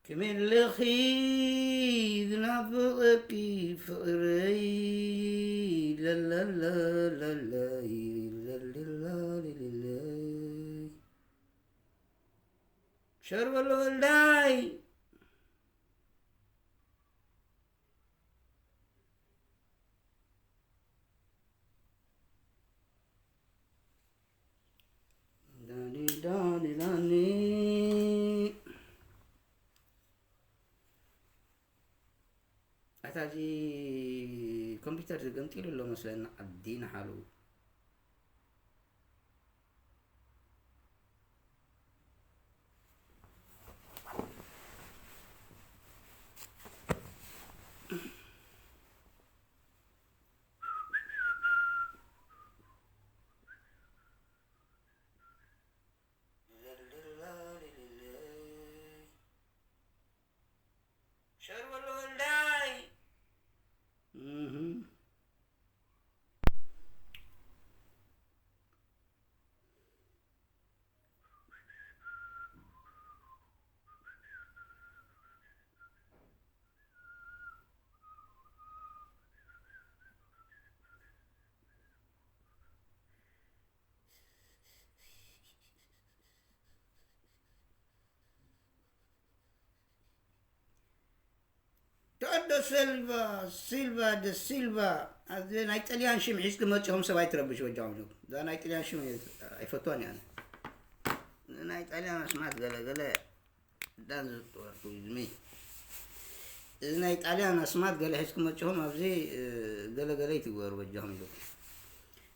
ከመይ ኣለኺ ዝናፍቐኪ ፍቕረይ፣ ለለለ ለለይ፣ ለለለ ለለይ። ሸር በሎ ወልዳይ። ዳኒ ዳኒ ዳኒ። ኣታ እዚ ኮምፒውተር ዝገምጢሉ ኣሎ መስለኒ፣ ዓዲ ንሓሉ። ሸር በሎ ወልዳይ። እህ። ዳዶ ሰልቫ፣ ሲልቫ ደ ሲልቫ። ኣብዚ ናይ ጥልያን ሽም ሒዝኩም መጺኹም ሰብ ኣይትረብሽ በጃኹም። እዛ ናይ ጥልያን ሽም ኣይፈትዋን እየ ኣነ። ናይ ጣልያን ኣስማት ገለ ገለ ዳን ዝጥወርኩ ዝሚ። እዚ ናይ ጣልያን ኣስማት ገለ ሒዝኩም መጺኹም ኣብዚ፣ እ፣ ገለ ገለ ይትግበሩ በጃኹም ኢሉ።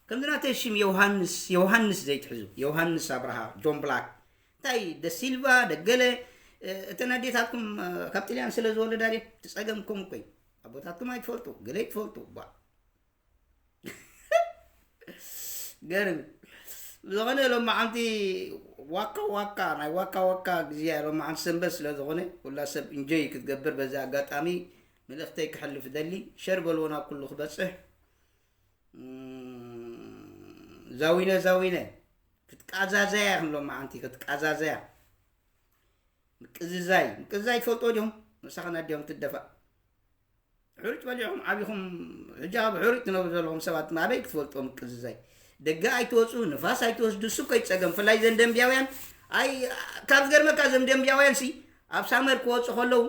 ከምዚ ናተይ ሽም ዮሃንስ፣ ዮሃንስ ዘይትሕዙ። ዮሃንስ ኣብርሃ፣ ጆን ብላክ። እንታይ ደሲልቫ፣ ደገለ፣ እ፣ እተን ኣዴታትኩም፣ እ፣ ካብ ጥልያን ስለ ዝወለዳ ድየ? እቲ ጸገም ከምኡ እኮ እዩ። ኣቦታትኩም ኣይትፈልጡ፣ ገለ ኣይትፈልጡ። ባ። ገርም። ብዝኾነ ሎማዓንቲ ዋካ ዋካ፣ ናይ ዋካ ዋካ ግዜ እያ። ሎማዓንቲ ሰንበት ስለ ዝኾነ ኩላ ሰብ እንጆይ ክትገብር በዚ ኣጋጣሚ መልእኽተይ ክሕልፍ ደሊ። ሸር በልዎ ናብ ኩሉ ክበጽሕ። እም፣ ዛዊነ፣ ዛዊነ፣ ክትቃዛዘያ ኢኹም ሎማዓንቲ፣ ክትቃዛዘያ። ምቅዝዛይ፣ ምቅዝዛይ ትፈልጦ ዲኹም? ምሳኽን ኣዲኹም ትደፋእ። ሕሩጭ በሊዕኹም ዓቢኹም፣ ሕጂ ኣብ ሕሩጭ ትነብሩ ዘለኹም ሰባት ኣበይ ክትፈልጦ ምቅዝዛይ? ደገ ኣይትወጹ፣ ንፋስ ኣይትወስዱ፣ እሱ እኮ እዩ ጸገም። ብፍላይ ዘን ደንብያውያን፣ ኣይ፣ ካብ ዝገርመካ እዞም ደንብያውያን ሲ ኣብ ሳመር ክወጹ ከለዉ፣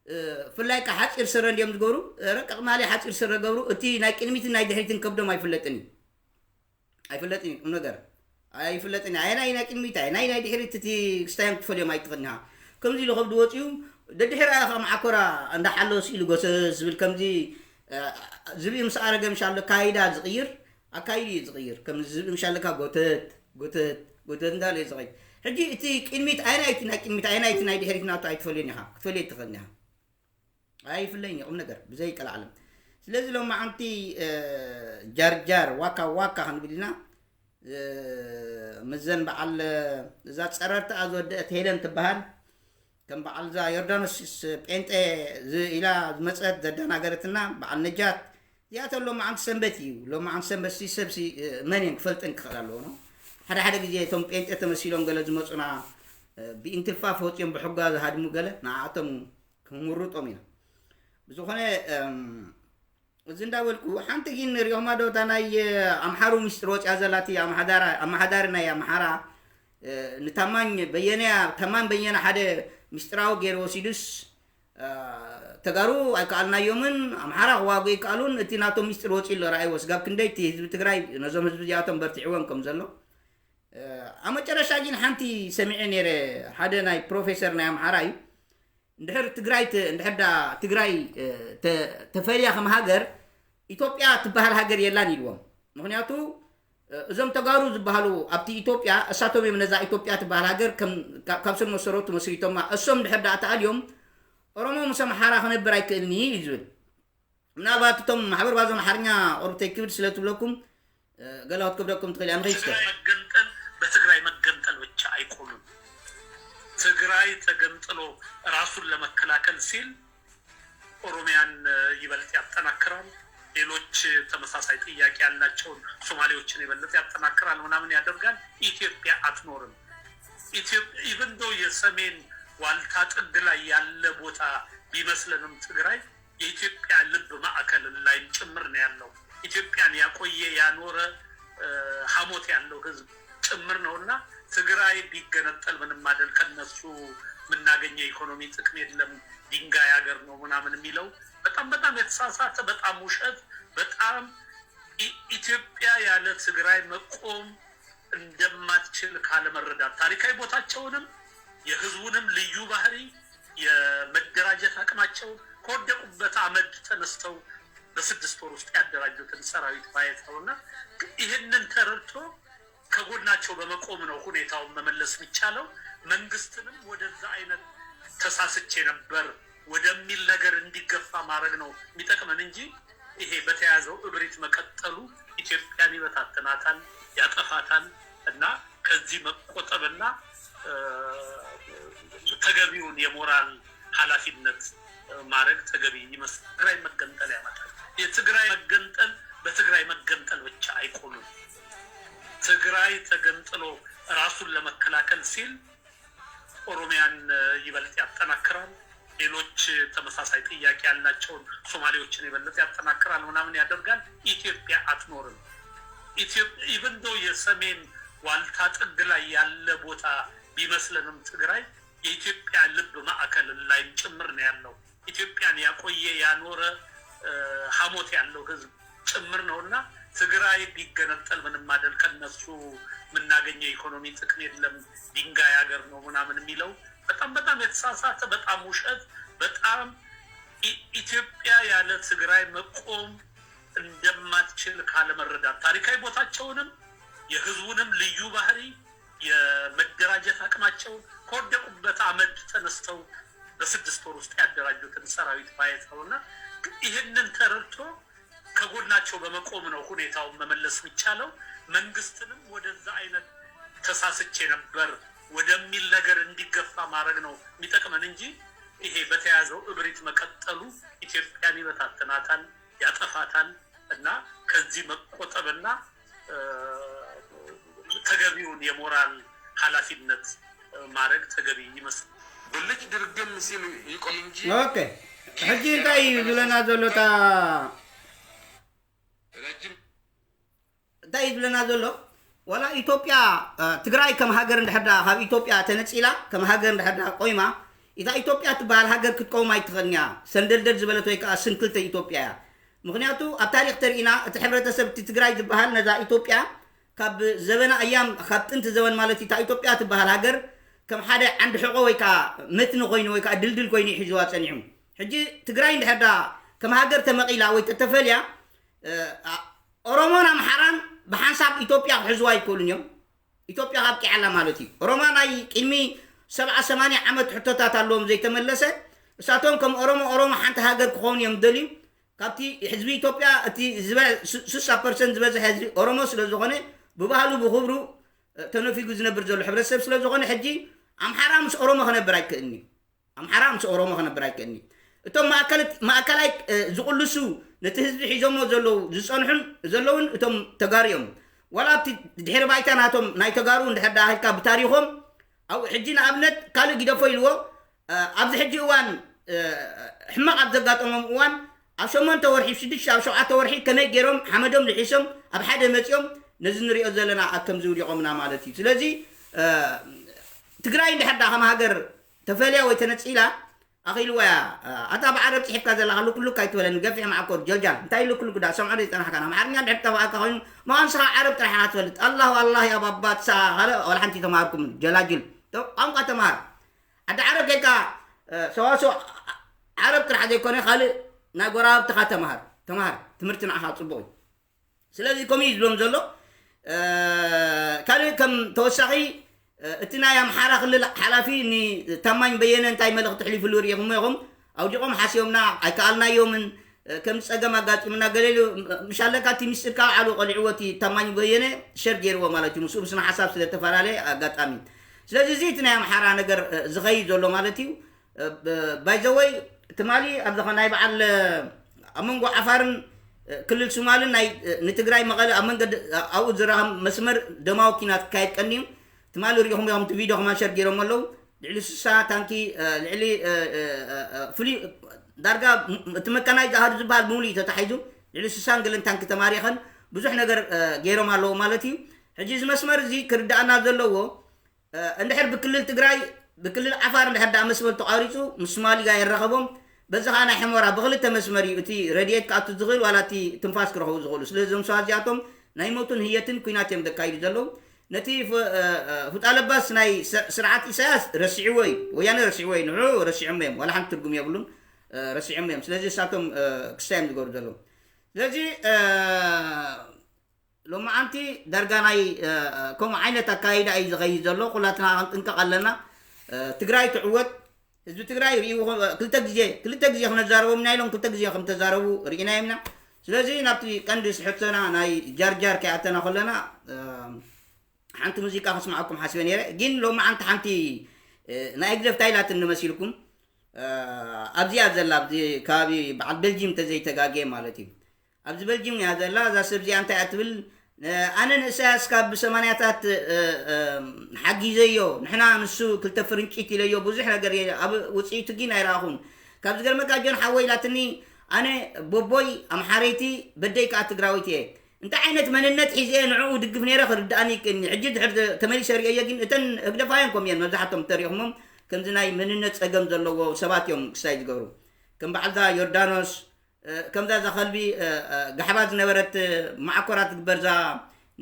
እ፣ ብፍላይ ከ ሓጺር ስረ እንድዮም ዝገብሩ፣ ረቀቕ ማልያ ሓጺር ስረ ገብሩ፣ እቲ ናይ ቅድሚትን ናይ ድሕሪትን ከብዶም ኣይፍለጥን እዩ። ኣይፍለጥን እዩ፣ ቁም ነገር ኣይፍለጥን እዩ። ኣየናይ ናይ ቅድሚት፣ ኣየናይ ናይ ድሕሪት፣ እቲ ክስታዮም ክትፈልዮም ኣይትኽእልን ኢኻ። ከምዚ ኢሉ ከብዲ ወፂኡ፣ ደድሕራ ኢኻ መዓኮራ እንዳሓለወ ስኢሉ ጎሰስ ዝብል፣ ከምዚ፣ እ፣ ዝብኢ ምስ ኣረገ ምሻሎ ኣካይዳ ዝቕይር፣ ኣካይዱ እዩ ዝቕይር። ከምዚ ዝብኢ ምሻለካ ጎተት፣ ጎተት፣ ጎተት እንዳለ እዩ ዝቕይር። ሕጂ እቲ ቅድሚት ኣየናይ እቲ ናይ ቅድሚት፣ ኣየናይ እቲ ናይ ድሕሪት ናቱ ኣይትፈልዮን ኢኻ፣ ክትፈልዮ ኣይትኽእልን ኢኻ። ኣይፍለይን እዩ ቁም ነገር ብዘይ ቀልዓለም። ስለዚ ሎማዓንቲ፣ እ፣ ጃርጃር ዋካ ዋካ ክንብል ኢና። እ፣ ምዘን በዓል፣ እዛ ጸረርታኣ ዝወደአት ሄለን ትበሃል። ከም በዓል እዛ ዮርዳኖስ ጴንጤ ዝ-፣ ኢላ ዝመጸት ዘደናገረትና በዓል ነጃት። እዚኣተን ሎማዓንቲ ሰንበት እዩ። ሎማዓንቲ ሰንበት ሲ ሰብ ሲ፣ እ፣ መን እየን ክፈልጠን ክኽእል ኣለዎ ነው። ሓደ ሓደ ግዜ እቶም ጴንጤ ተመሲሎም ገለ ዝመጹና፣ እ፣ ብኢንትልፋፍ ወጺኦም ብሕጓ ዝሃድሙ ገለ ንዓኣቶም ክምርጦም ኢና። ብዝኾነ፣ እም፣ እዚ እንዳበልኩ፣ ሓንቲ ግን ሪኦማ ዶ እታ ናይ ኣምሓሩ ሚስጥር ወፂኣ ዘላ፣ እቲ ኣምሓዳራ-፣ ኣመሓዳሪ ናይ ኣምሓራ፣ እ፣ ንታማኝ በየነያ፣ ታማኝ በየነ ሓደ ሚስጥራዊ ገይሩ ወሲዱስ፣ እ፣ ተጋሩ ኣይከኣልናዮምን፣ ኣምሓራ ክዋጉ ይከኣሉን፣ እቲ ናቶም ሚስጥር ወፂኡ ኣሎ፣ ረኣይዎ። ስጋብ ክንደይ እቲ ህዝቢ ትግራይ ነዞም ህዝቢ እዚኣቶም በርቲዕዎም ከም ዘሎ። እ፣ ኣብ መጨረሻ ግን ሓንቲ ሰሚዐ ነይረ፣ ሓደ ናይ ፕሮፌሰር ናይ ኣምሓራ እዩ። እንድሕር ትግራይ ተ-፣ እንድሕር ዳ ትግራይ፣ እ፣ ተ-፣ ተፈልያ ከም ሃገር፣ ኢትዮጵያ ትበሃል ሃገር የላን ኢልዎም። ምኽንያቱ፣ እ፣ እዞም ተጋሩ ዝበሃሉ ኣብቲ ኢትዮጵያ፣ እሳቶም እዮም ነዛ ኢትዮጵያ ትበሃል ሃገር ከም፣ ካ-፣ ካብ ስር መሰረቱ መስሪቶማ። እሶም እንድሕር ዳ ተኣልዮም፣ ኦሮሞ ምስ ኣምሓራ ክነብር ኣይክእልን እዩ እዩ ዝብል። ምናልባት እቶም ማሕበር ባዞ ኣምሓርኛ ቁሩብ ተይ ክብድ ስለ ትብለኩም፣ እ፣ ገለ ክትከብደኩም ትኽእል እያ። ንኸይድ እስከ። ትግራይ መገንጠል በትግራይ መገንጠል ብቻ አይቆምም። ትግራይ ተገንጥሎ ራሱን ለመከላከል ሲል ኦሮሚያን፣ እ፣ ይበልጥ ያጠናክራል። ሌሎች ተመሳሳይ ጥያቄ ያላቸውን ሶማሌዎችን የበለጠ ያጠናክራል፣ ምናምን ያደርጋል። ኢትዮጵያ አትኖርም። ኢትዮጵያ ኢቭን ዶ የሰሜን ዋልታ ጥግ ላይ ያለ ቦታ ቢመስለንም ትግራይ የኢትዮጵያ ልብ ማዕከል ላይም ጭምር ነው ያለው። ኢትዮጵያን ያቆየ ያኖረ፣ እ፣ ሐሞት ያለው ህዝብ ጭምር ነው። እና ትግራይ ቢገነጠል ምንም አይደል፣ ከነሱ የምናገኘው ኢኮኖሚ ጥቅም የለም፣ ድንጋይ ሀገር ነው ምናምን የሚለው በጣም በጣም የተሳሳተ፣ በጣም ውሸት፣ በጣም ኢ-፣ ኢትዮጵያ ያለ ትግራይ መቆም እንደማትችል ካለመረዳት፣ ታሪካዊ ቦታቸውንም የህዝቡንም ልዩ ባህሪ፣ የመደራጀት አቅማቸውን፣ ከወደቁበት አመድ ተነስተው በስድስት ወር ውስጥ ያደራጁትን ሰራዊት ማየት ነው። እና ይህንን ተረድቶ ከጎናቸው በመቆም ነው ሁኔታውን መመለስ የሚቻለው። መንግስትንም ወደዛ አይነት ተሳስቼ ነበር ወደሚል ነገር እንዲገፋ ማድረግ ነው የሚጠቅመን እንጂ ይሄ በተያዘው እብሪት መቀጠሉ ኢትዮጵያን ይበታትናታል፣ ያጠፋታል። እና ከዚህ መቆጠብና፣ እ፣ ተገቢውን የሞራል ኃላፊነት፣ እ፣ ማድረግ ተገቢ ይመስል። ትግራይ መገንጠል ያመጣል። የትግራይ መገንጠል በትግራይ መገንጠል ብቻ አይቆምም። ትግራይ ተገንጥሎ ራሱን ለመከላከል ሲል ኦሮሚያን፣ እ፣ ይበልጥ ያጠናክራል። ሌሎች ተመሳሳይ ጥያቄ ያላቸውን ሶማሌዎችን የበለጠ ያጠናክራል፣ ምናምን ያደርጋል። ኢትዮጵያ አትኖርም። ኢትዮጵያ ኢቭን ዶ የሰሜን ዋልታ ጥግ ላይ ያለ ቦታ ቢመስለንም ትግራይ የኢትዮጵያ ልብ ማዕከል ላይም ጭምር ነው ያለው። ኢትዮጵያን ያቆየ ያኖረ፣ እ፣ ሐሞት ያለው ህዝብ ጭምር ነው። እና ትግራይ ቢገነጠል ምንም አይደል፣ ከነሱ የምናገኘው ኢኮኖሚ ጥቅም የለም፣ ድንጋይ ሀገር ነው ምናምን የሚለው በጣም በጣም የተሳሳተ፣ በጣም ውሸት፣ በጣም ኢ-፣ ኢትዮጵያ ያለ ትግራይ መቆም እንደማትችል ካለመረዳት፣ ታሪካዊ ቦታቸውንም የህዝቡንም ልዩ ባህሪ፣ የመደራጀት አቅማቸውን፣ ከወደቁበት አመድ ተነስተው በስድስት ወር ውስጥ ያደራጁትን ሰራዊት ማየት ነው። እና ይህንን ተረድቶ ከጎናቸው በመቆም ነው ሁኔታውን መመለስ የሚቻለው። መንግስትንም ወደዛ አይነት ተሳስቼ ነበር ወደሚል ነገር እንዲገፋ ማድረግ ነው የሚጠቅመን እንጂ ይሄ በተያዘው እብሪት መቀጠሉ ኢትዮጵያን ይበታትናታል፣ ያጠፋታል። እና ከዚህ መቆጠብና፣ እ፣ ተገቢውን የሞራል ኃላፊነት ማድረግ ተገቢ ይመስል። ብልጭ ድርግም ሲል ይቆይ እንጂ ኦኬ፣ ሕጂ እንታይ እዩ ዝብለና ዘሎ? እታ ረጅም እንታይ እዩ ዝብለና ዘሎ? ዋላ ኢትዮጵያ፣ እ፣ ትግራይ ከም ሃገር እንድሕር ደኣ ካብ ኢትዮጵያ ተነጺላ፣ ከም ሃገር እንድሕር ደኣ ቆይማ፣ እታ ኢትዮጵያ ትበሃል ሃገር ክትቀውም ኣይትኽእልን እያ። ሰንደልደል ዝበለት ወይ ከኣ ስንክልቲ ኢትዮጵያ እያ። ምኽንያቱ ኣብ ታሪኽ ተርኢና፣ እቲ ሕብረተሰብ እቲ ትግራይ ዝበሃል ነዛ ኢትዮጵያ ካብ ዘበነ ኣያም፣ ካብ ጥንቲ ዘበን ማለት እዩ፣ እታ ኢትዮጵያ ትበሃል ሃገር ከም ሓደ ዓንዲ ሕቖ ወይ ከኣ መትኒ ኮይኑ ወይ ከኣ ድልድል ኮይኑ እዩ ሒዝዋ ጸኒሑ። ሕጂ ትግራይ እንድሕር ደኣ ከም ሃገር ተመቒላ ወይ ተተፈልያ፣ እ፣ ኣ-፣ ኦሮሞን ኣምሓራን ብሓንሳብ ኢትዮጵያ ክሕዝዋ ኣይክእሉን እዮም። ኢትዮጵያ ኣብቂዓ ኣላ ማለት እዩ። ኦሮማ ናይ ቅድሚ ሰብዓ ሰማንያ ዓመት ሕቶታት ኣለዎም ዘይተመለሰ። እሳቶም ከም ኦሮሞ፣ ኦሮሞ ሓንቲ ሃገር ክኾኑ እዮም ደልዩ። ካብቲ ህዝቢ ኢትዮጵያ እቲ ዝበ-፣ ስ-፣ ስሳ ፐርሰንት ዝበዝሐ ህዝቢ ኦሮሞ ስለ ዝኾነ፣ ብባህሉ ብኽብሩ፣ እ፣ ተነፊጉ ዝነብር ዘሎ ሕብረተሰብ ስለ ዝኾነ፣ ሕጂ ኣምሓራ ምስ ኦሮሞ ክነብር ኣይክእልኒ። ኣምሓራ ምስ ኦሮሞ ክነብር ኣይክእልኒ። እቶም ማእከልት-፣ ማእከላይ፣ እ፣ ዝቕልሱ፣ ነቲ ህዝቢ ሒዞሞ ዘለዉ፣ ዝጸንሑን ዘለዉን እቶም ተጋሩ እዮም። ዋላ ኣብቲ ድሕሪ ባይታ ናቶም ናይ ተጋሩ እንድሕር ደኣ ሂልካ ብታሪኾም፣ ኣብኡ ሕጂ ንኣብነት ካልእ ግደፎ ኢልዎ፣ እ፣ ኣብዚ ሕጂ እዋን፣ እ፣ ሕማቕ ኣብ ዘጋጠሞም እዋን፣ ኣብ ሸሞንተ ወርሒ፣ ሽዱሽተ፣ ኣብ ሸውዓተ ወርሒ ከመይ ገይሮም ሓመዶም ልሒሶም ኣብ ሓደ መጺኦም፣ ነዚ ንሪኦ ዘለና ኣብ ከምዚ ውዲቖምና ማለት እዩ። ስለዚ፣ እ፣ ትግራይ እንድሕር ደኣ ከም ሃገር ተፈልያ ወይ ተነጺላ፣ ኣኺልዋ እያ። ኣታ ብዓረብ ጽሒፍካ ዘለኻ ሉክ ሉክ ኣይትበለኒ፣ ገፊሕ መዓኮር ጀልጃል። እንታይ ሉክ ሉክ ደኣ ሰምዖ ዘይጸናሕካ? ኣምሓርኛ እንድሕር ጠፋኣካ ኮይኑ፣ መቓን ንስኻ ዓረብ ጥራሕ ኢኻ ትፈልጥ። ኣላሁ ኣላህ ያ ባባ፣ ንስኻ ካልእ ዋላ ሓንቲ ተማሃርኩም፣ ጀላጅል። ተ-፣ ቋንቋ ተማሃር። ዓዲ ዓረብ ከይድካ፣ እ፣ ሰዋስው ዓረብ ጥራሕ ዘይኮነ፣ ካልእ ናይ ጎረባብትኻ ተማሃር። ተማሃር። ትምህርቲ ንዓኻ ጽቡቕ እዩ። ስለዚ ከምኡ እዩ ዝብሎም ዘሎ። እ፣ ካልእ ከም ተወሳኺ፣ እ፣ እቲ ናይ ኣምሓራ ክልል ሓላፊ ንታማኝ በየነ እንታይ መልእኽቲ ኣሕሊፉሉ ርኢኹሞ ኢኹም? ኣውዲቖም ሓሲዮምና፣ ኣይከኣልናዮምን፣ ከም ጸገም ኣጋጢሙና ገለ ኢሉ ምሻለካ እቲ ምስጢር ካብ ዓሉ ቀሊዕዎ እቲ ታማኝ በየነ ሸር ገይርዎ ማለት እዩ። ምስኡ ብስነ ሓሳብ ስለ ተፈላለየ ኣጋጣሚ። ስለዚ እዚ እቲ ናይ ኣምሓራ ነገር ዝኸይድ ዘሎ ማለት እዩ። ባይዘወይ ትማሊ ኣብዚ ናይ በዓል ኣብ መንጎ ዓፋርን ክልል ሱማልን ናይ ንትግራይ መቐለ ኣብ መንገዲ ኣብኡ ዝራኸብ መስመር ደማዊ ኪናት ክካየድ ቀንዩ። ትማሊ ሪኹም ኢኹም እቲ ቪድዮ ከማን ሸር ገይሮም ኣለዉ። ልዕሊ ስሳ ታንኪ ልዕሊ ፍሉይ ዳርጋ እቲ መካናይዝ ኣሃዱ ዝበሃል ብምሉእ እዩ ተታሒዙ። ልዕሊ ስሳን ገለን ታንኪ ተማሪኸን ብዙሕ ነገር ገይሮም ኣለዉ ማለት እዩ። ሕጂ እዚ መስመር እዚ ክርዳኣና ዘለዎ እንድሕር ብክልል ትግራይ ብክልል ዓፋር እንድሕር ደኣ መስመር ተቋሪፁ ምስ ሶማሊ ጋር የራኸቦም። በዚ ከዓ ናይ ሕሞራ ብክልተ መስመር እዩ እቲ ረድኤት ክኣቱ ዝኽእል ዋላ እቲ ትንፋስ ክረኽቡ ዝኽእሉ። ስለዚ እዞም ሰባት እዚኣቶም ናይ ሞትን ህየትን ኩናት እዮም ዘካይዱ ዘለዉ። ነቲ ፍጣለባስ ናይ ስርዓት ኢሳያስ ረሲዕዎ እዩ፣ ወያነ ረሲዕዎ እዩ፣ ንዑ ረሲዖም እዮም፣ ዋላ ሓንቲ ትርጉም የብሉን። ረሲዖም እዮም። ስለዚ እሳቶም ክስታይ እዮም ዝገብሩ ዘለዉ። ስለዚ ሎማዓንቲ ዳርጋ ናይ ከምኡ ዓይነት ኣካይዳ እዩ ዝኸይድ ዘሎ። ኩላትና ክንጥንቀቕ ኣለና። ትግራይ ትዕወት። ህዝቢ ትግራይ ርእይዎ። ክልተ ግዜ ክልተ ግዜ ክነዛረቦም ኢና ኢሎም ክልተ ግዜ ከም ተዛረቡ ርኢና ኢና። ስለዚ ናብቲ ቀንዲ ስሕቶና ናይ ጃርጃር ከይኣተና ከለና ሓንቲ ሙዚቃ ከስማዓኩም ሓስበ ነይረ። ግን ሎማዓንቲ ሓንቲ ናይ ህግደፍ ታይላትን ንመሲልኩም ኣብዚኣ ዘላ ኣብዚ ከባቢ በዓል ቤልጂም ተዘይተጋግየ ማለት እዩ። ኣብዚ በልጂም እያ ዘላ። እዛ ሰብ እዚኣ እንታይ እያ ትብል? ኣነ ንእሳያስ ካብ ብሰማንያታት ሓጊዘዮ፣ ንሕና ንሱ ክልተ ፍርንጭት ኢለዮ፣ ብዙሕ ነገር እየ፣ ኣብ ውፅኢቱ ግን ኣይረኣኹን። ካብ ዝገርመካ ጆን ሓወይ ኢላትኒ፣ ኣነ ቦቦይ ኣምሓረይቲ፣ በደይ ከዓ ትግራዊት እየ። እንታይ ዓይነት መንነት ሒዘ ንዕኡ ድግፍ ነይረ ክርድኣኒ ይክእልኒ። ሕጂ ድሕር ተመሊሰ ርእየ ግን እተን ህግደፋውያን ከም እየን መብዛሕቶም ተሪእኹሞም ከምዚ ናይ መንነት ፀገም ዘለዎ ሰባት እዮም ክሳይ ዝገብሩ። ከም በዓልዛ ዮርዳኖስ ከምዛ እዛ ከልቢ ጋሕባ ዝነበረት ማዕኮራ ትግበር እዛ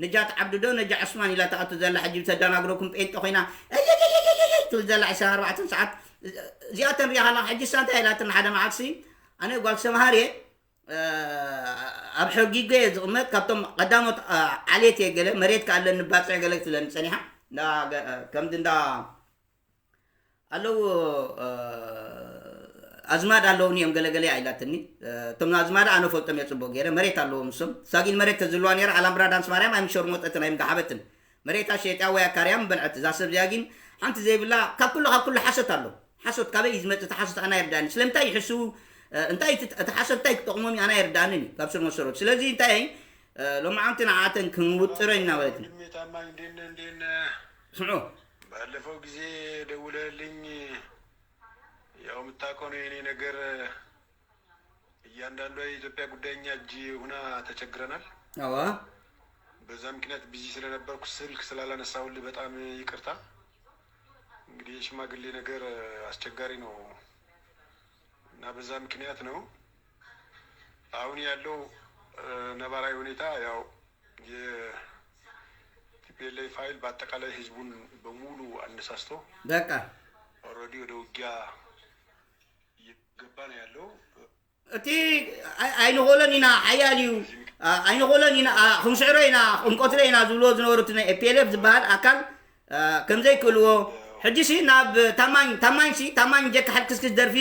ነጃት ዓብዱ ዶ ነጃ ዑስማን ኢላ ትኣቱ ዘላ ሕጂ ብተደናግረኩም ጴንጠ ኮይና እይይይይይይ ትብል ዘላ ዕስራን ኣርባዕተን ሰዓት እዚኣተን ሪኣ ከለካ ሕጂ እሳ እንታይ ኢላትን ሓደ መዓልሲ ኣነ ጓል ሰምሃር እየ ኣብ ሕጊጎ እየ ዝቕመጥ ካብቶም ቀዳሞት ዓሌት እየ ገለ መሬት ከኣለኒ ባፅዕ ገለ ትብለኒ ፀኒሓ ከምዚ እንዳ ኣለዉ ኣዝማድ ኣለውኒ እዮም ገለገለ ኢላትኒ። እቶም ኣዝማድ ኣነ ፈልጦም እየ ፅቡቅ ገይረ መሬት ኣለዎም እሶም። እሳ ግን መሬት ተዝልዋ ነይራ ኣላምብራ ዳንስ ማርያም ኣይምሸርሞጠትን ኣይምጋሓበትን። መሬታ ሸይጥያ ወይ ኣካርያ ምበልዐት። እዛ ሰብ እዚኣ ግን ሓንቲ ዘይብላ ካብ ኩሉ ካብ ኩሉ ሓሶት ኣሎ። ሓሶት ካበይ እዩ ዝመፅእ? እቲ ሓሶት ኣና ይርዳእኒ። ስለምንታይ ይሕስዉ? እንታይ እቲ ሓሶት እንታይ ክጠቕሞም እዩ? ኣና ይርዳእንን እዩ ካብ ስር መሰረቱ። ስለዚ እንታይ ሎማዓንቲ ንዓተን ክንውጥረ ኢና ማለት እዩ። ወንድሜ ታማኝ እንዴት ነህ? እንዴት ነህ? ስምዑ ባለፈው ጊዜ ደውለህልኝ ያው የምታውቀው ነው የኔ ነገር። እያንዳንዷ የኢትዮጵያ ጉዳይ እኛ እጅ ሆና ተቸግረናል። አዋ በዛ ምክንያት ቢዚ ስለነበርኩ ስልክ ስላላነሳሁልህ በጣም ይቅርታ። እንግዲህ የሽማግሌ ነገር አስቸጋሪ ነው እና በዛ ምክንያት ነው። አሁን ያለው ነባራዊ ሁኔታ ያው የቲፒኤልኤፍ ፋይል በአጠቃላይ ህዝቡን በሙሉ አነሳስቶ በቃ ኦልሬዲ ወደ ውጊያ እየገባ ነው ያለው። እቲ ኣይንኽእሎን ኢና ሓያል እዩ ኣይንኽእሎን ኢና ክንስዕሮ ኢና ክንቆትሎ ኢና ዝብልዎ ዝነበሩ እቲ ናይ ኤፒኤልኤፍ ዝበሃል ኣካል ከምዘይክእልዎ ሕጂ ሲ ናብ ታማኝ ታማኝ ሲ ታማኝ ጀካ ሕልክስክስ ደርፊ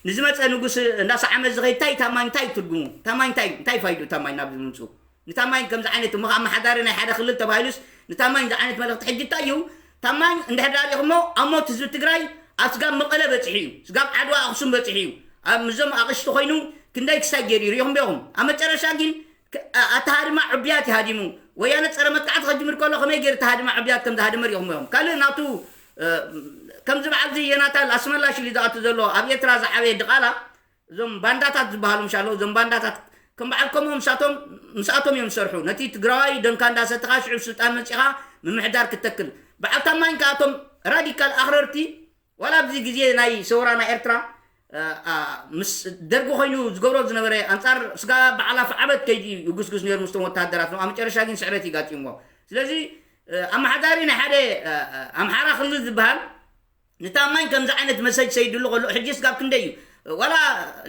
ንዝመፀ ንጉስ እንዳሰዓመ ዝኸይድ እንታይ ታማኝ እንታይ ትርጉሙ? ታማኝ እንታይ እንታይ ፋይዱ ታማኝ ናብ ዝምምፅኡ ንታማኝ ከምዚ ዓይነት እሞ ኣመሓዳሪ ናይ ሓደ ክልል ተባሂሉስ ንታማኝ እዚ ዓይነት መልእኽቲ ሕጂ እንታይ እዩ? ታማኝ እንድሕር ዳሪኹሞ ኣብ ሞት ህዝቢ ትግራይ ኣብ ስጋብ መቐለ በፂሑ እዩ። ስጋብ ዓድዋ ኣኽሱም በፂሑ እዩ። ኣብ ምዞም ኣቕሽቲ ኮይኑ ክንደይ ክሳይ ገይሩ እዩ ሪኹም ዲኹም? ኣብ መጨረሻ ግን ኣተሃድማ ዕብያት ይሃዲሙ። ወያነ ፀረ መጥቃዕቲ ከጅምር ከሎ ከመይ ገይሩ ተሃድማ ዕብያት ከም ዝሃደመ ሪኹም ዲኹም? ካልእ ናቱ ከምዚ በዓልዚ የናታል ኣስመላሽ ኢሉ ዝኣቱ ዘሎ ኣብ ኤርትራ ዝዓበየ ድቓላ እዞም ባንዳታት ዝበሃሉ ምሻለዉ እዞም ባንዳታት ከም በዓል ከምኡ ምሳቶም ምስኣቶም እዮም ዝሰርሑ ነቲ ትግራዋይ ደንካ እንዳሰተኻ ሽዑ ስልጣን መፂኻ ምምሕዳር ክትተክል በዓል ታማኝ ከኣቶም ራዲካል ኣኽረርቲ ዋላ ኣብዚ ግዜ ናይ ሰውራ ናይ ኤርትራ ምስ ደርጊ ኮይኑ ዝገብሮ ዝነበረ ኣንፃር ስጋ በዓል ኣፍዓበት ከይዲ ይጉስጉስ ነይሩ ምስቶም ወተሃደራት ኣብ መጨረሻ ግን ስዕረት ይጋጢምዎ ስለዚ ኣመሓዳሪ ናይ ሓደ ኣምሓራ ክልል ዝበሃል ንታማኝ ከምዚ ዓይነት መሰጅ ሰይድሉ ከሎ ሕጂ ስጋብ ክንደይ እዩ ዋላ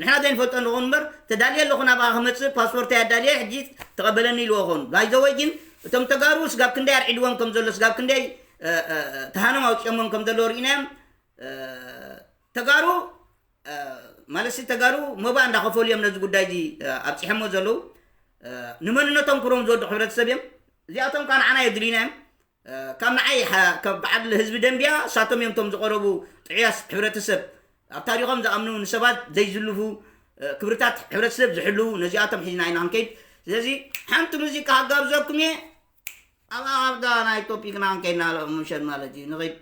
ንሕና ዘይንፈልጦ ንኾን እምበር ተዳልየ ኣለኹ ናብኣ ክመፅእ ፓስፖርተይ ኣዳልየ ሕጂ ተቐበለኒ ኢልዎ ኾኑ ባይዘወይ ግን እቶም ተጋሩ ስጋብ ክንደይ ኣርዒድዎም ከም ዘሎ ስጋብ ክንደይ ተሃኖም ኣውፅኦሞም ከም ዘለዎ ርኢናዮም ተጋሩ ማለት ተጋሩ መባእ እንዳኸፈሉ እዮም ነዚ ጉዳይ እዚ ኣብፂሖሞ ዘለዉ። ንመንነቶም ክብሮም ዝወዱ ሕብረተሰብ እዮም። እዚኣቶም ከዓ ንዓና የድልዩና እዮም። ካብ ንዓይ ካብ በዓል ህዝቢ ደንቢያ እሳቶም እዮም እቶም ዝቐረቡ ጥዑያት ሕብረተሰብ፣ ኣብ ታሪኾም ዝኣምኑ፣ ንሰባት ዘይዝልፉ፣ ክብርታት ሕብረተሰብ ዝሕልዉ፣ ነዚኣቶም ሒዝና ኢና ክንከይድ። ስለዚ ሓንቲ ሙዚቃ ክጋብዘኩም እየ። ኣብ ኣብዳ ናይ ቶፒክና ክንከይድና ምሸት ማለት እዩ። ንኸይድ።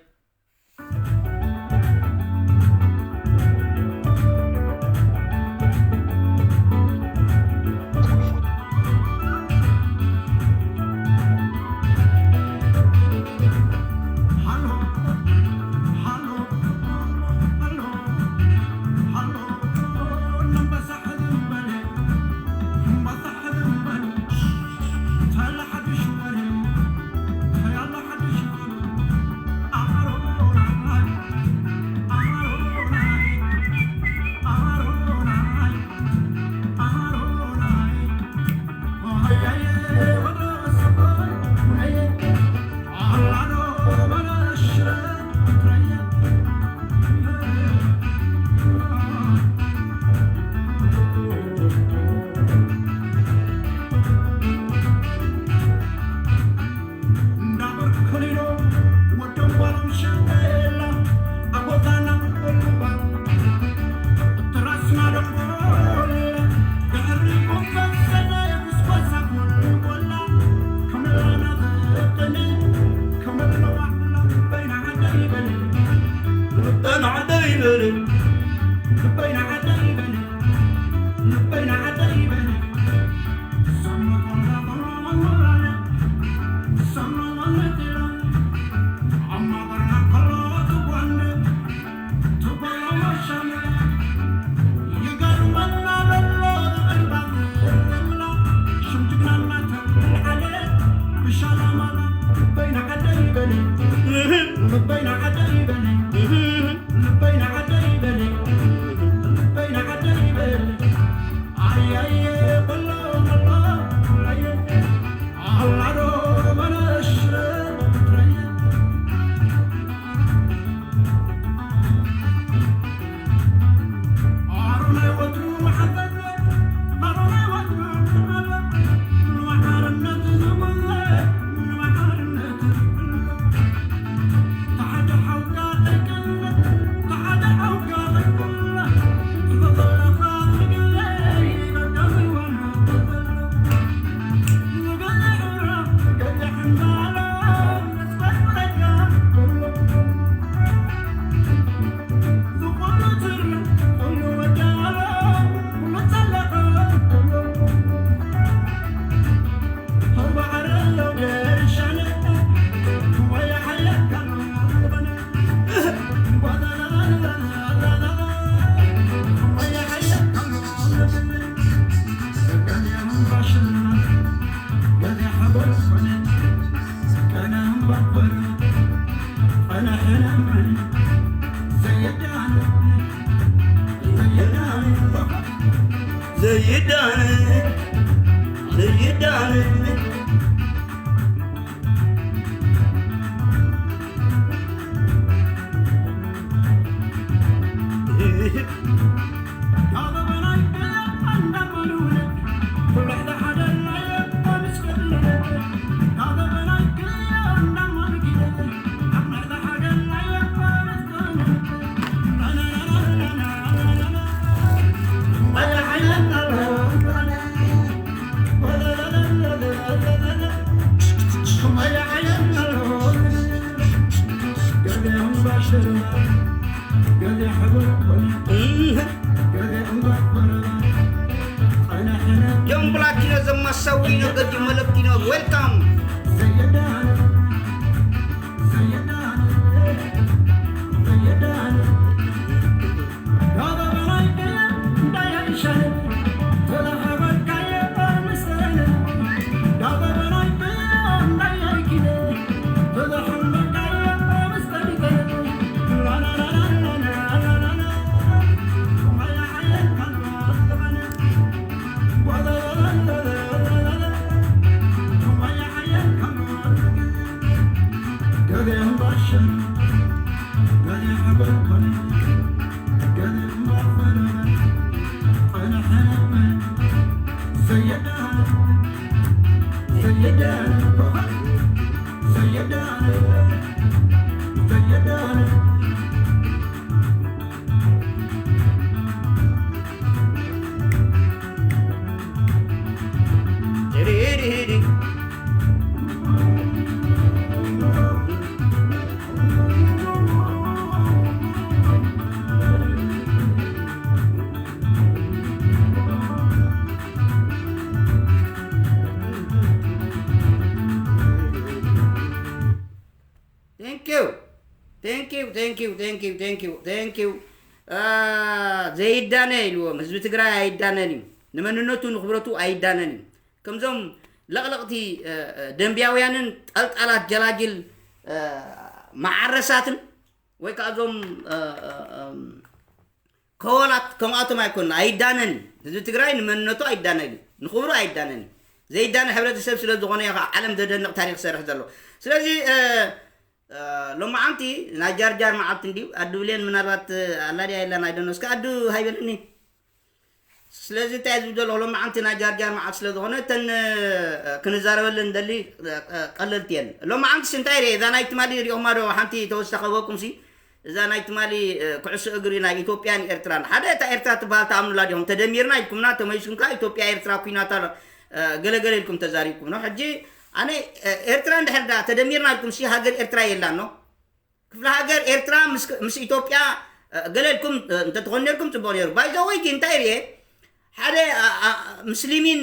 ዘይዳነ ዘይዳነ ዮን ብላኪኖ ዘማሳዊኖ ገዲ መለኪኖ ዌልካም። Thank you. Thank you, thank you, thank you, thank you, thank you. ዘይዳነ ኢልዎም። ህዝቢ ትግራይ ኣይዳነን እዩ። ንመንነቱ ንክብረቱ ኣይዳነን እዩ። ከምዞም ለቕለቕቲ ደንቢያውያንን ጠልጣላት ጀላጅል መዓረሳትን ወይ ከዓ እዞም ከወላት ከምኣቶም ኣይኮንና። ኣይዳነን እዩ። ህዝቢ ትግራይ ንመንነቱ ኣይዳነን እዩ። ንክብሩ ኣይዳነን እዩ። ዘይዳነ ሕብረተሰብ ስለ ዝኾነ እዩ ከዓ ዓለም ዘደንቕ ታሪክ ዝሰርሕ ዘሎ። ስለዚ ሎማዓንቲ ናይ ጃርጃር መዓልቲ እንዲዩ። ኣዱ ብሌን ምናልባት ኣላ ድያ የላን ኣይደኖ። እስከ ኣዱ ሃይበልኒ። ስለዚ እንታይ ዝብል ዘለኹ ሎማዓንቲ ናይ ጃርጃር መዓልቲ ስለ ዝኾነ እተን ክንዛረበለን ደሊ ቀለልቲ እየን። ሎማዓንቲስ እንታይ ርየ እዛ ናይ ትማሊ ሪኦማ ዶ ሓንቲ ተወሳኺ ወኩም ሲ እዛ ናይ ትማሊ ኩዕሶ እግሪ ናይ ኢትዮጵያን ኤርትራን ሓደ እታ ኤርትራ ትበሃል ተኣምኑላ ዲኹም? ተደሚርና ኢልኩምና ተመሊስኩም ከዓ ኢትዮጵያ ኤርትራ ኩናታ ገለገለ ኢልኩም ተዛሪብኩም ነው። ሕጂ ኣነ ኤርትራ እንድሕር ዳ ተደሚርና ኢልኩም ሲ ሃገር ኤርትራ የላን ነው። ክፍለ ሃገር ኤርትራ ምስ ኢትዮጵያ ገለ ኢልኩም እንተትኾኑ ነርኩም ፅቡቅ ነይሩ። ባይዘወይ ግን እንታይ ርየ ሓደ ምስሊሚን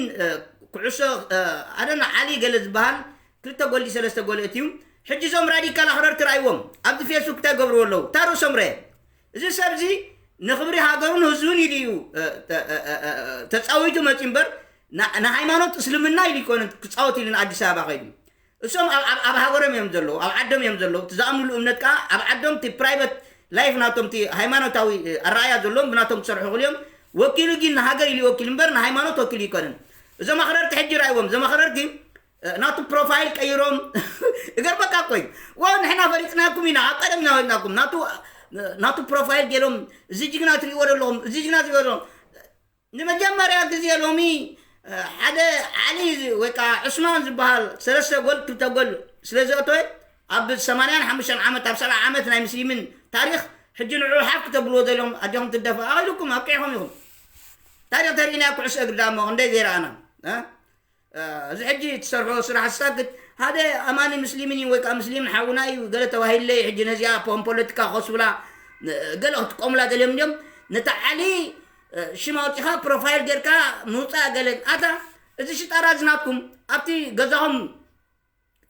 ኩዕሶ ኣደና ዓሊ ገለ ዝበሃል ክልተ ጎል ሰለስተ ጎል እትዩ። ሕጂ እዞም ራዲካል ኣኽረርቲ ርኣይዎም ኣብዚ ፌስቡክ እንታይ ገብርዎ ኣለዉ? ታሩ ሰምረ እዚ ሰብ እዚ ንኽብሪ ሃገሩን ህዝቡን ኢሉ እዩ ተፃዊቱ መፂ እምበር ንሃይማኖት እስልምና ኢሉ ይኮነ ክፃወት ኢሉ ንኣዲስ ኣበባ ከይዱ። እሶም ኣብ ሃገሮም እዮም ዘለዉ፣ ኣብ ዓዶም እዮም ዘለዉ። እቲ ዝኣምንሉ እምነት ከዓ ኣብ ዓዶም እቲ ፕራይቨት ላይፍ ናቶም እቲ ሃይማኖታዊ ኣረኣያ ዘለዎም ብናቶም ክሰርሑ ክልዮም ወኪሉ ግን ንሃገር ኢሉ ይወኪል እምበር ንሃይማኖት ወኪሉ ይኮንን። እዞም ኣኽረርቲ ሕጂ ራይዎም እዞም ኣኽረርቲ ናቱ ፕሮፋይል ቀይሮም እገርበካ እኮ እዩ። ዋ ንሕና ፈሊጥናኩም ኢና፣ ኣብ ቀደም ኢና ፈሊጥናኩም። ናቱ ናቱ ፕሮፋይል ገይሮም እዚ ጅግና ትሪእዎ ዘለኹም፣ እዚ ጅግና ትሪእዎ ዘለኹም። ንመጀመርያ ግዜ ሎሚ ሓደ ዓሊ ወይ ከዓ ዑስማን ዝበሃል ሰለስተ ጎል ክልተ ጎል ስለ ዘእተወ ኣብ ሰማንያን ሓሙሽተን ዓመት ኣብ ሰብዓ ዓመት ናይ ምስሊምን ታሪክ ሕጂ ንዑ ሓፍ ክተብልዎ ዘለኹም ኣዲኹም ትደፋ ኣኺልኩም ኣብቂዕኹም ኢኹም። ታሪክ ተሪእና ኩዕሶ እግሪ ዳሞ ክንደይ ዘይረኣና። እዚ ሕጂ ትሰርሖ ስራሕ ዝሳክት ሓደ ኣማኒ ምስሊምን እዩ ወይ ከዓ ምስሊምን ሓውና እዩ ገለ ተባሂለይ ሕጂ ነዚኣ ፖም ፖለቲካ ከስብላ ገለ ክጥቀሙላ ገሊኦም እንዲኦም ነታ ዓሊ ሽም ኣውፂኻ ፕሮፋይል ጌርካ ምውፃእ ገለ ኣታ እዚ ሽጣራ ዝናትኩም ኣብቲ ገዛኹም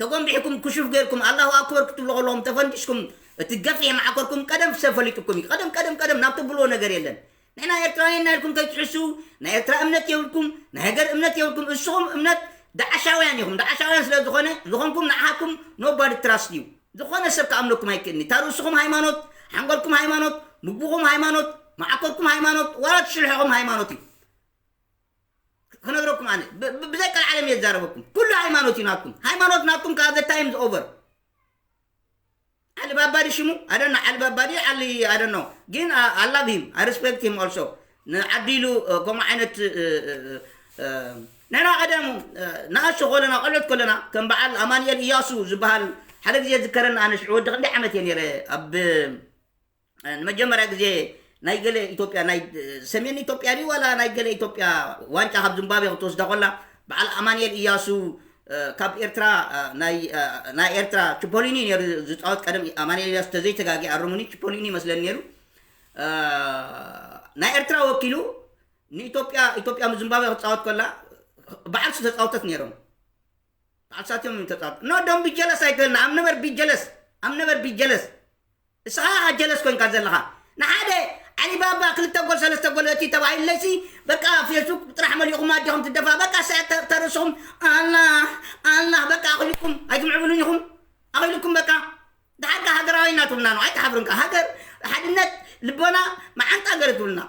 ተጎንቢሕኩም ክሹፍ ጌርኩም ኣላሁ ኣክበር ክትብሉ ከለኹም ተፈንዲሽኩም እቲ ገፊሕ መዓኮርኩም ቀደም ሰብ ፈሊጡኩም እዩ። ቀደም ቀደም ቀደም ናብ ተብልዎ ነገር የለን። ንሕና ኤርትራውያን ኢና ኢልኩም ከይትሕሱ ናይ ኤርትራ እምነት የብልኩም፣ ናይ ሃገር እምነት የብልኩም። እስኹም እምነት ዳዓሻውያን ኢኹም። ዳዓሻውያን ስለ ዝኾነ ዝኾንኩም ንዓኹም ኖባዲ ትራስት እዩ። ዝኾነ ሰብ ክኣምነኩም ኣይክእልኒ። እታ ርእስኹም ሃይማኖት፣ ሓንጎልኩም ሃይማኖት፣ ምግብኹም ሃይማኖት፣ መዓኮርኩም ሃይማኖት፣ ዋላ ትሽልሖኹም ሃይማኖት እዩ። ክነግረኩም ኣነ ብዘይ ቀልዓለም እየ ዝዛረበኩም። ኩሉ ሃይማኖት እዩ ናትኩም። ሃይማኖት ናትኩም ከዓ the time is over። ዓሊ ባባ ድዩ ሽሙ? I don't know። ዓሊ ባባ ድዩ ዓሊ I don't know። ግን I love him, I respect him also። ንዓዲ ኢሉ ከምኡ ዓይነት ንሕና ቀደም ንኣሽቱ ከለና ቆልዑት ከለና ከም በዓል ኣማንኤል እያሱ ዝበሃል ሓደ ግዜ ዝከረኒ ኣነ ሽዑ ወዲ ክንደይ ዓመት እየ ነይረ ኣብ ንመጀመርያ ግዜ ናይ ገለ ኢትዮጵያ ናይ ሰሜን ኢትዮጵያ ድዩ ዋላ ናይ ገለ ኢትዮጵያ ዋንጫ ካብ ዝምባብዌ ክትወስዳ ኮላ በዓል ኣማንኤል እያሱ ካብ ኤርትራ ናይ ኤርትራ ችፖሊኒ ነይሩ ዝፃወት ቀደም ኣማንኤል እያሱ ተዘይተጋጊ ኣርሙኒ ችፖሊኒ ይመስለኒ ነይሩ ናይ ኤርትራ ወኪሉ ንኢትዮጵያ ኢትዮጵያ ዝምባብዌ ክትፃወት ኮላ በዓልሱ ተፃወተት ነይሮም በዓልሳትዮም እዮም ተፃወት no don't be jealous ኣይትበልና I'm never be jealous I'm never be jealous እስኻ ኢኻ ጀለስ ኮንካ ዘለኻ ንሓደ ዓሊባባ ክልተ ጎል ሰለስተ ጎል እቲ ተባሂለሲ በቃ ፌስቡክ ጥራሕ መሊእኹም ኣዲኹም ትደፋ በቃ ሰ ተርእስኹም ኣላህ ኣላህ በቃ ኣኺልኩም ኣይትምዕብሉን ኢኹም ኣኺልኩም በቃ ደሓርካ ሃገራዊ እናትብልና ነው ኣይትሓፍርን ከ ሃገር ሓድነት ልቦና መዓንጣ ገር ትብልና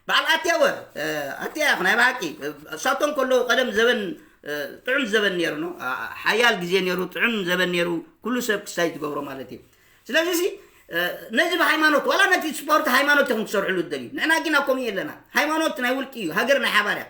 በዓል ኣትያ ወር ኣትያ ኢኹ ናይ ብሓቂ እሳቶም ከለዉ ቀደም ዘበን ጥዑም ዘበን ነይሩ ነው ሓያል ግዜ ነይሩ ጥዑም ዘበን ነይሩ ኩሉ ሰብ ክሳይ ትገብሮ ማለት እዩ ስለዚ ሲ ነዚ ብሃይማኖት ዋላ ነቲ ስፖርት ሃይማኖት ኢኹም ትሰርሕሉ ትደልዩ ንሕና ግን ኣብ ከምኡ የለና ሃይማኖት ናይ ውልቂ እዩ ሃገር ናይ ሓባር እያ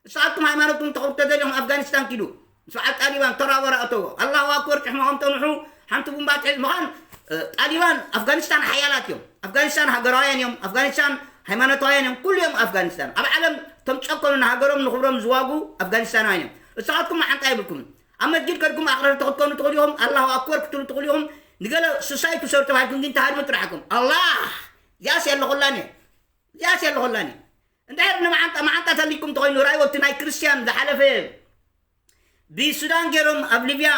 ንስኻትኩም ሃይማኖትኩም ተኽብሩ ተደሊኹም ኣፍጋኒስታን ኪዱ። ምስ በዓል ጣሊባን ተራበራ እተዎ። ኣላሁ ኣክበር፣ ጭሕምኹም ጠንሑ። ሓንቲ ቡምባ ትሕዝ ምዃን፣ እ፣ ጣሊባን ኣፍጋኒስታን ሓያላት እዮም። ኣፍጋኒስታን ሃገራውያን እዮም። ኣፍጋኒስታን ሃይማኖታውያን እዮም። ኩሉ እዮም ኣፍጋኒስታን። ኣብ ዓለም እቶም ጨኮኑ ንሃገሮም ንኽብሮም ዝዋጉ ኣፍጋኒስታናውያን እዮም። ንስኻትኩም መዓንጣ የብልኩምን። ኣብ መስጊድ ከድኩም ኣኽረርቲ ክትኮኑ ትኽእሉ ኢኹም። ኣላሁ ኣክበር ክትብሉ ትኽእሉ ኢኹም። ንገለ ሱሳይድ ክሰሩ ተባሂልኩም ግን ትሃድሙ ጥራሕ ኢኹም። ኣላህ፣ እዚኣስ የለኹላን እየ። እዚኣስ የለኹላን እየ። እንድሕር ንመዓንጣ መዓንጣ ተሊኩም ተኾይኑ ራእይዎ እቲ ናይ ክርስትያን ዝሓለፈ ብሱዳን ገይሮም ኣብ ሊብያ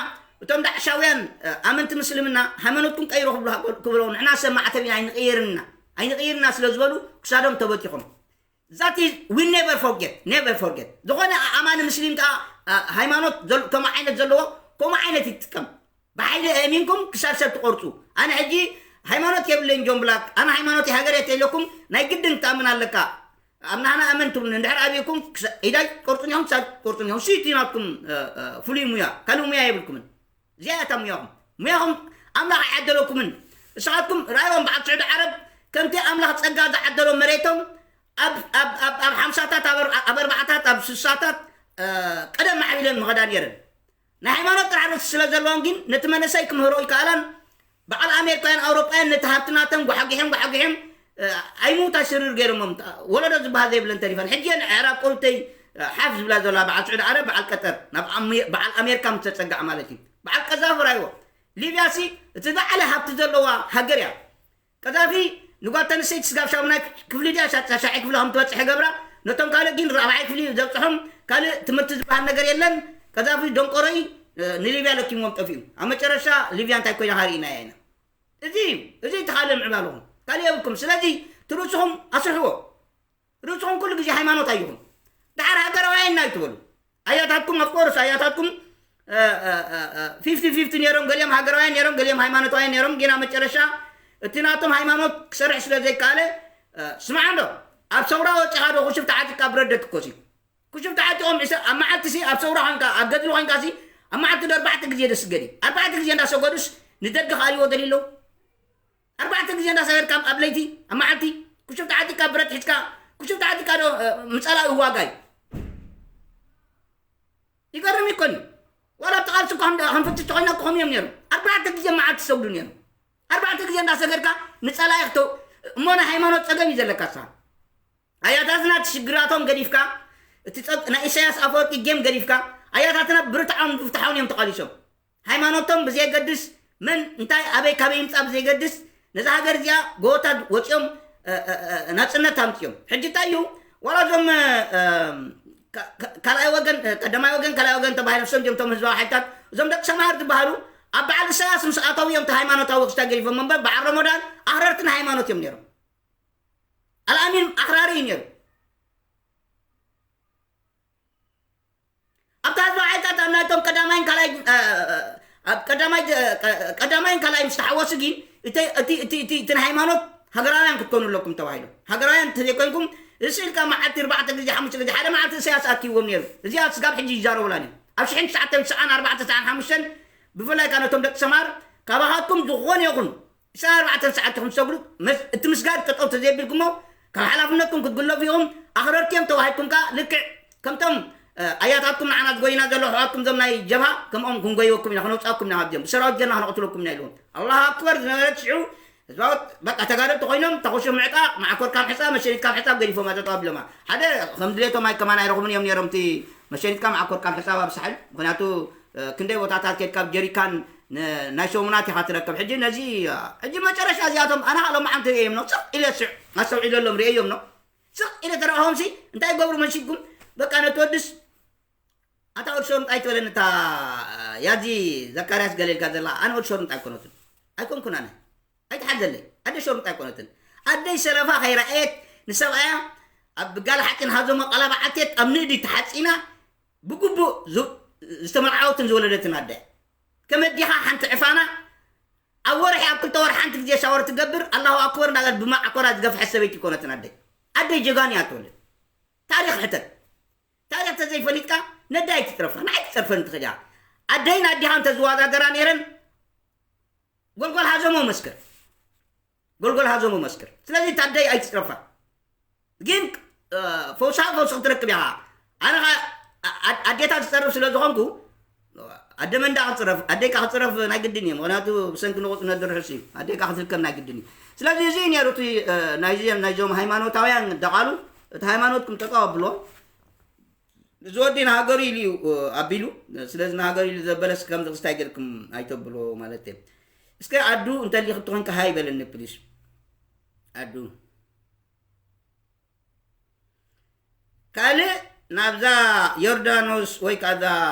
እቶም ዳዕሻውያን፣ እ፣ ኣመንቲ ምስልምና ሃይማኖትኩም ቀይሩ ክብሉ ክብሎ ንሕና ሰብ ማዕተብ ኢና ኣይንቕይርና ኣይንቕይርና ስለ ዝበሉ ክሳዶም ተበቲኾም። That is we never forget, never forget። ዝኾነ ኣማኒ ምስሊም ከዓ፣ እ፣ ሃይማኖት ዘል-፣ ከምኡ ዓይነት ዘለዎ ከምኡ ዓይነት ይጥቀም። ብሓይሊ ኣእሚንኩም ክሳብ ሰብ ትቆርፁ። ኣነ ሕጂ ሃይማኖት የብለይን ጆን ብላክ፣ ኣነ ሃይማኖት ሃገር እየ ተኢለኩም ናይ ግድን ክትኣምን ኣለካ። ኣብ ናህና ኣመን ትብሉኒ እንድሕር ኣብየኩም ክሳ-፣ ኢዳይ ትቆርፁኒ ኢኹም ክሳብ ትቆርፁኒ ኢኹም። ስቲ ናትኩም፣ እ፣ እ፣ ፍሉይ ሙያ ካልእ ሙያ የብልኩምን። እዚኣ እያ እታ ሙያኹም። ሙያኹም ኣምላኽ ኣይዓደለኩምን። ንስኻትኩም ራእይዎም በዓል ስዑዲ ዓረብ ከምቲ ኣምላኽ ጸጋ ዝዓደሎ መሬቶም ኣብ ኣብ ኣብ ኣብ ሓምሳታት ኣብ ኣር-፣ ኣብ ኣርባዓታት ኣብ ስሳታት፣ እ፣ ቀደም ማዕቢለን ምኸዳ ነይረን። ናይ ሃይማኖት ጥራሕ ርእሲ ስለ ዘለዎም ግን ነቲ መንእሰይ ክምህሮ ይከኣላን። በዓል ኣሜሪካውያን ኣውሮጳውያን ነቲ ሃብቲ ናቶም ጓሓጒሖም ጓሓጒሖም፣ እ፣ ኣይምውታ ሽርር ገይሮሞም። ወለዶ ዝበሃል ዘይብለን ተሪፈን። ሕጂ እየን ኣዕራብ ቆልተይ፣ እ፣ ሓፍ ዝብላ ዘላ በዓል ስዑዲ ዓረብ በዓል ቀጠር ናብ ኣሜ-፣ በዓል ኣሜሪካ ምስ ተጸግዓ ማለት እዩ። በዓል ቀዛፊ ራይዎ። ሊብያ ሲ እቲ ዝዓለ ሃብቲ ዘለዋ ሃገር እያ። ቀዛፊ ንጓል ተንስተይቲ ስጋብ ሻሙናይ ክፍሊ ድያ ሻ-፣ ሻሻይ ክፍሊ ከም ትበጽሕ ይገብራ። ነቶም ካልእ ግን ራብዓይ ክፍሊ ዘብጽሖም ካልእ ትምህርቲ ዝበሃል ነገር የለን። ቀዛፊ ደንቆሮይ፣ እ፣ ንሊብያ ለኪምዎም ጠፊኡ። ኣብ መጨረሻ ሊብያ እንታይ ኮይና ርኢናያ ኢና። እዚ እዩ፣ እዚ እቲ ካልእ ምዕባለኹም። ካልእ የብልኩም። ስለዚ እቲ ርእስኹም ኣስርሕዎ። ርእስኹም ኩሉ ግዜ ሃይማኖት ኣይኹን። ደሓር ሃገራውያን ኢና ኣይትበሉ። ኣያታትኩም፣ of course፣ ኣያታትኩም፣ እ፣ እ፣ እ፣ እ፣ ፊፍቲ ፊፍቲ ነይሮም፣ ገሊኦም ሃገራውያን ነይሮም፣ ገሊኦም ሃይማኖታውያን ነይሮም። ግን ኣብ መጨረሻ እቲ ናቶም ሃይማኖት ክሰርሕ ስለ ዘይከኣለ፣ እ፣ ስማዕ እንዶ፣ ኣብ ሰውራ ወጺኻ ዶ ኩሽፍ ተዓጢቕካ ብረት ዶ ትኮሲ? ኩሽፍ ተዓጢቖም ዕሰ-፣ ኣብ መዓልቲ ሲ፣ ኣብ ሰውራ ኮንካ፣ ኣብ ገድሊ ኮንካ ሲ፣ ኣብ መዓልቲ ዶ ኣርባዕተ ግዜ ዶ ስገዲ? ኣርባዕተ ግዜ እንዳሰገዱስ ንደርጊ ክኣልይዎ ደልዩ ኣለዉ? ኣርባዕተ ግዜ እንዳሰገድካ ኣብ ለይቲ፣ ኣብ መዓልቲ፣ ኩሽፍ ተዓጢቕካ ብረት ሒዝካ፣ ኩሽፍ ተዓጢቕካ ዶ፣ እ፣ ምጸላኢ ዋጋ እዩ? ይገርም ይኮን እዩ። ዋላ ኣብቲ ቃልሲ እኮ ከም፣ ከም ፍትሽ ተኾይና እኮ ከምኡ እዮም ነይሮም። ኣርባዕተ ግዜ መዓልቲ ይሰግዱ ነይሮም። ኣርባዕተ ግዜ እንዳሰገድካ ንጸላኢ ክተው-፣ እሞ ናይ ሃይማኖት ጸገም እዩ ዘለካ ንስኻ። ኣያታትና እቲ ሽግራቶም ገዲፍካ፣ እቲ ጸብ-፣ ናይ ኢሳያስ ኣፈወርቂ ጌም ገዲፍካ፣ ኣያታትና ብርትዓውን ብፍትሓውን እዮም ተቓሊሶም። ሃይማኖቶም ብዘየገድስ፣ መን እንታይ ኣበይ ካበይ ይምጻእ ብዘየገድስ፣ ነዛ ሃገር እዚኣ ጎቦታት ወጺኦም፣ እ፣ እ፣ እ፣ ናጽነት ኣምጺኦም። ሕጂ እንታይ እዩ? ዋላ እዞም፣ እ፣ እ፣ ካ-፣ ካ-፣ ካልኣይ ወገን፣ እ፣ ቀዳማይ ወገን፣ ካልኣይ ወገን ተባሂሎም ሰንጆም እቶም ህዝባዊ ሓይልታት፣ እዞም ደቂ ሰምሃር ዝበሃሉ ኣብ በዓል ኢሳያስ ምስ ኣተው እዮም እቲ ሃይማኖታዊ ክስታይ ገዲፎም እምበር፣ በዓል ረመዳን ኣኽረርቲ ንሃይማኖት እዮም ነይሮም። ኣልኣሚን ኣኽራሪ እዩ ነይሩ። ኣብታ ህዝባዊ ሓይልታት ኣብ ናይቶም ቀዳማይን ካልኣይ፣ እ፣ እ፣ ኣብ ቀዳማይ፣ እ፣ ቀ-፣ ቀዳማይን ካልኣይ ምስ ተሓወሱ ግን እቲ፣ እቲ፣ እቲ፣ እቲ፣ እቲ ናይ ሃይማኖት ሃገራውያን ክትኮኑ ኣለኩም ተባሂሉ። ሃገራውያን እንተዘይኮይንኩም፣ እዚ ስኢልካ መዓልቲ ኣርባዕተ ግዜ፣ ሓሙሽተ ግዜ፣ ሓደ መዓልቲ ኢሳያስ ኣኪዎም ነይሩ። እዚኣ ስጋብ ሕጂ ይዛረቡላን እዮም። ኣብ ሽሕን ትሽዓተን ትስዓን ኣርባዕተ ትስዓን ሓሙሽተን ብፍላይ ከኣ ነቶም ደቂ ሰማር ካባኻትኩም ዝኾነ ይኹን ዕስራን ኣርባዕተን ሰዓት ኢኹም ትሰግዱ፣ መስ-፣ እቲ ምስጋድ ጠጠው ተዘይቢልኩሞ፣ ካብ ሓላፍነትኩም ክትግለፉ ኢኹም። ኣኽረርቲ እዮም ተባሂልኩም ከኣ ልክዕ ከምቶም፣ እ፣ ኣያታትኩም ንዓና ዝጎይና ዘለዉ ኣሕዋትኩም እዞም ናይ ጀብሃ፣ ከምኦም ክንጎይወኩም ኢና፣ ክነውጽኣኩም ኢና ካብዚኦም። ብሰራዊት ጌርና ክነቕትለኩም ኢና ኢልዎም። ኣላሁ ኣክበር ዝነበረት ሽዑ ህዝባዊ በቃ ተጋደልቲ ኮይኖም፣ ተኹሲ ምዕጣ፣ መዓኮርካ ምሕጻብ፣ መሸኒትካ ምሕጻብ ገዲፎም ጠጠው ኣቢሎማ። ሓደ ከም ድሌቶም ኣይ ከማን ኣይረኽቡን እዮም ነይሮም፣ እቲ መሸኒትካ መዓኮርካ ምሕጻብ ኣብ ሳሕል። ምኽንያቱ፣ እ፣ ክንደይ ቦታታት ኬድካ ብ ጀሪካን ን-፣ ናይ ሰሙናት ኢኻ ትረክብ። ሕጂ ነዚ፣ እ፣ ሕጂ መጨረሻ እዚኣቶም ኣነ ሎማዓንቲ እዮም ነው ስቕ ኢለ ስዕ-፣ ኣስተውዒለሎም ርእዮም ነው። ስቕ ኢለ ተረኣኹምሲ እንታይ ይገብሩ መሲልኩም? በቃ ነቲ ወድስ ኣታ ወዲ ሸሩጥ ኣይትበለኒ፣ እታ ያዚ ዘካርያስ ገለ ኢልካ ዘላ፣ ኣነ ወዲ ሸሩጥ ኣይኮነትን። ኣይኮንኩን ኣነ። ኣይትሓዘለይ። ኣደ ሸሩጥ ኣይኮነትን። ኣደይ ሰለፋ ከይረኣየት ንሰብኣያ ኣብ ጋል ሓፂን ሃዞሞ ቀላባዓትየት ኣብ ንእዲ ተሓፂና ብግቡእ ዝ-፣ ዝተመርዓወትን ዝወለደትን ኣደ። ከመዲኻ ሓንቲ ዕፋና ኣብ ወርሒ ኣብ ክልተ ወርሒ ሓንቲ ግዜ ሻወር ትገብር፣ ኣላሁ ኣክበር እንዳበለት ብማዓኮራ ዝገፍሐት ሰበይቲ ኣይኮነትን ኣደይ። ኣደይ ጀጋኑ እያ ትወልድ። ታሪኽ ሕተት። ታሪኽ ተዘይፈሊጥካ ነዳይ ትጽረፋ፣ ንዓይ ትጸርፈን ትኽእል እያ። ኣደይን ኣዲኻን ተዝወዳደራ ነይረን፣ ጎልጎል ሃዞሞ መስክር። ጎልጎል ሃዞሞ መስክር። ስለዚ እታ ኣደይ ኣይትጽረፋ። ግን፣ እ፣ ፈውሳ ፈውሲ ክትረክብ ኢኻ። ኣነ ኸ ኣዴታት ዝፀርፍ ስለ ዝኾንኩ ኣደ መንዳ ክፅረፍ ኣደይካ ክፅረፍ ናይ ግድን እዩ። ምክንያቱ ብሰንኪ ንቑፅ ነድርሕስ እዩ ኣደይካ ክትርከብ ናይ ግድን እዩ። ስለዚ እዚ ነሩ እቲ ናይዞም ሃይማኖታውያን ደቓሉ እቲ ሃይማኖትኩም ጠጠው ኣብሎ። እዚ ወዲ ንሃገሩ ኢሉ እዩ ኣቢሉ። ስለዚ ንሃገሩ ኢሉ ዘበለስ ከምዚ ክስታይ ገርኩም ኣይተብሎ ማለት እየ። እስከ ኣዱ እንተሊክ ትኾንካ ሃይ በለኒ ፕሊስ ኣዱ። ካልእ ናብዛ ዮርዳኖስ ወይ ከዓ እዛ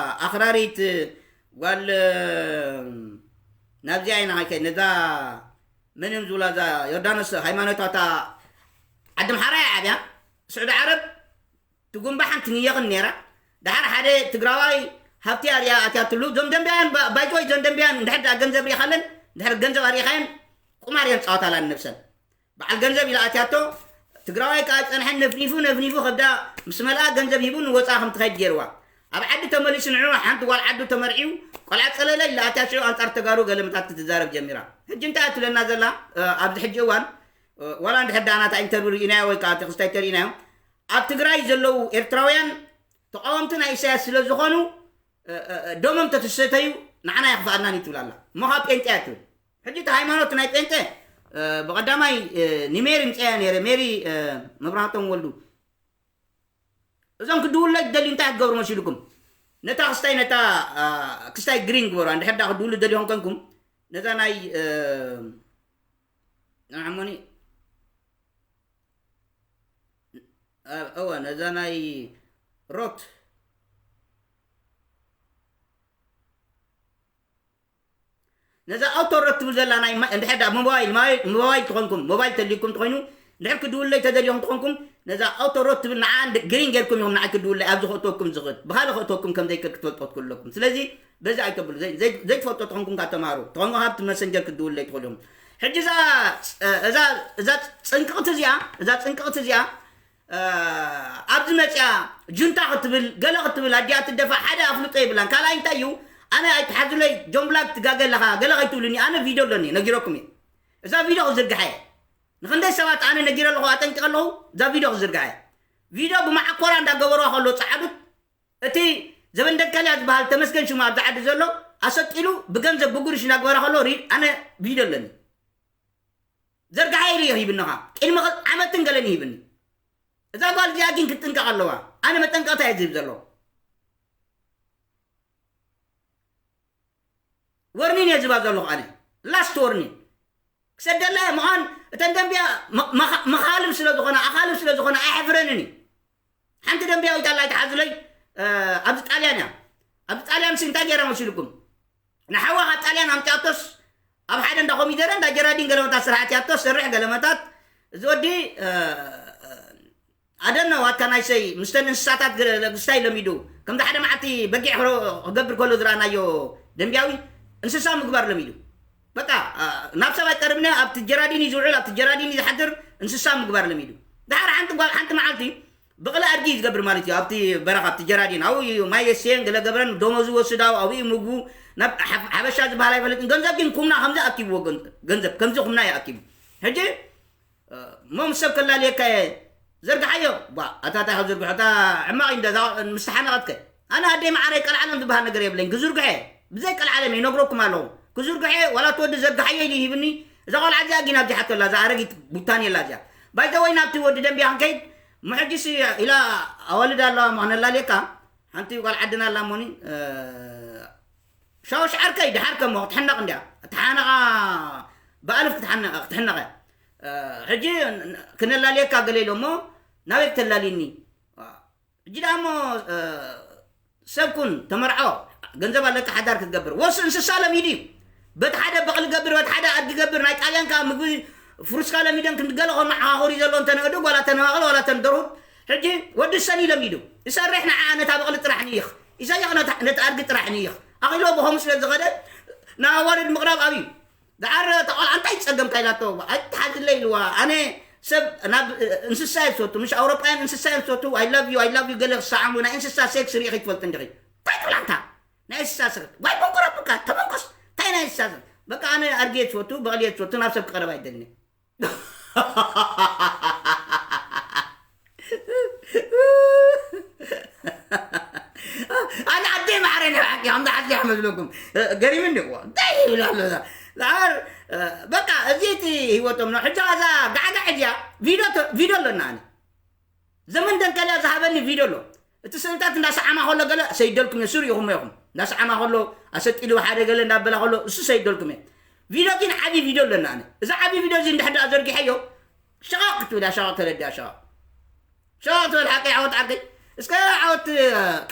ኣኽራሪት ጓል ናብዚኣ ኢና ከይከ ነዛ መን እዮም ዝብላ እዛ ዮርዳኖስ ሃይማኖታታ ዓዲ ምሓራ እያ ዓብያ ስዑዲ ዓረብ ትጉንባሓን ትንየኽን ነይራ። ደሓር ሓደ ትግራዋይ ሃብቲ ኣርያ ኣትያትሉ ዞም ደንቢያን ባይቶይ ዞም ደንቢያን እንድሕር ደኣ ገንዘብ ሪኻለን እንድሕር ገንዘብ ኣሪኻየን ቁማር እየን ፃወታላን ነብሰን በዓል ገንዘብ ኢላ ኣትያቶ ትግራዋይ ከዓ ፀንሐን ነፍኒፉ ነፍኒፉ ከብዳ ምስ መልኣ ገንዘብ ሂቡ ንወፃ ከም ትኸይድ ገይርዋ ኣብ ዓዲ ተመሊሱ ንዑ ሓንቲ ጓል ዓዱ ተመርዒው ቆልዓ ፀለለ ኢላ ኣትያ ሽዑ ኣንፃር ተጋሩ ገለመታት ትዛረብ ጀሚራ ሕጂ እንታይ ትብለና ዘላ ኣብዚ ሕጂ እዋን ዋላ እንድሕር ደኣ ናታ ኢንተርቪው ርኢናዮ ወይ ከዓ ክስታይ ተርኢናዮ ኣብ ትግራይ ዘለዉ ኤርትራውያን ተቃወምቲ ናይ ኢሳያስ ስለ ዝኾኑ ደሞም ተትሰተዩ ንዓና የኽፍኣናን እዩ ትብል ኣላ እሞ ካብ ጴንጤ እያ ትብል ሕጂ እቲ ሃይማኖት ናይ ጴንጤ ብቐዳማይ ንሜሪ ምፅያ ነይረ ሜሪ መብራህቶም ወልዱ እዞም ክድውለይ ትደልዩ እንታይ ክትገብሩ መሲልኩም ነታ ክስታይ ነታ ክስታይ ግሪን ግበሩ እንድሕር ዳ ክድውሉ ደልዮም ከንኩም ነዛ ናይ ንዓሞኒ እወ ነዛ ናይ ሮት ነዛ ኣውቶ ሮት ትብል ዘላ ናይ እንድሕር ዳ ሞባይል ሞባይል ትኾንኩም ሞባይል ተልዩኩም ትኾይኑ እንድሕር ክድውለይ ተደልዮም ትኾንኩም ነዛ ኣውቶ ሮት ትብል ንዓ ግሪን ጌርኩም ኢኹም ንዓ ክድውለይ ኣብዚ ክእተወኩም ዝኽእል ብኻልእ ክእተወኩም ከም ዘይክእል ክትፈልጦ ትክእሉ ኣለኩም ስለዚ በዚ ኣይተብሉ ዘይትፈልጦ ተኾንኩም ካብ ተምሃሩ ተኾንኩም ካብቲ መሰንጀር ክትድውለይ ትኽእሉ እዮም ሕጂ እዛ እዛ እዛ ፅንቅቕቲ እዚኣ እዛ ፅንቅቕቲ እዚኣ ኣብዚ መፅያ ጁንታ ክትብል ገለ ክትብል ኣዲኣ ትደፋ ሓደ ኣፍልጦ የብላን ካልኣይ እንታይ እዩ ኣነ ኣይትሓዙለይ ጆምብላክ ትጋገ ኣለኻ ገለ ከይትብሉኒ ኣነ ቪድዮ ኣለኒ ነጊረኩም እየ እዛ ቪድዮ ክዝርግሓ እየ ንክንደይ ሰባት ኣነ ነጊረ ኣለኹ ኣጠንቂቐ ኣለኹ እዛ ቪድዮ ክዝርግሓ እየ ቪድዮ ብመዓኮራ እንዳገበርዋ ከሎ ፀዓዱት እቲ ዘበን ደካልያ ዝበሃል ተመስገን ሽሙ ኣብዚ ዓዲ ዘሎ ኣሰቂሉ ብገንዘብ ብጉርሽ እናግበራ ከሎ ኣነ ቪድዮ ኣለኒ ዘርግሓ ኢሉ ይህብኒ ኸዓ ቅድሚ ዓመትን ገለን ይህብኒ እዛ ጓል እዚኣ ግን ክትጥንቀቕ ኣለዋ ኣነ መጠንቀቕታ እየ ዝህብ ዘሎ ወርኒን እየ ዝባ ዘለኹ ኣነ ላስት ወርኒን ክሰደላ እየ ምዃን እተን ደንብያ መኻልብ ስለ ዝኾነ ኣኻልብ ስለ ዝኾነ ኣይሕፍረንን እዩ ሓንቲ ደንብያዊት ኣላ ኣይትሓዙለይ ኣብዚ ጣልያን እያ ኣብዚ ጣልያን ሲ እንታይ ገይራ መሲልኩም ንሓዋ ካብ ጣልያን ኣምፅኣቶስ ኣብ ሓደ እንዳ ኮሚደረ እንዳ ጀራዲን ገለመታት ስራሕቲ ኣቶ ሰርሕ ገለመታት እዚ ወዲ ኣደነ ዋትካ ናይ ሰይ ምስተን እንስሳታት ግስታይ ለሚዱ ከምዚ ሓደ መዓልቲ በጊዕ ክገብር ከሎ ዝረኣናዮ ደንቢያዊ እንስሳ ምግባር ለሚዱ በቃ ናብ ሰብ ኣይቀርብነ ኣብቲ ጀራዲን እዩ ዝውዕል ኣብቲ ጀራዲን እዩ ዝሓድር እንስሳ ምግባር ለሚዱ ድሓር ሓንቲ ጓል ሓንቲ መዓልቲ ብቕሊ ኣድጊ እዩ ዝገብር ማለት እዩ ኣብቲ በረኻ ኣብቲ ጀራዲን ኣብኡ እዩ ማይ የስየን ገለ ገብረን ደሞዙ ወስድ ኣብኡ ኣብኡ እዩ ምግቡ ናብ ሓበሻ ዝበሃል ኣይፈልጥን ገንዘብ ግን ኩምና ከምዚ ኣኪብዎ ገንዘብ ከምዚ ኩምና እዩ ኣኪቡ ሕጂ እሞ ምስ ሰብ ከላልየካ እየ ዘርግሓዮ ባ ኣታ እንታይ ካብ ዝርግሖ እታ ዕማቕ እዩ እንደ ምስ ተሓነቐትከ ኣነ ኣደይ መዓረይ ቀልዓለም ዝበሃል ነገር የብለኝ ክዝርግሐ ብዘይ ቀልዓለም ይነግረኩም ኣለኹ ክዝርግሐ ዋላ እቲ ወዲ ዘርግሓዮ ኢሉ ይህብኒ እዛ ቆልዓ እዚኣ ጊና ኣብዚሓቶ ኣላ እዛ ኣረጊት ቡታን የላ እዚኣ ባይዘወይ ናብቲ ወዲ ደንቢያ ክንከይድ እሞ ሕጂስ ኢላ ኣዋልድ ኣለዋ እሞ ክነላልየካ ሓንቲ ጓል ዓድና ኣላ እሞኒ ሻወሽ ዓርከይ ድሓር ከሞ ክትሕነቕ እንድያ ተሓነቓ ብኣልፍ ክትሓነቐ ክትሕነቐ ሕጂ ክነላልየካ ገለ ኢሎ እሞ ናበይ ክተላልዩኒ ሕጂ ደኣ እሞ ሰብ ኩን ተመርዖ ገንዘብ ኣለካ ሓዳር ክትገብር ወስ እንስሳ ለሚዱ እዩ በቲ ሓደ በቕሊ ገብር በቲ ሓደ ኣድጊ ገብር ናይ ጣልያን ከዓ ምግቢ ፍሩስካ ለሚደን ክንገለ ኮና ዓኻኹሪ ዘሎ እንተነእዱ ጓላ ተነማቕል ዋላ ተንደርሁት ሕጂ ወዲ ሰኒ ለሚዱ ይሰርሕ ንዓ ነታ በቕሊ ጥራሕ ንይኽ ኢሳያቕ ነቲ ኣድጊ ጥራሕ ንይኽ ኣኺሎ ብኸምኡ ስለ ዝኸደ ንኣዋርድ ምቕራብ ኣብዩ ደዓረ ተቓል ኣንታይ ጸገምካ ኢላቶ ኣይትሓዝለ ኢልዋ ኣነ ሰብ ናብ እንስሳ እየ ዝፈቱ ምሽ ኣውሮጳያን እንስሳ እየ ዝፈቱ I love you I love you ገለ ክሰዓሙ ናይ እንስሳ ሴክስ ርኢኺ ትፈልጥ እንዲኺ እንታይ ትብል ኣንታ ናይ እንስሳ ስርት ዋይ መንኮራኩርካ ተመንኮስ እንታይ ናይ እንስሳ ስርት በቃ ኣነ ኣድጊ እየ ዝፈቱ በቕሊ እየ ዝፈቱ ናብ ሰብ ክቐረብ ኣይደልን እየ ከምዚ ሓዚኣ መስለኩም? ገሪምኒ እኮ እንታይ ይብል ኣሎ እዛ? ዝዓር በቃ እዚ እቲ ህይወቶም ነው። ሕጂ እዛ ጋዕጋዕ እዚኣ ቪድዮ ተ- ቪድዮ ኣለና ኣነ ዘመን ደንቀልያ ዝሃበኒ ቪድዮ ኣሎ። እቲ ስእልታት እንዳሰዓማ ከሎ ገለ ሰይደልኩም እየ፣ ስሩ ኢኹም ኢኹም እንዳሰዓማ ከሎ ኣሰጢሉ ሓደ ገለ እንዳበላ ከሎ እሱ ሰይደልኩም እየ። ቪድዮ ግን ዓቢ ቪድዮ ኣለና ኣነ። እዚ ዓቢ ቪድዮ እዚ እንድሕር ደኣ ዘርጊሐዮ ሸቓቕ ክትብል እያ፣ ሸቓቕ ተረዲኣ ሸቓቕ ሸቓቕ ትብል ሓቀይ ዓወት ዓርከይ። እስከ ዓወት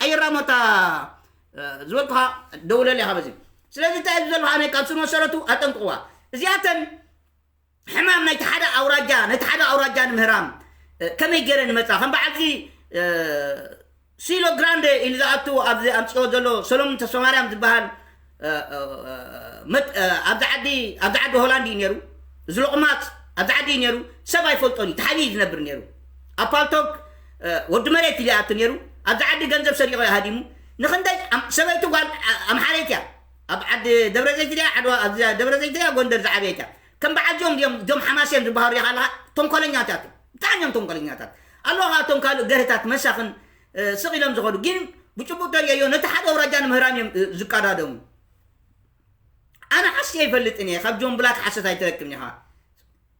ቀይራ ሞታ ዝበልኩኻ ደውለል ኢኻ በዚ። ስለዚ እንታይ እዩ ዘሎ ኣነ ካብ ስር መሰረቱ ኣጠንቅቕዋ። እዚኣተን ሕማም ናይቲ ሓደ ኣውራጃ ነቲ ሓደ ኣውራጃ ንምህራም ከመይ ገይረ ንመፃ ከም በዓልዚ ሲሎ ግራንደ ኢሉ ዝኣቱ ኣብዚ ኣምፅኦ ዘሎ ሰሎሙን ተስፋማርያም ዝበሃል ኣብዚ ዓዲ ኣብዚ ዓዲ ሆላንድ እዩ ነይሩ። እዚ ሎቕማፅ ኣብዚ ዓዲ እዩ ነይሩ። ሰብ ኣይፈልጦን እዩ ተሓቢኡ ዝነብር ነይሩ። ኣብ ፓልቶክ ወዲ መሬት ኢሉ ይኣቱ ነይሩ። ኣብዚ ዓዲ ገንዘብ ሰሪቑ እዩ ሃዲሙ። ንክንደይ ሰበይቱ ጓል ኣምሓረይት እያ። ኣብ ዓዲ ደብረ ዘይት ድያ ዓድዋ ኣብዚ ደብረ ዘይት ድያ ጎንደር ዝዓበየት እያ። ከም በዓል ጆም ድዮም ጆም ሓማሴን ዝበሃሩ ዲኻ ኣለኻ? ተንኮለኛታት እዮም። ብጣዕሚ እዮም ተንኮለኛታት። ኣለዋ ካብቶም ካልእ ገርህታት መሳኽን ስቕ ኢሎም ዝኸዱ ግን ብጭቡጥ ተሪኦዮ ነቲ ሓደ ኣውራጃ ንምህራም እዮም ዝቀዳደሙ። ኣነ ሓስየ ይፈልጥን እየ። ካብ ጆን ብላክ ሓሶት ኣይትረክብን ኢኻ።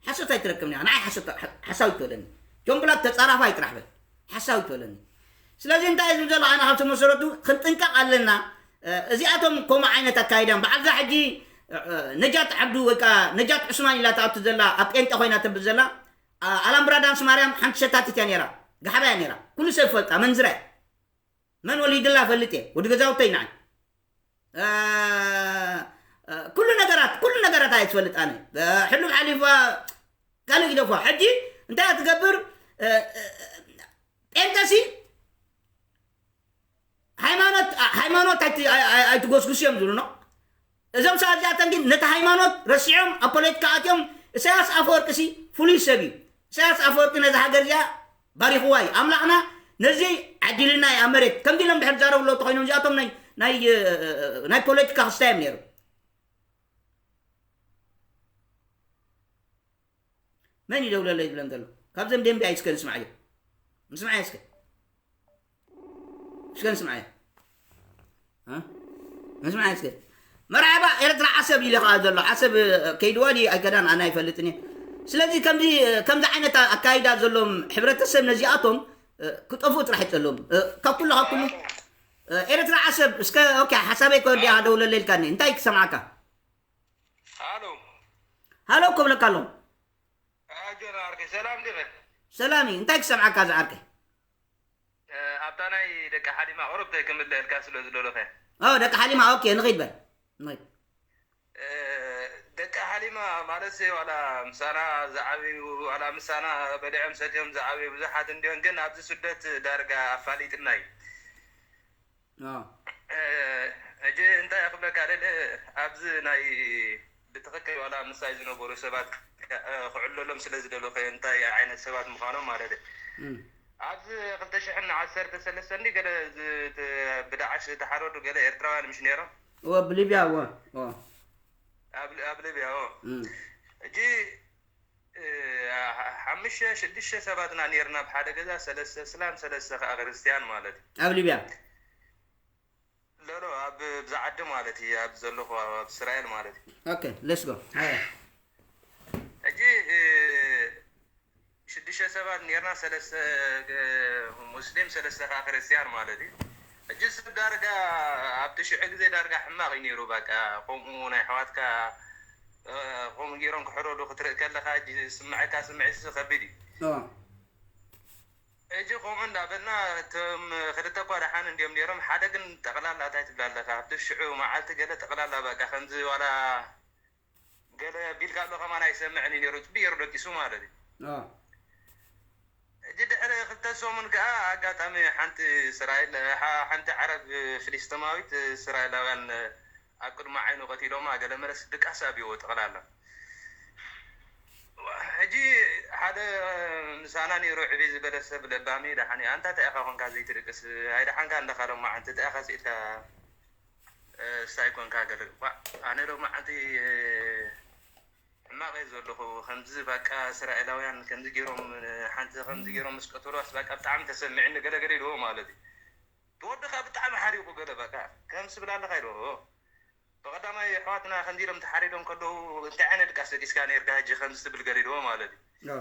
ሓሶት ኣይትረክብን ኢኻ። ንዓይ ሓሶት ሓሳዊ ትበለኒ። ጆን ብላክ ተጻራፋይ ጥራሕ በል። ሓሳዊ ትበለኒ። ስለዚ እንታይ እዩ ዝብል ዘሎ ኣነ ካብቲ መሰረቱ ክንጥንቀቕ ኣለና። እዚኣቶም ከምኡ ዓይነት ኣካይዳን በዓልዛ ሕጂ ነጃት ዓብዱ ወይ ከዓ ነጃት ዑስማን ኢላ ትኣቱ ዘላ ኣብ ጴንጠ ኮይና ተብል ዘላ ኣላምብራ ዳንስ ማርያም ሓንቲ ሸታቲት እያ ነራ። ጋሓባ እያ ነራ። ኩሉ ሰብ ይፈልጣ መንዝራ እያ። መን ወሊድላ ፈልጥ እየ ወዲ ገዛውተይ ንዓይ ኩሉ ነገራት ኩሉ ነገራት ኣየ ትፈልጥ ኣነ ሕሉፍ ሓሊፋ ካልእ ግደፎ ሕጂ እንታይ ትገብር ጴንጠሲ ሃይማኖት ሃይማኖት ኣይትጎስጉስ እዮም ዝብሉ ነው እዞም ሰባት እዚኣተን ግን ነቲ ሃይማኖት ረሲዖም ኣብ ፖለቲካ ኣትዮም እሳያስ ኣፈወርቂ ሲ ፍሉይ ሰብ እዩ እሳያስ ኣፈወርቂ ነዚ ሃገር እዚኣ ባሪኽዋ እዩ ኣምላኽና ነዚ ዓዲልና እዩ ኣብ መሬት ከምዚ ኢሎም ድሕር ዛረቡ ኣለዉ ተኮይኖም እዚኣቶም ናይ ናይ ናይ ፖለቲካ ክስታይ እዮም ነይሩ መን ይደውለለይ ዝብለን ዘሎ ካብዘም ደንቢ ኣይስከ ንስማዕዮ ንስማዕዮ እስከ እስከ ንስማዕዮ ንስማዕ እስከ መርሓባ ኤርትራ ዓሰብ ኢለ ከዓ ዘሎ ዓሰብ ከይድዋ ድዩ ኣይከዳን ኣነ ኣይፈልጥን እየ ስለዚ ከምዚ ከምዚ ዓይነት ኣካይዳ ዘሎም ሕብረተሰብ ነዚኣቶም ክጠፍኡ ጥራሕ ይፀሎም ካብ ኩሉ ካብ ኩሉ ኤርትራ ዓሰብ እስከ ኦኬ ሓሳበይ ከወዲኣ ደውለለይ ኢልካኒ እንታይ ክሰምዓካ ሃሎ ሃሎ ክብለካ ኣለኹ ኣጆና ዓርከይ ሰላም ዲኸ ሰላም እዩ እንታይ ክሰምዓካ ዝዓርከይ ኣብታ ናይ ደቂ ሓሊማ ቁሩብ ክምልአልካ ስለ ዝደለኹ ደቂ ሓሊማ ኦኬ ንኺድ በል ንኺድ ደቂ ሓሊማ ማለት ዋላ ምሳና ዝዓብዩ ዋላ ምሳና በሊዖም ሰትዮም ዝዓብዩ ብዙሓት እንዲሆን ግን ኣብዚ ስደት ዳርጋ ኣፋሊጥና እዩ ሕጂ እንታይ ክብለካ ደለ ኣብዚ ናይ ብትኽክል ዋላ ምሳይ ዝነበሩ ሰባት ክዕለሎም ስለ ዝደለኹ እንታይ ዓይነት ሰባት ምዃኖም ማለት ኣብዚ ክልተ ሽሕን ዓሰርተ ሰለስተን ገለ ብዳዓሽ ዝተሓረዱ ገለ ኤርትራውያን ምሽ ነይሮም እወ ብሊብያ እወ ኣብ ሊብያ ሕጂ ሓምሽተ ሽዱሽተ ሰባት ኢና ነርና ኣብ ሓደ ገዛ ሰለስተ እስላም ሰለስተ ከዓ ክርስትያን ማለት እዩ ኣብ ሊብያ ሎሎ ኣብ ብዛ ዓዲ ማለት እዩ ኣብ ዘለኹ ኣብ እስራኤል ማለት እዩ okay let's go ሕጂ ሽዱሽተ ሰባት ነርና ሰለስተ ሙስሊም ሰለስተ ከዓ ክርስትያን ማለት እዩ ሕጂ ሰብ ዳርጋ ኣብቲ ሽዑ ግዜ ዳርጋ ሕማቕ እዩ ነይሩ በቃ ከምኡ ናይ ኣሕዋትካ ከምኡ ገይሮም ክሕረዱ ክትርኢ ከለካ ስምዐካ ስምዒት ከቢድ እዩ ሕጂ ከምኡ እንዳበልና እቶም ክልተ እኳ ደሓን እንዲዮም ነይሮም ሓደ ግን ጠቕላላ እንታይ ትብላ ኣለካ ኣብቲ ሽዑ መዓልቲ ገለ ጠቕላላ በቃ ከምዚ ዋላ ገለ ቢልካ ኣሎ ከማን ኣይሰምዕን እዩ ነይሩ ፅቢ ገይሩ ደቂሱ ማለት እዩ ሕጂ ድሕሪ ክልተ ሰሙን ከዓ ኣጋጣሚ ሓንቲ እስራኤል ሓንቲ ዓረብ ፍሊስጢማዊት እስራኤላውያን ኣብ ቅድሚ ዓይኑ ቀቲሎማ ገለ መለስ ድቃስ ኣብዎ ጠቕላላ ሕጂ ሓደ ምሳና ነይሩ ዕብይ ዝበለ ሰብ ለባሚ ደሓን ኣንታ እንታይ ኢኻ ኮንካ ዘይትድቅስ ኣይደሓንካ እንዳኻሎም መዓንቲ እንታይ ኢኻ ስኢልካ ሳይ ኮንካ ገለ ኣነ ሎማዓንቲ ሕማቕ እየ ዘለኹ ከምዚ በቃ እስራኤላውያን ከምዚ ገይሮም ሓንቲ ከምዚ ገይሮም ምስ ቀተሉዋስ በቃ ብጣዕሚ ተሰሚዕኒ ገለ ገለ ኢልዎ ማለት እዩ ብወድኻ ብጣዕሚ ሓሪቑ ገለ በቃ ከም ስብል ኣለኻ ኢልዎ። ብቐዳማይ ኣሕዋትና ከምዚ ኢሎም ተሓሪዶም ከለዉ እንታይ ዓይነት ድቃስ ደቂስካ ነርካ ሕጂ ከምዚ ትብል ገሪድዎ ማለት እዩ።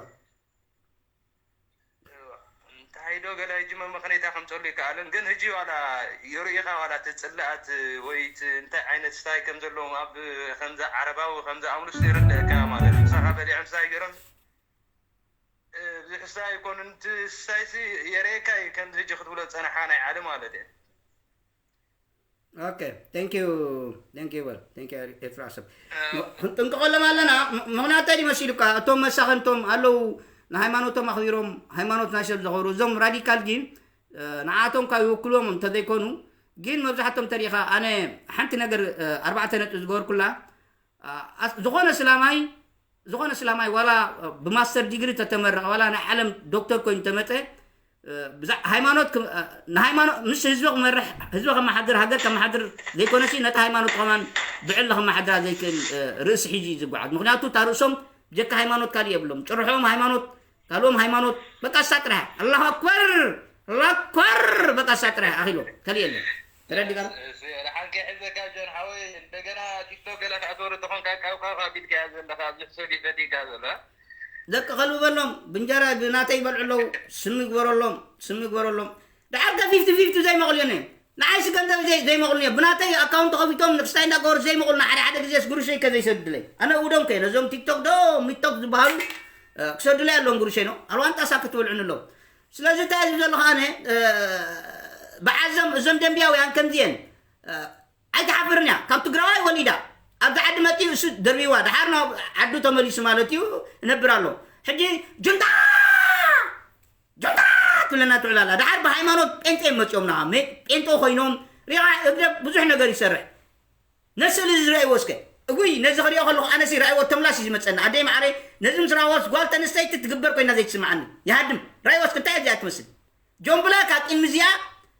እንታይ ዶ ገለ ሕጂ መመኸነይታ ከምፀሉ ይከኣልን ግን ሕጂ ዋላ የርእኻ ዋላ እቲ ፅላኣት ወይ እቲ እንታይ ዓይነት ስታይ ከም ዘለዎም ኣብ ከምዚ ዓረባዊ ከምዚ ኣምሉስ ይርድእካ ማለት እዩ። ምሳኻ በሊዖም ስታይ ገይሮም ብዙሕ ስታይ ኣይኮኑን። እቲ ስታይሲ የርእየካ እዩ ከምዚ ሕጂ ክትብሎ ዝፀናሓ ናይ ዓሊ ማለት እየ። Okay, thank you, thank you well, thank you ኤርትራ ሰብ። ክንጥንቀቐሎም ኣለና። ምኽንያት እንታይ መሲሉካ? እቶም መሳኸንቶም ኣለዉ፣ ንሃይማኖቶም ኣኽቢሮም ሃይማኖት ናይ ሰብ ዘኸብሩ፣ እዞም ራዲካል ግን ንዓቶም ካብ ይወክልዎም እንተዘይኮኑ ግን መብዛሕቶም ተሪኻ። ኣነ ሓንቲ ነገር ኣርባዕተ ነጥቢ ዝገበርኩላ፣ ዝኾነ ስላማይ ዝኾነ ስላማይ ዋላ ብማስተር ዲግሪ ተተመረቐ ዋላ ናይ ዓለም ዶክተር ኮይኑ ተመፀ፣ ሃይማኖት ንሃይማኖት ምስ ህዝቢ ክመርሕ፣ ህዝቢ ከመሓድር፣ ሃገር ከመሓድር ዘይኮነሲ ነቲ ሃይማኖት ከማን ብዕሊ ከመሓድራ ዘይክእል ርእሲ ሒዙ እዩ ዝጓዓዝ። ምክንያቱ እታ ርእሶም ብጀካ ሃይማኖት ካሊእ የብሎም። ጭርሖም ሃይማኖት፣ ካልኦም ሃይማኖት፣ በቃ እሳ ጥራሕ። ኣላሁ ኣክበር፣ ኣላሁ ኣክበር፣ በቃ እሳ ጥራሕ ኣኺሎም። ካሊእ የለን። ተረዲእካ? ደሓን ከይሕዘካ ጆን ሓወይ፣ እንደገና ቲክቶክ ገለ ክትኣትወሉ ተኾንካ ካብ ካብ ኣቢልካያ ዘለኻ ኣብዚ ሕሶ ዲፈዲካ ዘሎ። ደቂ ከልቢ በሎም፣ ብንጀራ ብናተይ ይበልዑ ኣለዉ። ስሚ ግበረሎም፣ ስሚ ግበረሎም። ደሓር ከ ፊፍቲ ፊፍቲ ዘይመቕልዮን እዮም። ንዓይሲ ገንዘብ ዘይመቕልኒ እዮም። ብናተይ ኣካውንት ከፊቶም ንክስታይ እንዳገበሩ ዘይመቕሉና ሓደ ሓደ ግዜስ ግሩሸይ ከ ዘይሰድለይ። ኣነ እውዶም ከ ነዞም ቲክቶክ ዶ ሚቶክ ዝበሃሉ ክሰዱለይ ኣለዎም ግሩሸይ ነው። ኣልዋንጣ ሳክት ትበልዑኒ ኣለዉ። ስለዚ እንታይ ዝብ ዘለኹ ኣነ ብዓዘም እዞም ደንብያውያን ከምዚየን ኣይትሓፍርን እያ። ካብ ትግራዋይ ወሊዳ ኣብዚ ዓዲ መፂኡ እሱ ደርቢዋ ድሓር ናብ ዓዱ ተመሊሱ ማለት እዩ እነብር ኣሎ። ሕጂ ጁንታ ጁንታ ትብለና ትውዕል ኣላ። ድሓር ብሃይማኖት ጴንጤ እዮም መፂኦም ና ጴንጤ ኮይኖም ሪኻ እብደ ብዙሕ ነገር ይሰርሕ። ነስእሊ እዚ ርኣይዎ እስከ። እጉይ ነዚ ክሪኦ ከለኹ ኣነሲ ርኣይዎ ተምላስ እዩ ዝመፀኒ። ኣደይ ማዕረይ ነዚ ምስ ራእዎስ ጓል ተንስተይቲ ትግበር ኮይና ዘይትስምዓኒ። ይሃድም ርኣይዎ እስከ እንታይ እዚኣ ትመስል። ጆን ብላክ ኣብ ቅድሚ እዚኣ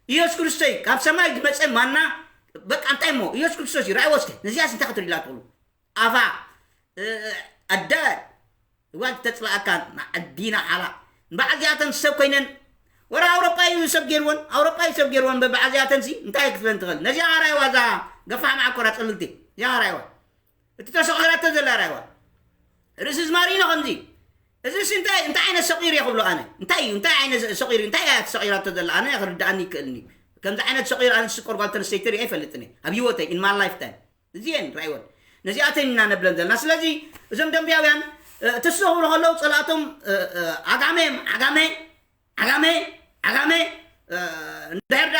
ኢየሱስ ክርስቶስ እዩ ካብ ሰማይ ዝመፀ ማና። በቃ እንታይ እሞ ኢየሱስ ክርስቶስ እዩ ርኣይዎ እስከ። ነዚኣስ እንታይ ክትሪላ ትኽእሉ ኣፋ ኣደ እዋን ክተፅላኣካ ንዓዲ ንዓላ ንበዓል እዚኣተን ሰብ ኮይነን ወረ ኣውሮጳ እዩ ሰብ ገይርወን ኣውሮጳ እዩ ሰብ ገይርወን በበዓል እዚኣተን ሲ እንታይ ክትብለን ትኽእል ነዚኣ ራይዋ እዛ ገፋሕ መዓኮራ ፅልልቲ እዚኣ ራይዋ እቲ ተሰቒራቶ ዘላ ራይዋ ርእሲ ዝማሪኖ ከምዚ እዚ ሲ እንታይ እንታይ ዓይነት ሰቒር እየ ክብሎ ኣነ እንታይ እዩ እንታይ ዓይነት ሰቒር እንታይ እያ ትሰቒራቶ ዘላ ኣነ ክርድኣኒ ይክእልኒ ከምዚ ዓይነት ሰቒር ኣነ ስቆር ጓል ተንስተይቲ ሪኣ ይፈልጥኒ ኣብ ህይወተይ in my lifetime እዚኤን ራእይወን ነዚኣተን ኢና ነብለን ዘለና ስለዚ እዞም ደንብያውያን ትስኽብሩ ከለዉ ፀላእቶም ዓጋመ ዓጋመ ዓጋመ ዓጋመ እንድሕር ዳ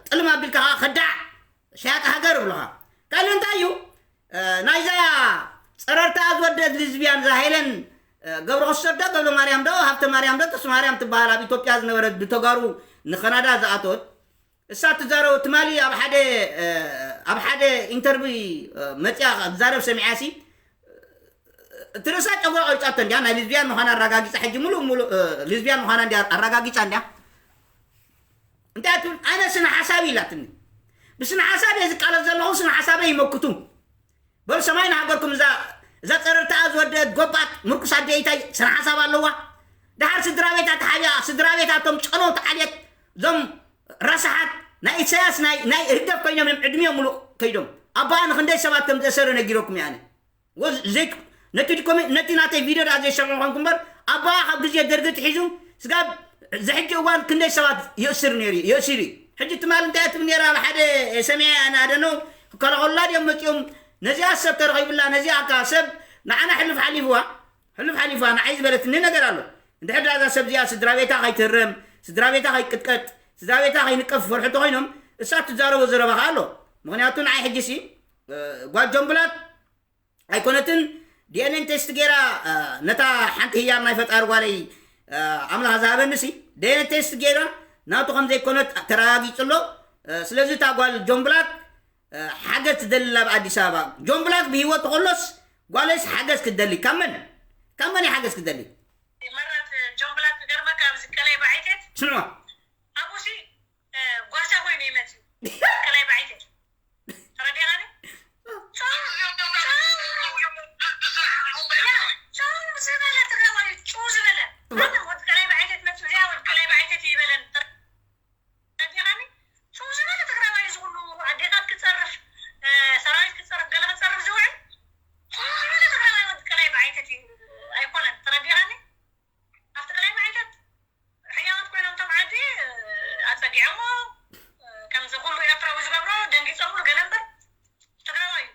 ጥልም ኣቢልካ ከዓ ከዳዕ ሸያጢ ሃገር ይብሉኻ ካልእ እንታይ እዩ ናይዛ ፀረርታ ዝወደት ልዝብያን እዛ ሄለን ገብረ ክሰዶ ገብረ ማርያም ዶ ሃብተ ማርያም ዶ ተስ ማርያም ትበሃል ኣብ ኢትዮጵያ ዝነበረት ብተጋሩ ንኸናዳ ዝኣተወት እሳ ትዛረብ ትማሊ ኣብ ሓደ ኣብ ሓደ ኢንተርቪ መፅያ ትዛረብ ሰሚዓ ሲ እቲ ርእሳ ጨጉራ ቆይፃቶ እንዲያ ናይ ሊዝቢያን ምዃና ኣረጋጊፃ ሕጂ ሙሉእ ሙሉእ ሊዝቢያን ምዃና እንዲያ ኣረጋጊፃ እንዲያ እንታይ ትብል ኣነ ስነ ሓሳብ ኢላትኒ ብስነ ሓሳብ እየ ዝቃለብ ዘለኹ ስነ ሓሳበይ ይመክቱ በሉ ሰማይ ንሃገርኩም እዛ እዛ ፀረርታኣ ዝወደአት ጎባጥ ምርኩስ ኣደይታይ ስነ ሓሳብ ኣለዋ ደሓር ስድራ ቤታ ተሓቢኣ ስድራ ቤታቶም ጨነው ተዓልየት እዞም ረሳሓት ናይ ኢሳያስ ናይ ናይ ህግደፍ ኮይኖም እዮም ዕድሚኦም ሙሉእ ከይዶም ኣባኣ ንክንደይ ሰባት ከም ዘእሰረ ነጊረኩም እየ ኣነ ወዝ ዘይክ ነቲ ዲኮሜ ነቲ ናተይ ቪድዮ ደኣ ዘይሰምዑ ኮንኩ እምበር ኣባኣ ካብ ግዜ ደርጊ ትሒዙ ስጋብ ዝሕጂ እዋን ክንደይ ሰባት የእስር ነይሩ የእሲሩ እዩ ሕጂ ትማል እንታይ ትብል ነይራ ኣብ ሓደ ሰሚዐ ኣነ ኣደነው ክከላኸሉላ ድዮም መፂኦም ነዚኣ ሰብ ተረኺቡላ ነዚኣ እካ ሰብ ንዓና ሕሉፍ ሓሊፍዋ ሕሉፍ ሓሊፍዋ ንዓይ ዝበለትኒ ነገር ኣሎ እንድሕር ደኣ እዛ ሰብ እዚኣ ስድራ ቤታ ከይትህረም ስድራ ቤታ ከይቅጥቀጥ ስድራ ቤታ ከይንቀፍ ዝፈርሑ እንተኮይኖም እሳ ትዛረቦ ዘረባ ከዓ ኣሎ ምክንያቱ ንዓይ ሕጂ ሲ ጓል ጆምብላት ኣይኮነትን ዲኤንኤን ቴስት ገይራ ነታ ሓንቲ ህያብ ናይ ፈጣሪ ጓለይ ኣምላኽ ዝሃበኒ ሲ ዲኤንኤን ቴስት ገይራ ናቱ ከም ዘይኮነት ተረጋጊጹ ኣሎ ስለዚ እታ ጓል ጆምብላት ሓገዝ ትደሊ ናብ ኣዲስ ኣበባ ጆምብላት ብህይወት ተኸሎስ ጓለይስ ሓገዝ ክትደሊ ካብ መን ካብ መን ሓገዝ ክትደሊ መራት ጆምብላት ክገርመካ ኣብዚ ቀላይ ባዓይተት ስምዑ ኣቡሲ ጓሳ ኮይኑ ይመጽእ ቀላይ ባዓይተት ተረዲኻኒ ጭው ዝበለ ትግራዋይ ጭው ዝበለ ወዲ ቀላይ ባዓይተት መጽእ እዚኣ ወዲ ቀላይ ባዓይተት ይበለን ተረዲኻኒ ጭው ዝበለ ትግራዋይ ዝኹሉ ኣዴታት እዚ ኩሉ ኤርትራዊ ዝገብሮ ደንጊጾምሉ ገለ እምበር ትግራዋይ እዩ።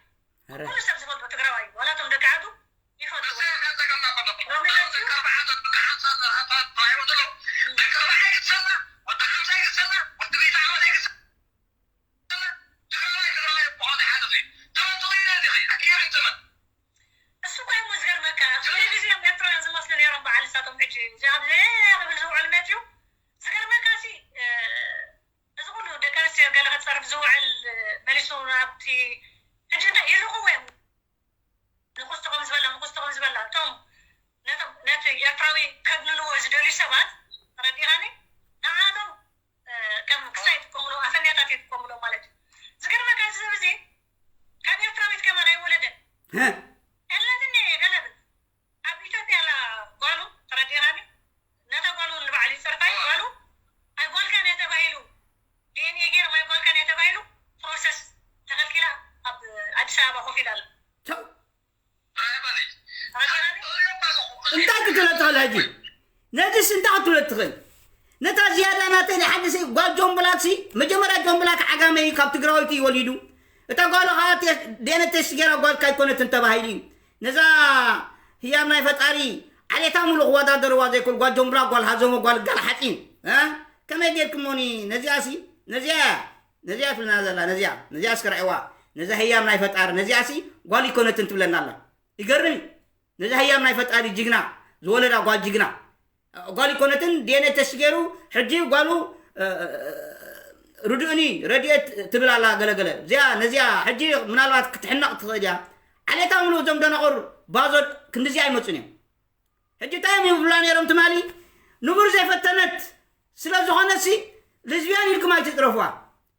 ኧረ ኩሉ ሰብ ዝፈልጦ ትግራዋይ እዩ። ዋላ እቶም ደቂ ዓዱ ይፈልጥዎ። ሎሚ መፅዩ እሱ እኮ እዩ ዝገርመካ። ኩሉ ግዜ እዮም ኤርትራውያን ዝመስሉ ነይሮም በዓል ንሳቶም። ሕጂ እዚ ኣብዚ ክብል ዝውዕል መፅዩ ዝገርመካ ሲ እዚ ኩሉ ደቂ ኣንስትዮ ገለ ክፀርፍ ዝውዕል መሊሱ ናብቲ ሕጂ እንታይ ይልኽዎ እዮም ንኩስቶ ከም ዝበላ ንኩስቶ ከም ዝበላ እቶም ነቶም ነቲ ኤርትራዊ ከድልልዎ ዝደልዩ ሰባት ተረዲኻኒ ንዓቶም ከም ክሳይ ይጥቀምሉ ኣፈንያታት ይጥቀምሉ ማለት እዩ። ዝገርመካ እዚ ሰብ እዚ ካብ ኤርትራዊት ከማን ኣይወለደን። ሀ፣ ቀለብን ገለብን ኣብ ኢትዮጵያ ላ ጓሉ ተረዲኻኒ ነታ ጓሉ ንባዕሉ ይፀርፋይ ጓሉ ኣይ ጓልካን እያ ተባሂሉ ዲኤንኤ ገይሮም ኣይ ጓልካን እያ ተባሂሉ ፕሮሰስ ተኸልኪላ ኣብ ኣዲስ ኣበባ ኮፍ ኢላ ኣላ። ቻው። እንታይ ክትብለ ትኽእል ሕጂ? ነዚስ እንታይ ክትብለ ትኽእል? ነታ ዝያዳ ናተይ ናይ ሓንቲ ሲ ጓል ጆን ብላክሲ መጀመርያ ጆን ብላክ ዓጋመ እዩ፣ ካብ ትግራወይቲ እዩ ወሊዱ። እታ ጓሉ ከዓ ዴነ ቴስት ገይራ ጓልካ ኣይኮነትን ተባሂሉ እዩ። ነዛ ህያብ ናይ ፈጣሪ ዓሌታ ሙሉ ክወዳደርዋ ዘይክእል ጓል ጆን ብላክ ጓል ሃዘሞ ጓል ጋል ሓፂን እ? ከመይ ጌርክሞኒ ነዚኣ ሲ ነዚኣ ነዚኣ ትብለና ዘላ ነዚኣ ነዚኣ እስከ ርኣይዋ ነዛ ህያብ ናይ ፈጣሪ ነዚኣ ሲ ጓል ይኮነትን ትብለና ኣላ። ይገርም እዩ። ነዚ ሃያም ናይ ፈጣሪ ጅግና ዝወለዳ ጓል ጅግና ጓል ይኮነትን ዲኤንኤ ተስት ገይሩ ሕጂ ጓሉ ርድእኒ ረድኤት ትብል ኣላ ገለገለ እዚኣ ነዚኣ ሕጂ ምናልባት ክትሕነቕ ትኽእል እያ። ዓሌታ ምሉ እዞም ደናቑር ባዞ ክንድዚ ኣይመፁን እዮም። ሕጂ እንታይ እዮም ይብሉላ ነይሮም ትማሊ ንቡር ዘይፈተነት ስለ ዝኾነሲ ልዝብያን ኢልኩም ኣይትፅረፍዋ።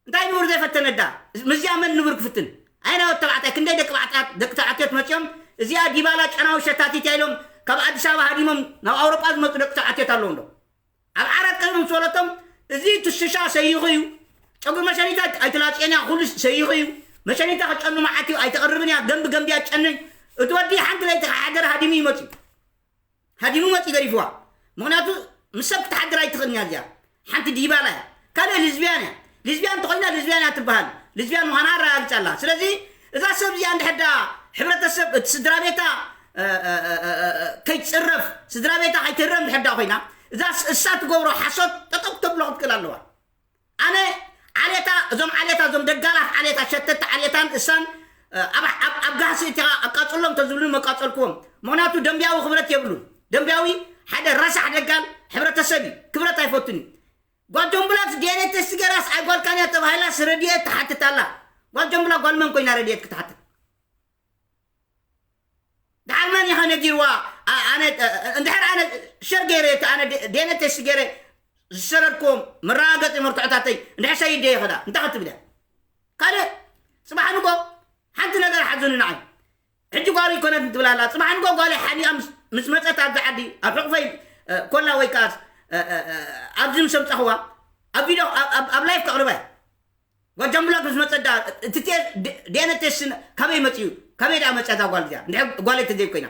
እንታይ ንቡር ዘይፈተነ ዳ ምስዚኣ መን ንቡር ክፍትን? ኣየናይ ወዲ ተባዕታይ ክንደይ ደቂ ባዕታት ደቂ ተባዕትዮ መፅዮም እዚኣ ዲባላ ጨናዊ ሸታቲት እያ ኢሎም ካብ ኣዲስ ኣበባ ሃዲሞም ናብ ኣውሮጳ ዝመፁ ደቂ ተባዕትዮ ኣለዉ እንዶ ኣብ ዓራት ቀልቢ ምስ በለቶም እዚ ትሽሻ ሰይኹ እዩ ጨጉሪ መሸኒታ ኣይትላፅየን እያ ኩሉ ሰይኹ እዩ መሸኒታ ክጨኑ መዓት እዩ ኣይተቕርብን እያ ገንቢ ገንቢ እያ ትጨኒ እቲ ወዲ ሓንቲ ለይቲ ሓደር ሃዲሙ ይመፅዩ ሃዲሙ መፂ ገሪፍዋ ምክንያቱ ምስ ሰብ ክትሓድር ኣይትኽእልን እያ እዚኣ ሓንቲ ዲባላ እያ ካልእ ልዝቢያን እያ ልዝቢያን እንተኮይና ልዝቢያን እያ ትበሃል ልዝቢያን ምዃና ኣረጋግፃ ኣላ ስለዚ እዛ ሰብ እዚኣ እንድሕዳ ሕብረተሰብ እቲ ስድራ ቤታ ከይትፅረፍ ስድራ ቤታ ከይትህረም እንድሕዳ ኮይና እዛ እሳ ትገብሮ ሓሶት ጠጠው ተብሎ ክትክእል ኣለዋ ኣነ ዓሌታ እዞም ዓሌታ እዞም ደጋላት ዓሌታ ሸተቲ ዓሌታን እሳን ኣብ ጋህሲ እቲ ኣቃፅሎም ተዝብሉ መቃፀልክዎም ምክንያቱ ደንቢያዊ ክብረት የብሉን ደንቢያዊ ሓደ ረሳሕ ደጋል ሕብረተሰብ እዩ ክብረት ኣይፈቱን እዩ ጓል ጆን ብላክስ ዲኤንኤ ቴስት ገይራስ ኣይጓልካን እያ ተባሂላስ ረድኤት ትሓትት ኣላ ጓል ጆን ብላክ ጓል መን ኮይና ረድኤት ክትሓትት ደሓር መን ኢኻ ነጊርዋ ኣነ እንድሕር ኣነ ሸር ገይረ እቲ ኣነ ዴነ ቴስት ገይረ ዝሰረድክዎም መረጋገፂ መርትዖታተይ እንድሕር ሰይደ ይኸዳ እንታይ ክትብል እያ ካልእ ፅባሕ ንጎ ሓንቲ ነገር ሓዙኒ ንዓይ ሕጂ ጓሉ ይኮነት ትብል ኣላ ፅባሕ ንጎ ጓለይ ሓዲኣ ምስ መፀት ኣብዚ ዓዲ ኣብ ሕቑፈይ ኮላ ወይ ከዓ ኣብዚ ምስ ኣምፃኽዋ ኣብ ቪድዮ ኣብ ላይፍ ከቕርባ እያ ጓል ጃምቡላክ ምስ መፀ ዳ እቲ ዴነ ቴስት ካበይ መፅዩ ካበይ ዳ መፅያ እዛ ጓል እዚኣ እንድሕር ጓለይ ተዘይ ኮይና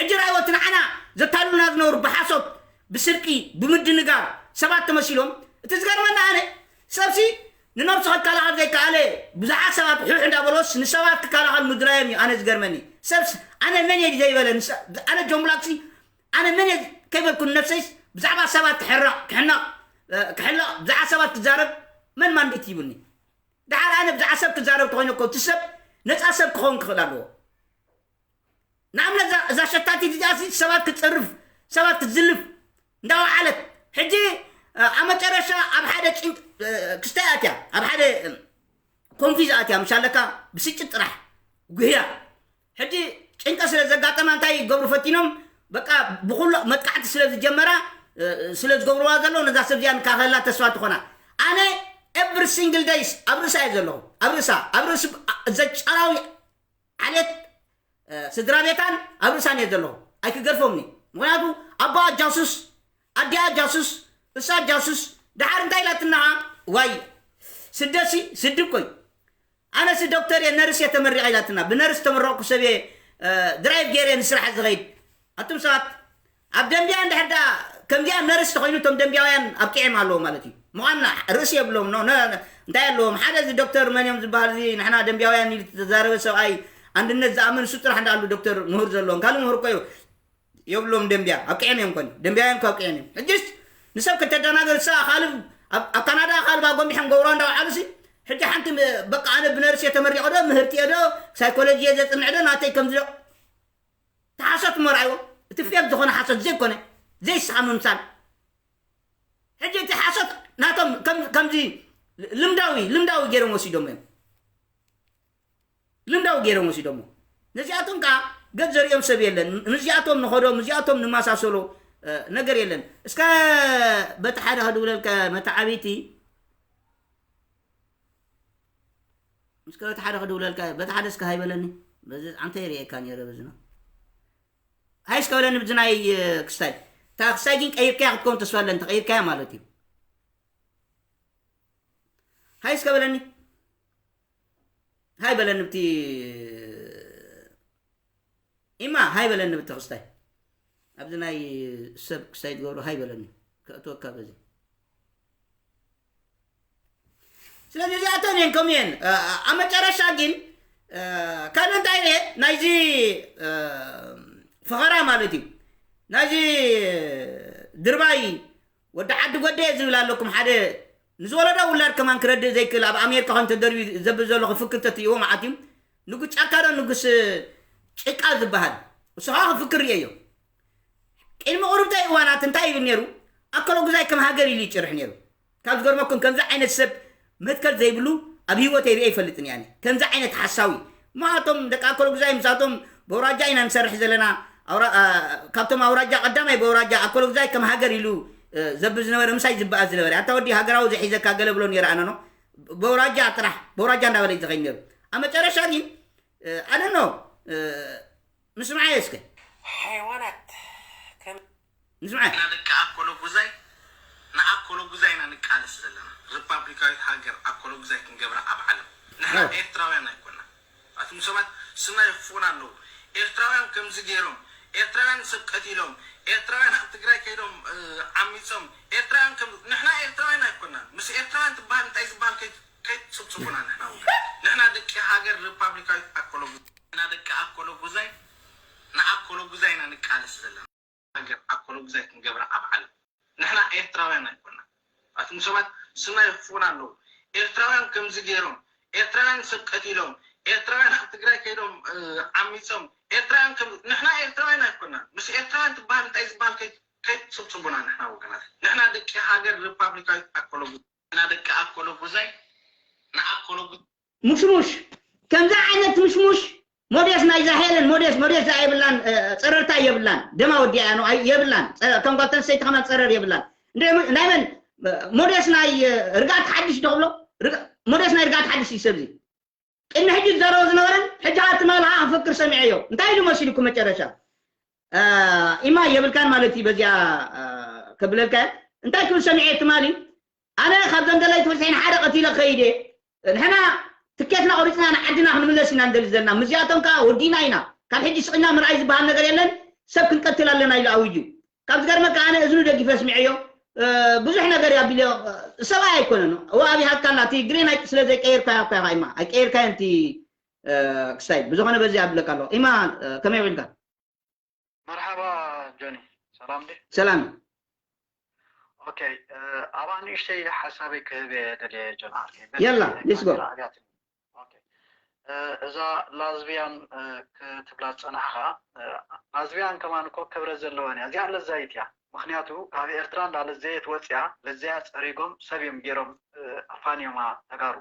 ሕጂ ራእይዎ እቲ ንዓና ዘታሉና ዝነበሩ ብሓሶት ብስርቂ ብምድንጋር ሰባት ተመሲሎም እቲ ዝገርመና ኣነ ሰብሲ ንነብሱ ክከላኸል ዘይከኣለ ብዙሓት ሰባት ሕሕ እንዳበሎስ ንሰባት ክከላኸል ምድራዮም እዩ ኣነ ዝገርመኒ ሰብስ ኣነ መን እየ ዘይበለ ኣነ ጆምብላክሲ ኣነ መን እየ ከይበልኩ ንነብሰይስ ብዛዕባ ሰባት ክሕረቕ ክሕነቕ ክሕለቕ ብዛዕባ ሰባት ክዛረብ መን ማንዴት ይብኒ ደሓር ኣነ ብዛዕባ ሰብ ክዛረብ ተኮይነ እኮ እቲ ሰብ ነፃ ሰብ ክኸውን ክኽእል ኣለዎ ንኣብነት እዛ ሸታቲት እዚኣ ሰባት ክትፀርፍ ሰባት ክትዝልፍ እንዳወዓለት ሕጂ ኣብ መጨረሻ ኣብ ሓደ ክስታይ ኣትያ ኣብ ሓደ ኮንፊዝ ኣትያ ምሻለካ ብስጭት ጥራሕ ጉህያ ሕጂ ጭንቀት ስለ ዘጋጠማ እንታይ ይገብሩ ፈቲኖም በቃ ብኩሉ መጥቃዕቲ ስለ ዝጀመራ ስለ ዝገብርዋ ዘሎ ነዛ ሰብ እዚኣ ንካኸላ ተስፋ ትኾና ኣነ every single days ኣብ ርእሳ እየ ዘለኹ ኣብ ርእሳ ኣብ ርእሲ ዘጫራዊ ዓሌት ስድራ ቤታን ኣብ ርእሳን እየ ዘለኹ ኣይክገርፎምኒ ምክንያቱ ኣቦኣ ጃሱስ ኣዲኣ ጃሱስ እሳ ጃሱስ ደሓር እንታይ ኢላትናኻ ዋይ ስደሲ ስዲ እኮይ ኣነሲ ዶክተር እየ ነርስ እየ ተመሪቐ ኢላትና ብነርስ ተመረቕኩ ሰብ እየ ድራይቭ ገይረ ንስራሕ ዝኸይድ ኣቱም ሰባት ኣብ ደንቢያ እንድሕር ዳ ከምዚኣ ነርስ ተኮይኑ እቶም ደንቢያውያን ኣብቂዕም ኣለዎ ማለት እዩ ምዃንና ርእሲ የብሎም እንታይ ኣለዎም? ሓደ እዚ ዶክተር መን እዮም ዝበሃል፣ እዚ ንሕና ደንቢያውያን ኢሉ ዝተዛረበ ሰብኣይ፣ ኣንድነት ዝኣምን እሱ ጥራሕ እንዳኣሉ ዶክተር ምሁር ዘለዎም፣ ካልእ ምሁር እኮ እዩ። የብሎም ደንቢያ ኣብቅዕን እዮም ኮን ደንቢያውያን እኮ ኣብቅዕን እዮም። ሕጅስ ንሰብ ከተደናገር እሳ ካልብ ኣብ ካናዳ ካልብ ኣጎንቢሖም ገብሮ እንዳውዓሉ ሲ ሕጂ ሓንቲ በቃ ኣነ ብነርስ እየ ተመሪቆ ዶ ምህርቲ እየ ዶ ሳይኮሎጂ እየ ዘፅንዕ ዶ ናተይ ከምዚ ዶ ተሓሶት መርኣይዎ። እቲ ፌክ ዝኾነ ሓሶት ዘይኮነ ዘይስኻ ምምሳል። ሕጂ እቲ ሓሶት ናቶም ከምዚ ልምዳዊ ልምዳዊ ገይሮም ወሲዶም እዮም። ልምዳዊ ገይሮም ወሲዶሞ። ነዚኣቶም ከዓ ገጽ ዘርእዮም ሰብ የለን። ምስዚኣቶም ንኸዶ ምስዚኣቶም ንመሳሰሎ ነገር የለን። እስከ በቲ ሓደ ክድውለልካ መተዓቢቲ እስከ በቲ ሓደ ክድውለልካ በቲ ሓደ እስከ ሃይበለኒ። በዚ ኣንተ ይርእየካ ነረ በዝና ሃይ እስከ በለኒ ብዝናይ ክስታይ እታ ክስታይ ግን ቀይርካያ ክትከውን ተስፋ ኣለን ተቀይርካያ ማለት እዩ። ሃይ እስከ በለኒ ሃይ በለኒ ብቲ ኢማ ሃይ በለኒ ብቲ ክስታይ ኣብዚ ናይ ሰብ ክስታይ ትገብሩ ሃይ በለኒ ከእትወካ በዚ ስለዚ እዚኣተን እየን ከምኡ እየን ኣብ መጨረሻ ግን ካልእ እንታይ እየ ናይዚ ፈኸራ ማለት እዩ ናይዚ ድርባይ ወዲ ዓዲ ጎደ ዝብል ኣለኩም ሓደ ንዝወለዶ ውላድ ከማን ክረድእ ዘይክእል ኣብ ኣሜሪካ ከም ተደርቢ ዘብል ዘሎ ክፍክር ተትእዎ መዓት እዩ ንጉስ ጫካ ዶ ንጉስ ጭቃ ዝበሃል እሱ ከዓ ክፍክር ርእየዮ ቅድሚ ቁሩብተይ እዋናት እንታይ ይብል ነይሩ ኣከሎ ጉዛይ ከም ሃገር ኢሉ ይጭርሕ ነይሩ ካብ ዝገርመኩም ከምዚ ዓይነት ሰብ መትከል ዘይብሉ ኣብ ህይወተይ ርእየ ይፈልጥን እየ ከምዚ ዓይነት ሓሳዊ ማቶም ደቂ ኣከሎ ጉዛይ ምሳቶም በውራጃ ኢና ንሰርሕ ዘለና ካብቶም ኣውራጃ ቀዳማይ በውራጃ ኣከሎ ጉዛይ ከም ሃገር ኢሉ ዘብል ዝነበረ ምሳይ ዝበኣል ዝነበረ ኣታ ወዲ ሃገራዊ ዘሒዘካ ገለ ብሎ ነይረ ኣነኖ በውራጃ ጥራሕ በውራጃ እንዳበለ ዝኸይድ ነይሩ ኣብ መጨረሻ ግን ኣነኖ ምስምዓየ እስከ ሓይዋናት ከም ንስምዓየ ንደቂ ኣኮሎጉዛይ ንኣኮሎጉዛይ ኢና ንቃለስ ዘለና። ሪፓብሊካዊት ሃገር ኣኮሎጉዛይ ክንገብራ ኣብ ዓለም ንሕና ኣዎ። ኤርትራውያን ኣይኮና። ኣቱም ሰባት ስና ይኽፉና ኣለዉ። ኤርትራውያን ከምዚ ገይሮም፣ ኤርትራውያን ሰብ ቀቲሎም፣ ኤርትራውያን ኣብ ትግራይ ከይዶም እ፣ ዓሚጾም፣ ኤርትራውያን ከም ንሕና ኤርትራውያን ኣይኮናን። ምስ ኤርትራውያን ትበሃል እንታይ ዝበሃል ከይ- ከይትጽብጽቡና ንሕና ወገን። ንሕና ደቂ ሃገር ሪፓብሊካዊት ኣኮሎጉዛይ ንሕና ደቂ ኣኮሎጉዛይ ንኣኮሎጉዛይ ኢና ንቃለስ ዘለና። ሃገር ኣኮሎጉዛይ ክንገብራ ኣብ ዓለም ንሕና ኤርትራውያን ኣይኮና ኣቱም ሰባት ስና ይኽፉና ኣለዉ ኤርትራውያን ከምዚ ገይሮም ኤርትራውያን ሰብ ቀቲሎም ኤርትራውያን ኣብ ትግራይ ከይዶም ዓሚፆም ኤርትራውያን ከም ንሕና ኤርትራውያን ኣይኮና ምስ ኤርትራውያን ትበሃል እንታይ ዝበሃል ከይትፅብፅቡና ንሕና ወገናት ንሕና ደቂ ሃገር ሪፓብሊካዊት ኣኮሎጉዛይ ንሕና ደቂ ኣኮሎጉዛይ ንኣኮሎጉ ሙሽሙሽ ከምዚ ዓይነት ምሽሙሽ ሞዴስ ናይዛ ሄለን ሞዴስ ሞዴስ ዛ የብላን ጸረርታ የብላን ደማ ወዲያ ያ ነው የብላን ከም ጓል ተንሰይቲ ከማን ጸረር የብላን ናይ መን ሞዴስ ናይ ርግኣት ሓድሽ ዶ ክብሎ ሞዴስ ናይ ርግኣት ሓድሽ እዩ ሰብዚ ቅድሚ ሕጂ ዝዛረቦ ዝነበረን ሕጂ ትማል ክፍክር ሰሚዐዮ እንታይ ኢሉ መሲልኩም መጨረሻ ኢማ የብልካን ማለት እዩ በዚኣ ከብለልካ እንታይ ክብል ሰሚዐ ትማል እዩ ኣነ ካብዘን ደለይቲ ፍትሒ ንሓደ ቀቲለ ከይደ ንሕና ትኬትና ቆሪፅና ንዓድና ክንምለስ ኢና ንደሊ ዘለና ምስዚኣቶም ከዓ ወዲእና ኢና ካብ ሕጂ ስቕ ኢልና ምርኣይ ዝበሃል ነገር የለን ሰብ ክንቀትል ኣለና ኢሉ ኣዊጁ ካብ ዝገርመካ ኣነ እዝኑ ደጊፈ ኣስሚዐዮ ብዙሕ ነገር እዩ ኣቢለዮ ሰብኣይ ኣይኮነን እዋ ኣብ ይሃካላ እቲ ግሬናይት ስለ ዘይቀየርካዮ እኳ ኢኻ ኢማ ኣይቀየርካዮ ንቲ ክሳይ ብዝኾነ በዚ ኣብለካ ኣለኹ ኢማ ከመይ ውዒልካ መርሓባ ጆኒ ሰላም ዲ ሰላም ኦኬ ኣባ ንእሽተይ ሓሳበይ ክህብ እየ ደልየ ጆን ዓርከይ የላ ሌስጎ እዛ ላዝቢያን ክትብላ ዝፀናሕኻ ላዝቢያን ከማን እኮ ክብረት ዘለወን እያ እዚኣ ለዛይት እያ ምክንያቱ ካብ ኤርትራ እንዳ ለዘየት ወፅያ ለዘያ ፀሪጎም ሰብ እዮም ገይሮም ኣፋንዮማ ተጋሩ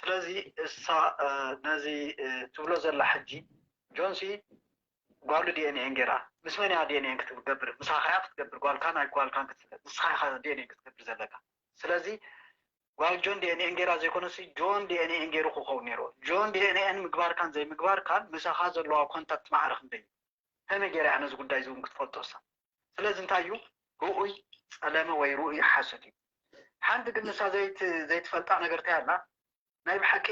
ስለዚ እሳ ነዚ ትብሎ ዘላ ሕጂ ጆንሲ ጓሉ ዲኤንኤን ገይራ ምስ መን እያ ዲኤንኤን ክትገብር ምሳኻ እያ ክትገብር ጓልካን ኣይጓልካን ክትፍለጥ ንስኻ ኢኻ ዲኤንኤን ክትገብር ዘለካ ስለዚ ጓል ጆን ዲኤንኤን ገይራ ዘይኮነሲ ጆን ዲኤንኤን ገይሩ ክኸውን ነይርዎ ጆን ዲኤንኤን ምግባርካን ዘይምግባርካን ምሳኻ ዘለዋ ኮንታክት ማዕረ ክንደይ ከመይ ገይራ እያ ነዚ ጉዳይ እዚ እውን ክትፈልጦ እሳ ስለዚ እንታይ እዩ ርኡይ ጸለመ ወይ ርኡይ ሓሶት እዩ ሓንቲ ግን ንሳ ዘይትፈልጣ ነገር እንታይ ኣላ ናይ ብሓቂ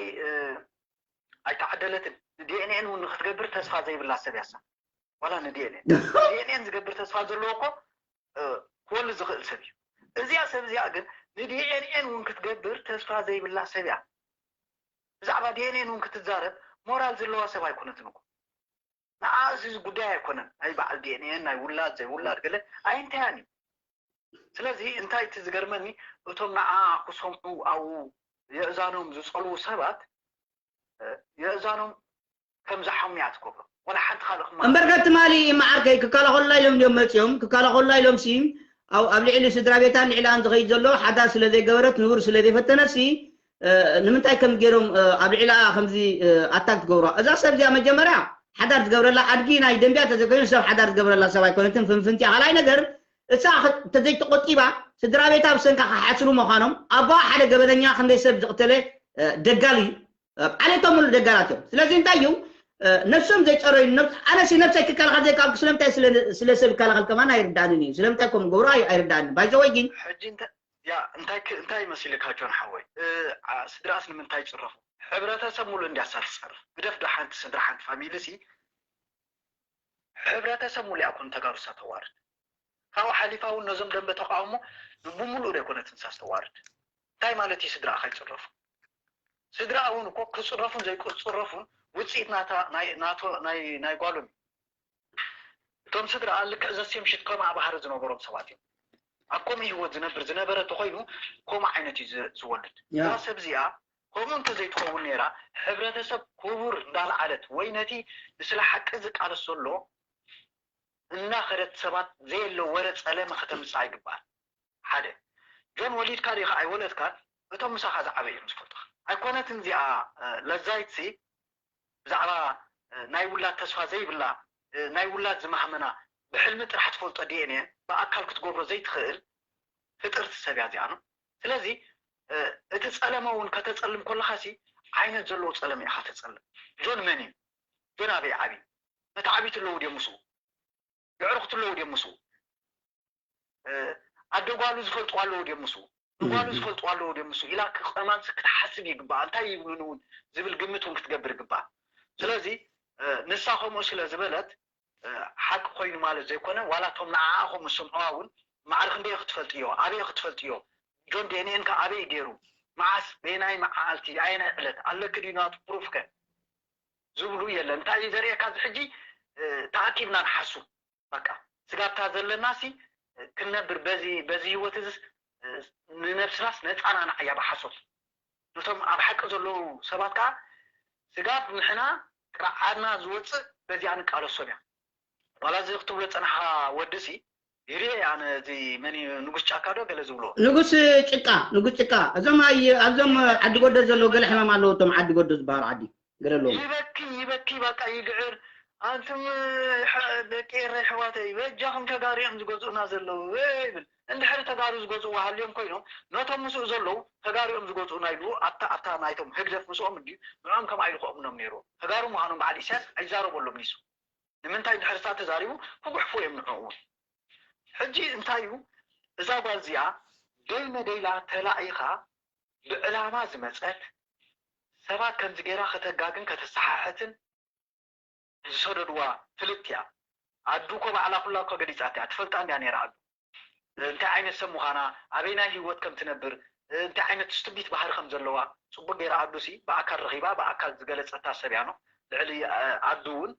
ኣይተዓደለትን ንዲኤንኤን እውን ንክትገብር ተስፋ ዘይብላ ሰብ ያሳ ዋላ ንዲኤንኤን ዲኤንኤን ዝገብር ተስፋ ዘለዎ እኮ ክወልድ ዝኽእል ሰብ እዩ እዚኣ ሰብ እዚኣ ግን ንዲኤንኤን እውን ክትገብር ተስፋ ዘይብላ ሰብ እያ። ብዛዕባ ዲኤንኤን እውን ክትዛረብ ሞራል ዘለዋ ሰብ ኣይኮነትን እኮ። ንዓ እዚ ጉዳይ ኣይኮነን፣ ናይ በዓል ዲኤንኤን ናይ ውላድ ዘይውላድ ገለ ኣይንታያን እዩ። ስለዚ እንታይ እቲ ዝገርመኒ፣ እቶም ንዓ ክሰምዑ ኣብኡ የእዛኖም ዝጸልዉ ሰባት የእዛኖም ከም ዝሓሙ እያ ትገብሮ። ወላ ሓንቲ ካልእ ክማ እምበር ገ ትማሊ መዓርከይ ክከላኸሉላ ኢሎም ድዮም መፂኦም? ክከላኸሉላ ኢሎም ሲ ኣብ ኣብ ልዕሊ ስድራ ቤታን ልዕላን ዝኸይድ ዘሎ ሓዳር ስለ ዘይገበረት ንቡር ስለ ዘይፈተነት ሲ ንምንታይ ከም ገይሮም ኣብ ልዕላ ከምዚ ኣታክ ትገብሮ? እዛ ሰብ እዚኣ መጀመርያ ሓዳር ዝገብረላ ኣድጊ ናይ ደንቢያ ተዘይኮይኑ ሰብ ሓዳር ዝገብረላ ሰብ ኣይኮነትን። ፍንፍንቲያ ካልኣይ ነገር እሳ ተዘይተቆጢባ ስድራ ቤታ ብሰንካ ክሓስሩ ምዃኖም ኣባ ሓደ ገበነኛ ክንደይ ሰብ ዝቕተለ ደጋል እዩ። ዓሌቶም ሙሉ ደጋላት እዮም። ስለዚ እንታይ እዩ ነብሶም ዘይፀረዩ ኣነሲ ነብሰይ ክከላኸል ዘይከኣልኩ ስለምንታይ ስለ ሰብ ይከላኸል ከማን ኣይርዳእንን እዩ። ስለምንታይ ከም ገብሩ ኣይርዳእንን። ባይዘወይ ግን ሕጂ እንታይ እንታይ መሲልካ ጆን ሓወይ? ስድራስ ንምንታይ ይፅረፉ? ሕብረተሰብ ሙሉ እንዲያሳ ትፀርፍ ግደፍ። ዶ ሓንቲ ስድራ ሓንቲ ፋሚሊ ሲ ሕብረተሰብ ሙሉ እያ ኮን ተጋሩ ሳተዋርድ ካብኡ ሓሊፋ እውን ነዞም ደንበ ተቃውሞ ብሙሉእ ዶ ኣይኮነትን ሳስተዋርድ እንታይ ማለት እዩ? ስድራኻ ይፅረፉ። ስድራ እውን እኮ ክፅረፉን ዘይክፅረፉን ውፅኢት ናታ ናይ ናቶ ናይ ናይ ጓሎም እዩ። እቶም ስድራ ልክዕ ዘሴም ሽት ከም ኣብ ሃረ ዝነበሮም ሰባት እዮም። ኣብ ከምኡ ህይወት ዝነብር ዝነበረ ተኮይኑ ከምኡ ዓይነት እዩ ዝወልድ። እዛ ሰብ እዚኣ ከምኡ እንተዘይትኸውን ነይራ ሕብረተሰብ ክቡር እንዳልዓለት ወይ ነቲ ንስለ ሓቂ ዝቃለስ ዘሎ እናኸደት ሰባት ዘየለ ወረ ጸለመ ከተምጽእ ኣይግባኣን። ሓደ ጆን ወሊድካ ዲኻ ኣይወለድካን እቶም ምሳኻ ዝዓበዩ እዮም ዝፈልጡኻ። ኣይኮነትን እዚኣ ለዛይትሲ ብዛዕባ ናይ ውላድ ተስፋ ዘይብላ ናይ ውላድ ዝማህመና ብሕልሚ ጥራሕ ትፈልጦ ዲኤንኤ ብኣካል ክትገብሮ ዘይትኽእል ፍጥርቲ ሰብ እያ እዚኣ ነው። ስለዚ እቲ ጸለመ እውን ከተጸልም ከለኻሲ ዓይነት ዘለዎ ጸለመ ኢኻ ተጸልም። ጆን መን እዩ? ጆን ኣበይ ዓብዩ? መተዓቢት ኣለዉ ድዮም ምስኡ? የዕሩኽቲ ኣለዉ ድዮም ምስኡ? ኣደ ጓሉ ዝፈልጥዋ ኣለዉ ድዮም ምስኡ? ንጓሉ ዝፈልጥዋ ኣለዉ ድዮም ምስኡ? ኢላ ክቐማምስ ክትሓስብ ይግባኣ። እንታይ ይብሉኒ እውን ዝብል ግምት እውን ክትገብር ይግባኣ። ስለዚ ንሳ ከምኡ ስለ ዝበለት ሓቂ ኮይኑ ማለት ዘይኮነ ዋላ እቶም ንዓኣ ከምኡ ዝሰምዑዋ እውን ማዕረ ክንደይ ክትፈልጥዮ ኣበይ ክትፈልጥዮ ጆን ዴንኤን ከ ኣበይ ገይሩ መዓስ በየናይ መዓልቲ ኣየናይ ዕለት ኣለኪ ድዩ ናቱ ፕሩፍ ከ ዝብሉ የለን። እንታይ እዩ ዘርእየካ እዚ ሕጂ ተኣኪብና ንሓሱ በቃ ስጋብታ ዘለና ሲ ክንነብር በዚ በዚ ህይወት እዚ ንነብስናስ ነፃና ንዓያ ብሓሶት ነቶም ኣብ ሓቂ ዘለዉ ሰባት ከዓ ስጋብ ንሕና ቅርዓና ዝወፅእ በዚኣ ንቃለሶም እያ። ዋላ እዚ ክትብሎ ዝፀናሕካ ወዲ ሲ ይርኤ ኣነ እዚ መን እዩ ንጉስ ጫካ ዶ ገለ ዝብልዎ ንጉስ ጭቃ ንጉስ ጭቃ እዞም ኣይ ኣብዞም ዓዲ ጎደር ዘለዉ ገለ ሕማም ኣለዉ እቶም ዓዲ ጎደር ዝበሃሉ ዓዲ ገለ ኣለዉ ይበኪ ይበኪ በቃ ይግዕር ኣንቱም ደቂ ኤረ ኣሕዋተይ በጃኹም ተጋሩ እዮም ዝገዝኡና ዘለዉ ይብል እንድሕሪ ተጋሩ ዝገዝኡ ሃልዮም ኮይኖም ነቶም ምስኡ ዘለዉ ተጋሩ እዮም ዝገዝኡና ኢሉ ኣብታ ኣብታ ናይቶም ህግደፍ ምስኦም እንድዩ ንዕኦም ከም ኣይልክኦምኖም ነይሩ ተጋሩ ምዃኖም በዓል ኢሳያስ ኣይዛረበሎም ኒሱ ንምንታይ ድሕርታ ተዛሪቡ ክጉሕፉ እዮም ንዕኡ እውን ሕጂ እንታይ እዩ እዛ ጓል እዚኣ ደይነ ደይላ ተላኢኻ ብዕላማ ዝመፀት ሰባት ከምዚ ገይራ ከተጋግን ከተሰሓሕትን ዝሰደድዋ ፍልጥ እያ ኣዱ እኮ ባዕላ ኩላ እኮ ገሊፃት እያ ትፈልጣ እንድያ ነይራ ኣዱ እንታይ ዓይነት ሰብ ምዃና ኣበይናይ ህይወት ከም ትነብር እንታይ ዓይነት ስቱቢት ባህሪ ከም ዘለዋ ፅቡቅ ገይራ ኣዱ ሲ ብኣካል ረኺባ ብኣካል ዝገለፀታ ሰብ እያ ነው ልዕሊ ኣዱ እውን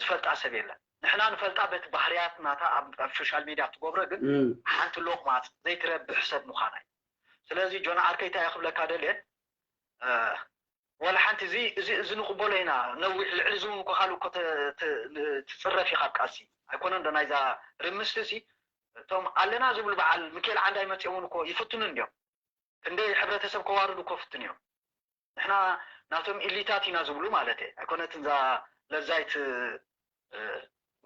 ዝፈልጣ ሰብ የለን ንሕና ንፈልጣ በቲ ባህርያት ናታ ኣብ ሶሻል ሚድያ ትገብሮ ግን ሓንቲ ሎቅማፅ ዘይትረብሕ ሰብ ምዃና እዩ ስለዚ ጆን ዓርከይ እንታይ ክብለካ ደልየ ወላ ሓንቲ እዚ እዚ እዚ ንቕበሎ ኢና ነዊሕ ልዕሊ እዚ እውን እኮ ካልእ እኮ ትፅረፍ ኢኻ ኣብ ቃልሲ ኣይኮነን ዶ ናይዛ ርምስቲ እዚ እቶም ኣለና ዝብሉ በዓል ሚካኤል ዓንዳይ መፂኦም እውን እኮ ይፍትኑ እንዲዮም ክንደይ ሕብረተሰብ ከዋርዱ እኮ ፍትን እዮም ንሕና ናቶም ኢሊታት ኢና ዝብሉ ማለት እየ ኣይኮነትን እዛ ለዛይት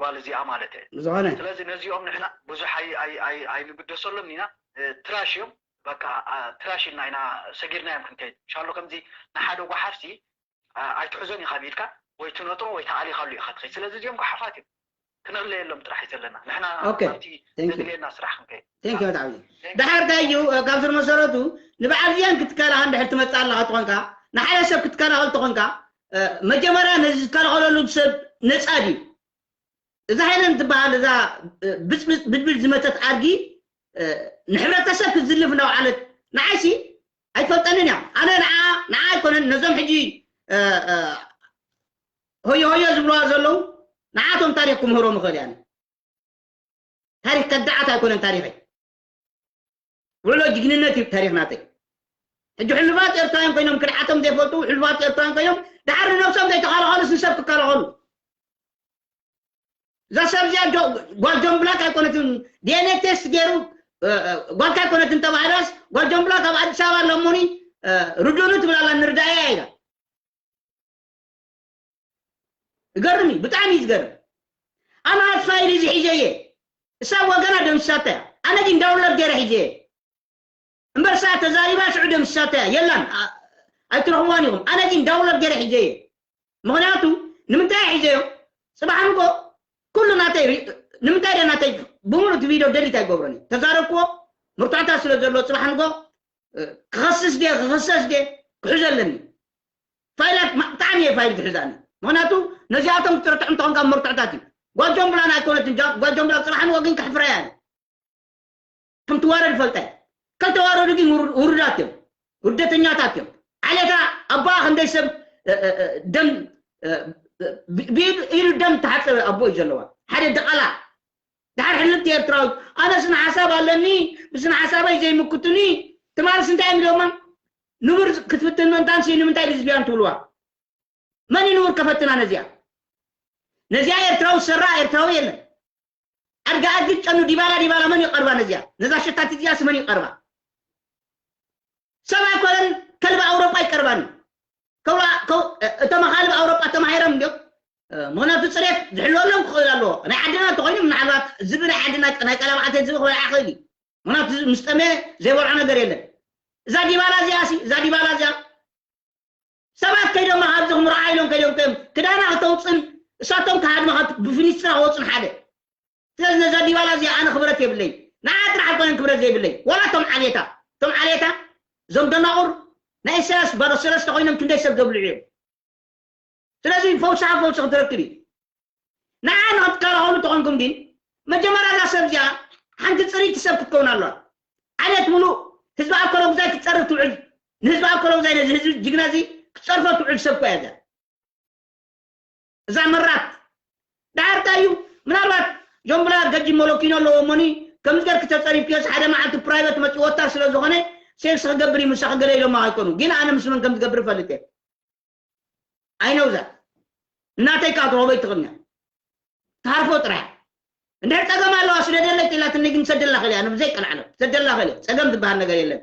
ጓል እዚኣ ማለት እየ ዝኾነ ስለዚ ነዚኦም ንሕና ብዙሕ ኣይንግደሰሎም ኢና ትራሽ እዮም በቃ ትራሽ ኢልና ኢና ሰጊርናዮም ክንከይድ ሻሎ ከምዚ ንሓደ ጓሓፍሲ ኣይትሕዞን ኢኻ ቢልካ ወይ ትነጥሮ ወይ ተኣሊኻሉ ኢኻ ትኸይድ ስለዚ እዚኦም ጓሓፋት እዮም ክንዕለየሎም ጥራሕ እዩ ዘለና ንሕና ኣብቲ ዘድልየና ስራሕ ክንከይድ ቴንክ ዩ በጣዕሚ ዳሓር እንታይ እዩ ካብ ስር መሰረቱ ንበዓል እዚኣን ክትከላኸል እንድሕር ትመፅእ ኣለኻ ትኾንካ ንሓደ ሰብ ክትከላኸል ትኾንካ መጀመርያ ነዚ ዝከላኸለሉ ሰብ ነፃ ድዩ እዛ ሃይለን ትበሃል እዛ ብድብል ዝመተት ኣድጊ ንሕብረተሰብ ክትዝልፍ እንዳውዓለት ንዓይሲ ኣይትፈልጠንን እያ። ኣነ ንዓ ንዓ ኣይኮነን፣ ነዞም ሕጂ እ፣ እ፣ ሆዮ ሆዮ ዝብልዋ ዘለዉ ንዓቶም ታሪኽ ክምህሮም ይኽእል እያ። ታሪኽ ከዳዓት ኣይኮነን ታሪኸይ። ውዕሎ ጅግንነት እዩ ታሪኽ ናተይ። ሕጂ ሕሉፋት ኤርትራውያን ኮይኖም ክድዓቶም ዘይፈልጡ ሕሉፋት ኤርትራውያን ኮይኖም ድሓር ንነብሶም ዘይተኸላኸሉስ ንሰብ ክከላኸሉ። እዛ ሰብ እዚኣ ጆ- ጓል ጆን ብላክ ኣይኮነትን፣ ዲ ኤን ኤ ቴስት ገይሩ እ፣ እ፣ ጓልካ ኣይኮነትን ተባሂላስ ጓል ጆን ብላክ ኣብ ኣዲስ ኣበባ ኣለሞኒ ርዱኑ ትብል ኣላ። ንርዳእያ ኢላ። ይገርም እዩ፣ ብጣዕሚ እዩ ዝገርም። ኣነ ኣብ ፋይል እዚ ሒዘ እየ። እሳ ወገና ደምስሳታ እያ። ኣነ ግን ዳውንሎድ ገይረ ሒዘ እየ። እምበር እሳ ተዛሪባ ሽዑ ደምስሳታ እያ። የላን፣ ኣ- ኣይትረኽብዋን ኢኹም። ኣነ ግን ዳውንሎድ ገይረ ሒዘ እየ። ምኽንያቱ ንምንታይ ሒዘዮ? ጽባሕ ንጎ ኩሉ ናተይ ሪ- ንምንታይ ደ ናተይ ብምሉእ እቲ ቪድዮ ደሊት ኣይገብሮን እዩ። ተዛረብክዎ ምርታዕታት ስለ ዘሎ ጽባሕ ንጎ እ፣ ክኸስስ ድየ ክኸሰስ ድየ ክሕዞ ኣለኒ። ፋይላት ማ- ብጣዕሚ እየ ፋይል ዝሕዛኒ። ምኽንያቱ ነዚኣቶም ክትርትዖም ተኾንካ መርትዖታት እዩ። ጓል ጆምብላን ኣይኮነትን ጃ- ጓል ጆምብላ ጽባሕ ንጎ ግን ከሕፍረያ እየ። ከም ትዋረድ ይፈልጣ እየ። ከልተዋረዱ ግን ውሩ- ውሩዳት እዮም። ውርደተኛታት እዮም። ዓሌታ ኣቦኣ ክንደይ ሰብ እ፣ እ፣ እ፣ ደም እ፣ እ፣ ብ- ብኢዱ ኢዱ ደም ተሓፀበ ኣቦ እዩ ዘለዋ። ሓደ ድቓላ ድሓር ሕልብቲ ኤርትራዊት ኣነ ስነ ሓሳብ ኣለኒ ብስነ ሓሳበይ ዘይምክቱኒ ትማልስ እንታይ እዮም ኢሎማ? ንቡር ክትፍትን ምእንታንሲ ንምንታይ ልዝቢያን ትብልዋ? መን እዩ ንቡር ከፈትና ነዚኣ? ነዚኣ ኤርትራዊ ዝሰራ ኤርትራዊ የለን። ኣድጋ ኣድግድ ጨኑ ዲባላ ዲባላ መን ይቀርባ ነዚኣ? ነዛ ሸታቲት እዚኣስ መን ይቀርባ? ሰብ ኣይኮነን ከልቢ ኣውሮጳ ይቀርባኒ። ከውላ- ከው- እቶም ኣኻልብ ኣውሮጳ ተማሂሮም እንዲዮም። ምኽንያቱ ፅሬት ዝሕልወሎም ክኽእል ኣለዎ። ናይ ዓድና እንተኮይኑ ምናልባት ዝቢ ናይ ዓድና ናይ ቀላባዓተ ዝቢ ክበልዓ ክእል እዩ። ምኽንያቱ ምስ ጠመየ ዘይበልዖ ነገር የለን። እዛ ዲባላ እዚኣ ሲ እዛ ዲባላ እዚኣ ሰባት ከይዶም ካብዚ ክምርዓ ኢሎም ከይዶም ከዮም ክዳና ክተውፅን እሳቶም ክሃድማ ብፍኒስትራ ክወፅን ሓደ ስለዚ ነዛ ዲባላ እዚኣ ኣነ ክብረት የብለይ። ንዓ ጥራሕ ኣይኮነን ክብረት ዘይብለይ ዋላ እቶም ዓሌታ እቶም ዓሌታ እዞም ደናቑር ናይ ኢሳያስ ባዶ ሰለስተ ኮይኖም ክንደይ ሰብ ዘብልዑ እዮም። ስለዚ ፈውስኻ ፈውሲ ክትረክብ እዩ። ንዓ ንክትከላኸሉ ተኾንኩም ግን መጀመርያ እዛ ሰብ እዚኣ ሓንቲ ፅርይቲ ሰብ ክትከውን ኣለዋ። ዓሌት ሙሉእ ህዝቢ ኣኮሎጉዛይ ክትፀርፍ ትውዕል ንህዝቢ ኣኮሎጉዛይ ነዚ ህዝቢ ጅግና እዚ ክትፀርፎ ትውዕል ሰብ እኮ እያ እዚኣ። እዛ መራት ዳርታ እዩ ምናልባት ጆምብላ ገጂ መለኪኖ ኣለዎ እሞኒ ከምዚ ገርክ ተፀሪፍክዮስ ሓደ መዓልቲ ፕራይቨት መፅእ ወታር ስለ ዝኾነ ሴክስ ክገብር እዩ ምሳኺ ገለ ኢሎማ ኣይኮኑ ግን ኣነ ምስ መን ከም ዝገብር እፈልጥ እየ ኣይነውዛ እናተይ ከዓ ትረኽቦ ይትኽእልኛ ትሃርፎ ጥራሕ እንድሕር ፀገም ኣለዋ ስደደለይ ኢላትኒ ግን ሰደላ ኸእል ኣነ ብዘይ ቀልዓሎ ሰደላ ኸእል ፀገም ዝበሃል ነገር የለን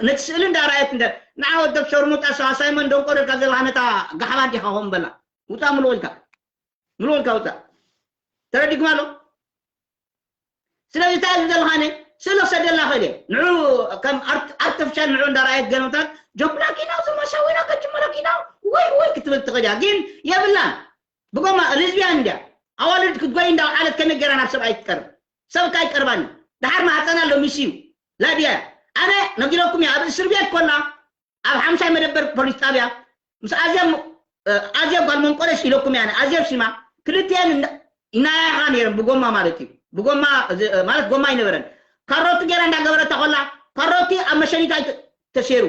ነቲ ስእሊ እንዳረኣየት እንደ ንዓ ወደብ ሸርሙጣ ሰዋሳይመን ደንቆረልካ ዘለካ ነታ ጋሓባ እንዲኻ ኾም በላ ውፃእ ምልቕ ኢልካ ምልቕ ኢልካ ውፃእ ተረዲኩም ኣሎ ስለዚ እንታይ እዩ ዘለኻነ ስእሊ ክሰደላ ክእል እየ ንዑ ከም ኣርቲፊሻል ንዑ እንዳረኣየት ገለምታት ጀምላ ኪናው ዝመሳዊና ከጅመሎ ኪናው ወይ ወይ ክትብል ትኽእል እያ ግን የብላን ብጎማ ልዝቢያን እንድያ ኣዋልድ ክትጎይ እንዳውዓለት ከመይ ገይራ ናብ ሰብኣይ ትቀርብ ሰብካ ይቀርባኒ ድሓር ማህፀና ኣሎ ሚስዩ ላድያ ኣነ ነጊረኩም እያ ኣብ እስር ቤት ኮላ ኣብ ሓምሻይ መደበር ፖሊስ ጣብያ ምስ ኣዜብ ኣዜብ ጓል መንቆረሽ ኢለኩም እያ ኣዜብ ሽማ ክልቲአን ኢናያኻ ነይረን ብጎማ ማለት እዩ ብጎማ ማለት ጎማ ኣይነበረን ካሮቲ ገይራ እንዳገበረታ ኮላ ካሮቲ ኣብ መሸኒታ ተሴሩ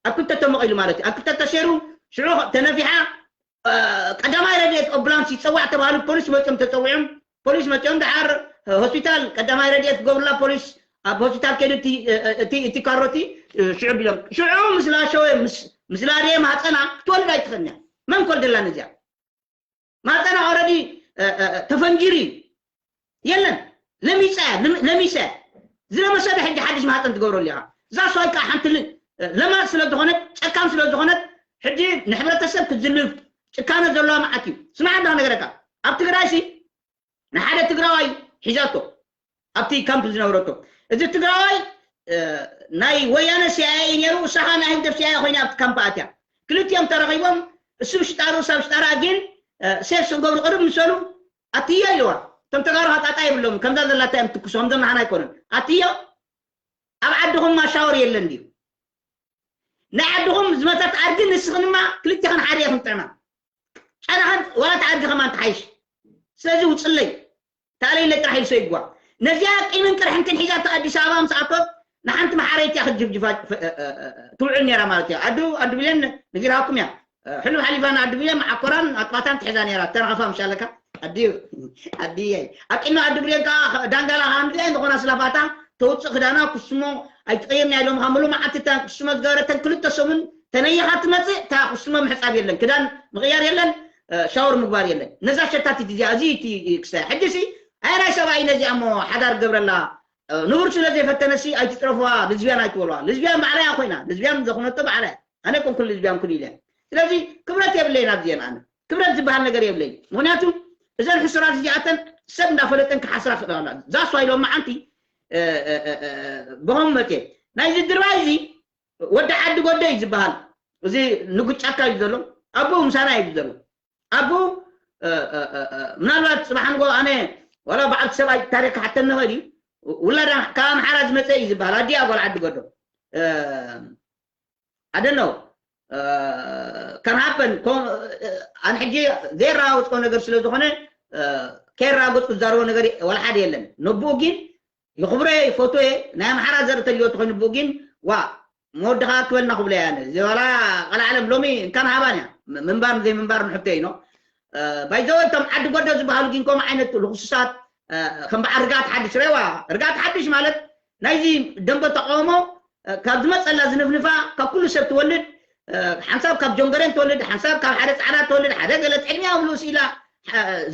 ኣብ ክልተ ተመቒሉ ማለት እዩ ኣብ ክልተ ተሴሩ ሽዑ ተነፊሓ ቀዳማይ ረድኤት ኣምቡላንስ ይፀዋዕ ተባህሉ ፖሊስ መፅኦም ተፀዊዖም ፖሊስ መፅኦም ደሓር ሆስፒታል ቀዳማይ ረድኤት ክገብሩላ ፖሊስ ኣብ ሆስፒታል ከይዱ እቲ ካሮ እቲ ሽዑ ቢሎም ሽዑ ምስ ላሸወ ምስ ላደየ ማፀና ክትወልድ ኣይትኽእልንያ መን ኮልደላ ነዚያ ማፀና ኦረዲ ተፈንጂሩ እዩ የለን ለሚፀ ለሚሰ ዝለመሰ ሕጂ ሓድሽ ማህፀን ትገብረሉ ኢኻ እዛ ሰዋይ ከዓ ሓንቲ ለማፅ ስለ ዝኾነት ጨካን ስለ ዝኾነት ሕጂ ንሕብረተሰብ ክትዝልፍ ጭካነ ዘለዋ መዓት እዩ ስማዕ እንዳ ነገረካ ኣብ ትግራይ ሲ ንሓደ ትግራዋይ ሒዛቶ ኣብቲ ካምፕ ዝነበረቶ እዚ ትግራዋይ ናይ ወያነ ሲኣይኤ ነይሩ እሳኻ ናይ ህግደፍ ሲኣይኤ ኮይና ኣብቲ ካምፕ ኣትያ ክልቲኦም ተረኺቦም እሱ ብሽጣሩ እሳ ብሽጣራ ግን ሴክስ ክገብሩ ቅርብ ምሰሉ ኣትያ ኢለዋ እቶም ተጋሩ ሃጣጣ የብሎም ከምዛ ዘላታ እዮም ትኩሱ ከምዞም ንሓና ኣይኮኑን ኣትዮ ኣብ ዓድኹም ማሻወር የለን ድዩ ናይ ዓድኹም ዝመተት ኣድጊ ንስኽንማ ክልቲኽን ሓደ ኢኽን ጥዕና ጨናኽን ዋላ ተኣድጊ ከማን ትሓይሽ ስለዚ ውፅለይ ተኣለይለ ጥራሕ ኢልሶ ይግዋ ነዚኣ ቂምን ቅርሕንትን ሒዛቶ ኣዲስ ኣበባ ምስ ኣቶት ንሓንቲ መሓረይቲ እያ ክትጅፍጅፋ ትውዕል ነይራ ማለት እያ። ኣዱ ኣዱ ብሌን ነጊራኩም እያ። ሕሉፍ ሓሊፋ ንኣዱ ብሌን መዓኮራን ኣጥባታን ትሕዛ ነይራ። ተረኸፋ ምሻለካ ኣዲ ኣዲየይ ኣቂና ኣዱ ብሌን ከዓ ዳንጋላ ከኣ ምድያ ዝኾና ስላፋታ ተውፅእ ክዳና ኩስሞ ኣይትቀየርና ኢሎም ካብ ምሉ መዓልቲ እታ ኩስሞ ዝገበረተን ክልተ ሰሙን ተነይኻ ትመፅእ እታ ኩስሞ ምሕፃብ የለን ክዳን ምቕያር የለን ሻወር ምግባር የለን። ነዛ ሸታቲት እዚኣ እዚ እቲ ክስታይ ሕጂ ሲ ኣየናይ ሰብኣይ ነዚኣ እሞ ሓዳር ገብረላ ንቡር ስለ ዘይፈተነሲ ኣይትጥረፍዋ ልዝብያን ኣይትበልዋ። ልዝብያን ባዕላያ ኮይና ልዝብያን ዘኹነቶ ባዕላያ ኣነ ኮንኩን ልዝብያን ኩን ኢለ ስለዚ ክብረት የብለይን ኣብዚአን ኣነ ክብረት ዝበሃል ነገር የብለይን። ምክንያቱ እዘን ሕሱራት እዚኣተን ሰብ እንዳፈለጠን ክሓስራ ክእላ ዛስ ዋይ ሎም መዓንቲ ብኸም መቴ ናይዚ ድርባይ እዚ ወዲ ዓዲ ጎደ እዩ ዝበሃል። እዚ ንጉጫካ እዩ ዘሎ ኣቦኡ ምሳና እዩ ዘሎ ኣቦኡ ምናልባት ፅባሕ ንጎ ኣነ ዋላ በዓልቲ ሰብኣይ ታሪክ ክሓተኒ ይኽእል እዩ ውላዳ ካብ ኣምሓራ ዝመፀ እዩ ዝበሃል ኣዲኣ ጓል ዓዲ ጎዶ ኣደነው ከን ሃፐን ኣነ ሕጂ ዘይረጋገፅኮ ነገር ስለ ዝኾነ ከይረጋገፅኩ ዝዛረቦ ነገር ዋላ ሓደ የለን። ነብኡ ግን ይኽብሮ እየ ይፈትዎ እየ ናይ ኣምሓራ ዘርኢ ተልዮ ተኮይኑ ብኡ ግን ዋ መወድኻ ክበልና ክብሎ እያ ኣነ እዚ ዋላ ቀልዓለም ሎሚ እንካን ሃባን እያ ምንባር ዘይምንባር ንሕቶ እዩ ባይዘወ እቶም ዓዲ ጎዶ ዝበሃሉ ግን ከምኡ ዓይነት ልኩስሳት ከም በዓል ርጋት ሓድሽ ረዋ ርጋት ሓድሽ ማለት ናይዚ ደንበ ተቃውሞ ካብ ዝመፀላ ዝንፍንፋ ካብ ኩሉ ሰብ ትወልድ ሓንሳብ ካብ ጆንገሬን ትወልድ ሓንሳብ ካብ ሓደ ፃዕዳ ትወልድ ሓደ ገለ ዕድሚያ ኣብ ልኡስ ኢላ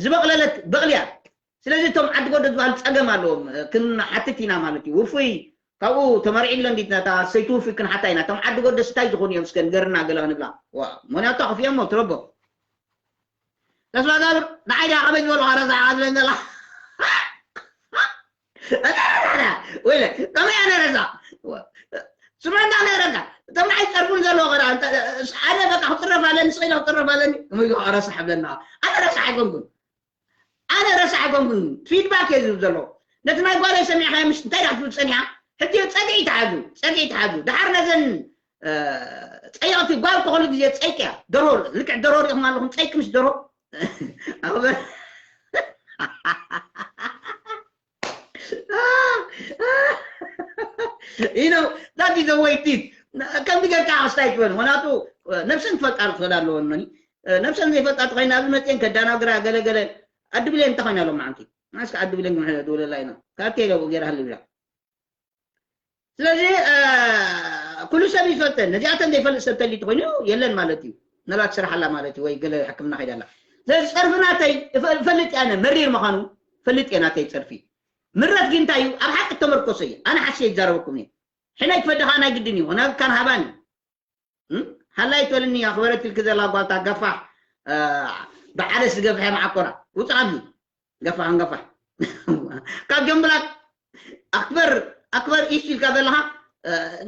ዝበቕለለት በቕልያ ስለዚ እቶም ዓዲ ጎዶ ዝበሃል ፀገም ኣለዎም ክንሓትት ኢና ማለት እዩ ውፉይ ካብኡ ተመሪዒ ኣሎ እንዲት ነታ ሰይቲ ውፉይ ክንሓታ ኢና እቶም ዓዲ ጎዶ ስታይ ዝኾኑ እዮም እስከ ንገርና ገለ ክንብላ ምክንያቱ ከፍዮሞ ትረቦ ተስፋ ጋብር ንዓይ ዲኣ ከመይ ዝበልኳ ረሳሕ ዝብለኒ ዘላ ወይለ ከመይ ኣነ ረሳ ስምዕና ነረካ እቶም ንዓይ ጸርፉን ዘለዎ ከዳ ኣነ በቃ ክጥረፍ ኣለኒ ስኢለ ክጥረፍ ኣለኒ ከመይ ረሳሕ ብለና ኣነ ረሳሕ ኣይኮንኩን ኣነ ረሳሕ ኣይኮንኩን ፊድባክ እየ ዝብል ዘሎ ነቲ ናይ ጓለይ ሰሚዕካዮ ምሽ እንታይ ዳ ትብል ጸኒሓ ሕጂ ጸግዒ ተሓዙ ጸግዒ ተሓዙ ድሓር ነዘን ጸየቕቲ ጓል ከኹሉ ግዜ ጸይቂ እያ ደርሆ ልክዕ ደርሆ ሪኢኹም ኣለኹም ጸይቂ ምስ ደርሆ you know that is the way it is ከምዚ ጌርካ ክስታይ ትበል ምክንያቱ ነብሰን ክፈልጣ ክኽእል ኣለወን ነብሰን ዘይፈልጣ ተኮይና ኣብዚ መፅኤን ከዳናግራ ገለገለ ኣድብሌን እንተኮይና ሎም መዓንቲ ንስካ ኣድብሌን ክምሕለ ድውለላ ኢና ካብቴ ገቡ ገይራ ሃልብላ ስለዚ ኩሉ ሰብ ይፈልጠን ነዚኣተን ዘይፈልጥ ሰብ ተሊ ተኮይኑ የለን ማለት እዩ ምናልባት ስራሕ ኣላ ማለት እዩ ወይ ገለ ሕክምና ከይዳ ኣላ ስለዚ ፀርፊ ናተይ እፈልጥ እየ ኣነ መሪር ምዃኑ ፈልጥ እየ ናተይ ፀርፊ ምረት ግን እንታይ እዩ ኣብ ሓቂ ተመርኮሰ እዩ ኣነ ሓስየ ይዛረበኩም እየ ሕነ ክፈድኻ ናይ ግድን እዩ ናብ ካን ሃባን እዩ ሃላይ ትበልኒ ኣኽበረት ኢልክ ዘላ ጓልታ ገፋሕ ብዓደስ ዝገፍሐ መዓኮራ ውፅእ ኣብዚ ገፋሕ ንገፋሕ ካብ ጀምብላት ኣክበር ኣክበር ኢሽ ኢልካ ዘለኻ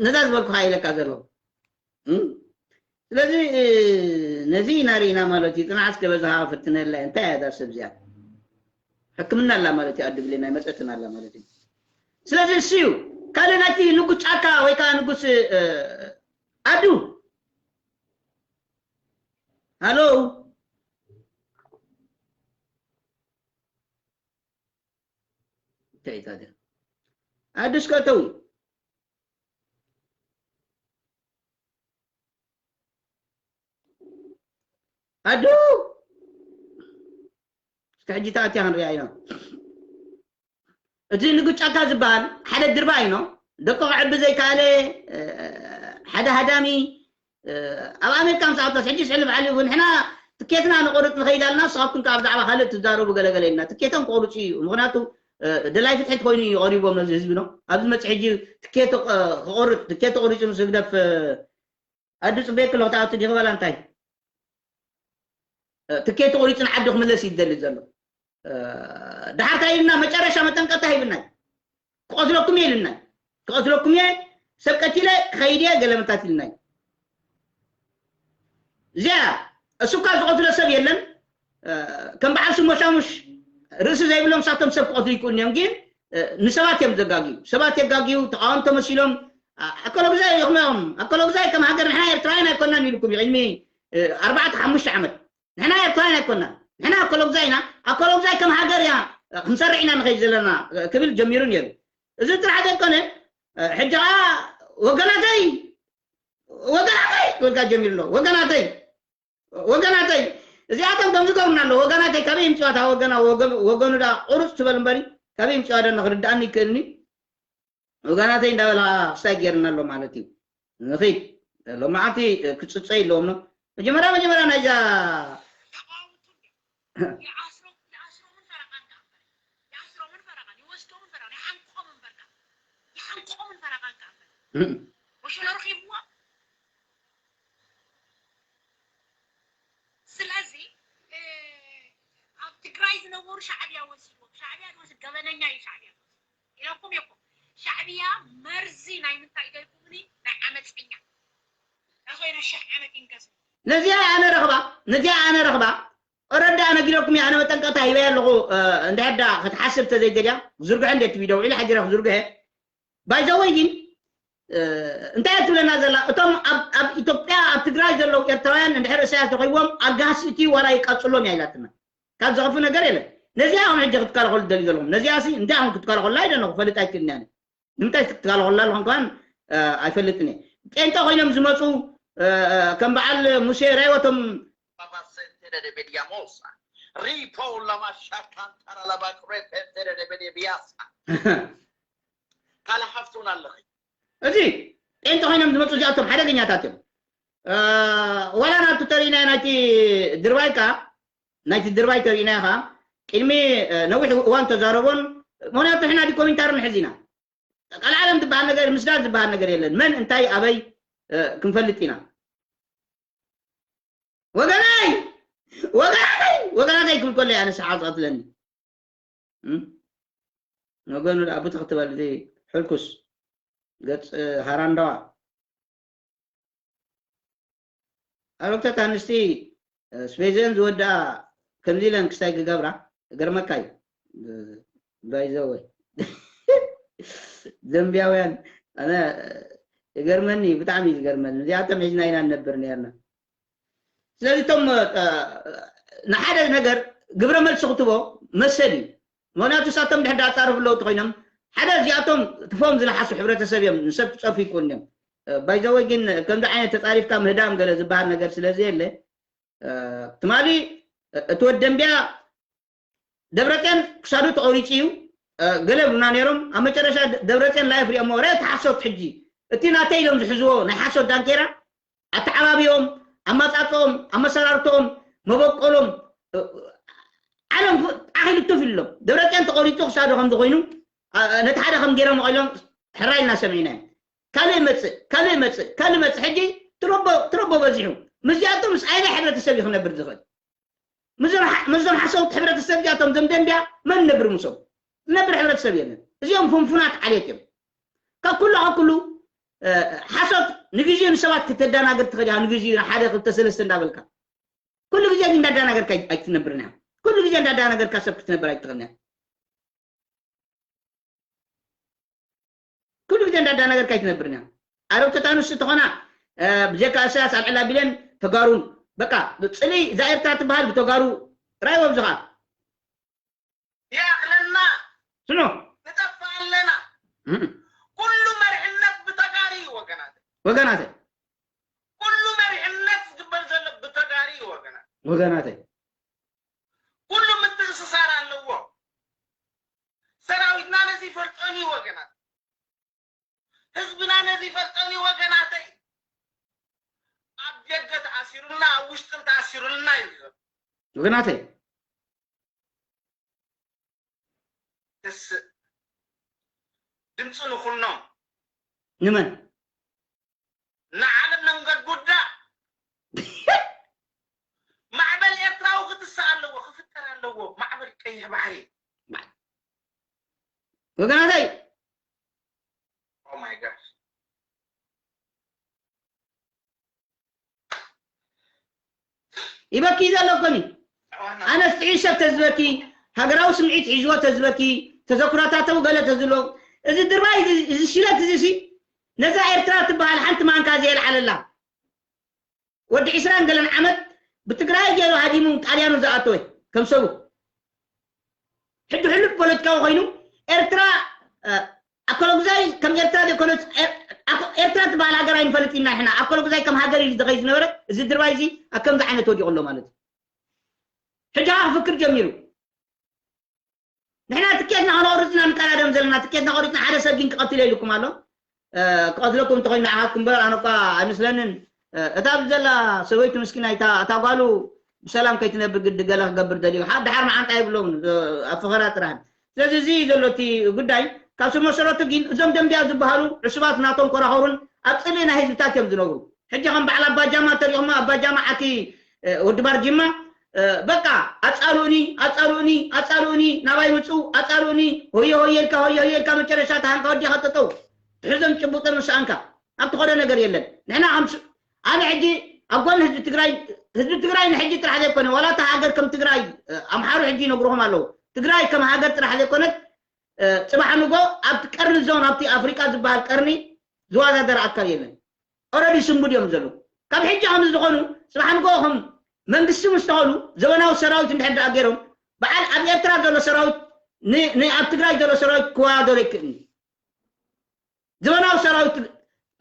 ነዛ ዝበልኩኻ ኢለካ ዘለኹ ስለዚ ነዚ ኢና ርኢና ማለት እዩ ፅንዓት ከበዝሃ ፈትነላ እንታይ እያ እዛ ሰብ እዚኣ ሕክምና ኣላ ማለት እዩ ኣድብሌ ናይ መፀትን ኣላ ማለት እዩ ስለዚ እሱ እዩ ካልእ ናይቲ ንጉስ ጫካ ወይ ከዓ ንጉስ ኣዱ ሃሎ እንታይ እዩ ታዲያ ኣዱ እስከ እተው ኣዱ እስከ ሕጂ ተኣትያ ክንሪኣ ኢና እቲ ንጉስ ጫካ ዝበሃል ሓደ ድርባ እዩ ደቂ ክዕቢ ዘይከኣለ ሓደ ሃዳሚ ኣብ ኣሜሪካ ምስ ኣቶስ ሕጂ ስዕሊ ባዕሊ ይኹን ንሕና ትኬትና ንቆርፅ ንኸይድ ኣለና ንስኻትኩም ከዓ ብዛዕባ ካልእ ትዛረቡ ገለገለ ኢልና ትኬቶም ክቆርፁ እዩ ምክንያቱ ደላይ ፍትሒ ተኮይኑ እዩ ቀሪቦም ነዚ ህዝቢ ነው ኣብዚ መፅእ ሕጂ ትኬት ክቆርፅ ትኬት ተቆሪፁ ምስ ህግደፍ ኣዱ ፅበየክ ኣለኹ ተኣቱ ዲኺ በላ እንታይ ትኬት ተቆሪፁ ንዓዲ ክምለስ እዩ ዝደሊ ዘሎ ድሓር እንታይ ኢልና መጨረሻ መጠንቀቅታ ሂብናይ ክቐትለኩም እየ ኢልናይ ክቐትለኩም እየ ሰብ ቀቲለ ክኸይድ እየ ገለመታት ኢልናይ እዚኣ እሱ እኳ ዝቐትሎ ሰብ የለን ከም በዓል ሽሞሻሙሽ ርእሲ ዘይብሎም ሳቶም ሰብ ክቐትሉ ይክእሉ እዮም ግን ንሰባት እዮም ዘጋግዩ ሰባት የጋግዩ ተቃወምቲ ተመሲሎም ኣከለጉዛይ ይኽመኦም ኣከለጉዛይ ከም ሃገር ንሕና ኤርትራውያን ኣይኮናን ኢልኩም ቅድሚ ኣርባዕተ ሓሙሽተ ዓመት ንሕና ኤርትራውያን ኣይኮናን ንሕና ኣከለጉዛይ ኢና ኣከለጉዛይ ከም ሃገር ኢና ክንሰርሕ ኢና ንኸይድ ዘለና ክብል ጀሚሩ ነይሩ እዚ ጥራሕ ዘይኮነ ሕጂ ኸዓ ወገናተይ ወገናተይ ክብልካ ጀሚሩ ኣሎ። ወገናተይ ወገናተይ እዚኣቶም ከም ዝገብሩና ኣሎ። ወገናተይ ካበይ ይምፅዋ እታ ወገና ወገ- ወገኑ ዳ ቁሩፅ ትበል እምበሪ ካበይ ይምፅዋ ዶ ክርድኣኒ ይክእልኒ። ወገናተይ እንዳበላ ክስታይ ገይርና ኣሎ ማለት እዩ። ንኺድ ሎማዓንቲ ክፅፀ ይለዎም ነው። መጀመርያ መጀመርያ ናይዛ ተቃወምቱ እንዲያ ይኣስሮምን ፈረቃን ከኣ እምበር ይኣስሮምን ፈረቃን ይወስዶምን ፈረቃን ይሓንቆምን ፈረቃን ይሓንቆምን ፈረቃን ከኣ እምበር ወሸሎ ረኺብዋ። ስለዚ ኣብ ትግራይ ዝነበሩ ሻዕብያ ወሲድዎም። ሻዕብያ ዝወስድ ገበነኛ እዩ። ሻዕብያ ዝወስድ ኢለኩም እኮ ሻዕብያ መርዚ ናይ ምንታይ ኢለኩምኒ ናይ ዓመፀኛ ተኾይነ ሽሕ ዓመት ይንገስ። ነዚኣ ኣነ ረኽባ ነዚኣ ኣነ ረኽባ ኦረዳ ነጊረኩም እየ። ኣነ መጠንቀቕታ ሂበያ ኣለኹ። እንድሕር ዳ ክትሓስብ ተዘይደልያ ዝርግሐ እንዴት ቪዲዮ ውዒለ ሓጂረ ክዝርግሐ ባይዘወይ ግን እንታይ እያ ትብለና ዘላ? እቶም ኣብ ኢትዮጵያ ኣብ ትግራይ ዘለዉ ኤርትራውያን እንድሕር እሳያስ ተኸይዎም ኣጋህሲ እቲ ዋላ ይቃፅሎም እያ ኢላትና። ካብ ዘኸፍ ነገር የለን። ነዚኣ ኹም ሕጂ ክትከላኸሉ ትደልዩ ዘለኹም ነዚኣ ሲ እንታይ ኹም ክትከላኸሉላ ኣይደለኹ ፈልጥ ኣይክእልን እያ። ንምንታይ ክትከላኸሉላ ኣለኹም ከማን ኣይፈልጥን እየ። ጴንጠ ኮይኖም ዝመፁ ከም በዓል ሙሴ ራይወቶም Baba sentere de Bediamosa, Ripo la Masciacantara la Bacrepete de Bediabiasa. ካለ ሃፍቱን ኣለኺ። እዚ ጴንጠ ኮይኖም ዝመፁ እዚኣቶም ሓደገኛታት እዮም። ዋላ ናቱ ተሪእናዮ ናይቲ ድርባይ ከ ናይቲ ድርባይ ተሪእናዮ ከ ቅድሚ ነዊሕ እዋን ተዛረቦን ምክንያቱ ንሕና ዲኮሜንታሪ ንሕዝ ኢና። ቀልዓለም ዝበሃል ነገር ምስዳድ ዝበሃል ነገር የለን። መን እንታይ ኣበይ ክንፈልጥ ኢና። ወገናይ ወገናተይ ወገናተይ ክብል ከሎ ኣነ ሰሓቕ ዝቐትለኒ። ወገኑ ደኣ ብትኽ ትበል እቲ ሕልኩስ ገጽ ሃራንዳዋ። ኣረግተት ኣንስቲ ስፔዘን ዝወድኣ ከምዚ ኢለን ክስታይ ክገብራ እገርመካ እዩ። ባይዘወይ ደንቢያውያን ኣነ እገርመኒ ብጣዕሚ እዩ ዝገርመኒ። እዚኣቶም ሒዝና ኢና ንነብር ነርና። ስለዚ እቶም ንሓደ ነገር ግብረ መልሲ ክትቦ መሰል እዩ። ምክንያቱ ሳቶም ድሕር ዳፃረፉ ኣለዉ ተኮይኖም ሓደ እዚኣቶም ትፎም ዝለሓሱ ሕብረተሰብ እዮም። ንሰብ ክፀርፉ ይክእሉ እዮም። ባይዘወይ ግን ከምዚ ዓይነት ተፃሪፍካ ምህዳም ገለ ዝበሃል ነገር ስለዘየለ ትማሊ እቲ ወድ ደንቢያ ደብረፅዮን ክሳዱ ተቆሪፁ እዩ። ገለ ብና ነይሮም ኣብ መጨረሻ ደብረፅዮን ላይፍ ሪኦሞ ረ ተሓሶት ሕጂ እቲ ናተይ ኢሎም ዝሕዝዎ ናይ ሓሶት ዳንኬራ ኣተዓባቢኦም ኣማፃፅኦም ኣመሰራርተኦም መበቆሎም ዓለም ኣኺሉ ቱፍ ኢሎም ደብረፅዮን ተቆሪፁ ክሳዱ ከም ዝኾይኑ ነቲ ሓደ ከም ገይሮም ኢሎም ሕራይ ኢልና ሰሚዕና ካልእ መፅእ ካልእ መፅእ ካልእ መፅእ ሕጂ ትረቦ በዚሑ ምስዚኣቶም ምስ ኣይና ሕብረተሰብ እዩ ክነብር ዝኽእል ምስዞም ሓሰውቲ ሕብረተሰብ እዚኣቶም ዘም ደንቢያ መን ነብር ምሶም ዝነብር ሕብረተሰብ የለን እዚኦም ፍንፉናት ዓሌት እዮም ካብ ኩሉ ካብ ኩሉ ሓሶት ንግዜኡ ንሰባት ክተደናግር ትኽእል ኢኻ ንግዜኡ ሓደ ክልተ ሰለስተ እንዳበልካ ኩሉ ግዜ ግን እንዳዳናገርካ ኣይትነብርን ኢኻ ኩሉ ግዜ እንዳዳናገርካ ሰብ ክትነብር ኣይትኽእልን ኢኻ ኩሉ ግዜ እንዳዳናገርካ ኣይትነብርን ኢኻ ኣረብተት ኣንስቲ ተኾና ብጀካ እሳያስ ኣልዕል ኣቢለን ተጋሩን በቃ ፅልኢ እዛ ኤርትራ ትበሃል ብተጋሩ ራይ ወብዝኻ ይኣኽለና ስኖ ንጠፍእ ኣለና ኩሉ መሪሕነት ብተጋሪ እዩ ወገናት ወገናተ ኩሉ መሪሕነት ዝግበር ዘሎ ብተጋሪ እዩ ወገናት ወገናተ ኩሉ ምትእስሳር ኣለዎ ሰራዊትና ነዚ ይፈልጦን እዩ ወገናት ህዝብና ነዚ ይፈልጠኒ ወገናተይ ኣብ ደገ ተኣሲሩልና ኣብ ውሽጥን ተኣሲሩልና እዩ ዘሎ ወገናተይ ተስእ ድምፂ ንኩኖም ንመን ንዓለም መንገድ ጉዳ ማዕበል ኤርትራዊ ክትስእ ኣለዎ ክፍጠር ኣለዎ ማዕበል ቀይሕ ባሕሪ ወገናተይ Oh my gosh. ይበኪ ዘሎ ኮኒ ኣነስ ጥዑይ ሰብ ተዝበኪ ሃገራዊ ስምዒት ሒዝዎ ተዝበኪ ተዘክሮታተው ገለ ተዝሎ እዚ ድርባይ እዚ ሽለት እዚ ሲ ነዛ ኤርትራ ትበሃል ሓንቲ ማንካ ዘየልዓለላ ወዲ ዕስራን ገለን ዓመት ብትግራይ ገይሩ ሃዲሙ ጣልያኑ ዝኣተወ ከም ሰቡ ሕጂ ሕሉፍ ፖለቲካዊ ኮይኑ ኤርትራ ኣኮሎጉዛይ ከም ኤርትራ ዘይኮነስ ኤርትራ ትበሃል ሃገር ኣይንፈልጥ ኢና ንሕና። ኣኮሎጉዛይ ከም ሃገር እዩ ዝኸይ ዝነበረ። እዚ ድርባይ እዚ ኣብ ከምዚ ዓይነት ወዲቑ ኣሎ ማለት እዩ። ሕጂ ከዓ ክፍክር ጀሚሩ። ንሕና ትኬትና ከነቆርጽ ኢና ንቀዳደም ዘለና። ትኬትና ቆሪጽና ሓደ ሰብ ግን ክቐትል ኢልኩም ኣሎ። ክቐትለኩም እንተኮይኑ ንዓኻትኩም እምበር ኣነ እኳ ኣይመስለንን። እታ ኣብዚ ዘላ ሰበይቱ ምስኪና እታ ጓሉ ብሰላም ከይትነብር ግዲ ገለ ክገብር ደልዩ። ደሓር መዓንጣ የብሎምን፣ ኣብ ፈኸራ ጥራሕ። ስለዚ እዚ እዩ ዘሎ እቲ ጉዳይ። ካብ ስር መሰረቱ ግን እዞም ደንብያ ዝበሃሉ ዕሱባት ናቶም ኮራኸሩን ኣብ ጽልኢ ናይ ህዝብታት እዮም ዝነብሩ። ሕጂ ከም በዓል ኣባጃማ ተሪኹሞ ኣባጃማ ዓኪ ወዲ ባርጂማ በቃ ኣጻሉኒ ኣጻሉኒ ኣጻሉኒ ናባይ ምጹ ኣጻሉኒ ሆየ ሆየ ኢልካ ሆየ ሆየ ኢልካ መጨረሻ ተሃንካ ወዲኻ ጠጠው ትሕዞን ጭቡጥን ምሰኣንካ ኣብ ትኸዶ ነገር የለን። ንሕና ከም ኣነ ሕጂ ኣብ ጎን ህዝቢ ትግራይ ህዝቢ ትግራይ ንሕጂ ጥራሕ ዘይኮነ ዋላ እታ ሃገር ከም ትግራይ ኣምሓሩ ሕጂ ይነግርኹም ኣለዉ። ትግራይ ከም ሃገር ጥራሕ ዘይኮነት ጽባሕ ንጎ ኣብቲ ቀርኒ ዞን ኣብቲ ኣፍሪቃ ዝበሃል ቀርኒ ዝዋዳደር ኣካል የለን። ኦረዲ ስንቡድ እዮም ዘለዉ። ካብ ሕጂ ከም ዝኾኑ ጽባሕ ንጎ ከም መንግስቲ ምስ ተኸሉ ዘበናዊ ሰራዊት እንድሕር ደኣ ገይሮም በዓል ኣብ ኤርትራ ዘሎ ሰራዊት ን- ን- ኣብ ትግራይ ዘሎ ሰራዊት ክወዳደሮ ይክእል እዩ። ዘበናዊ ሰራዊት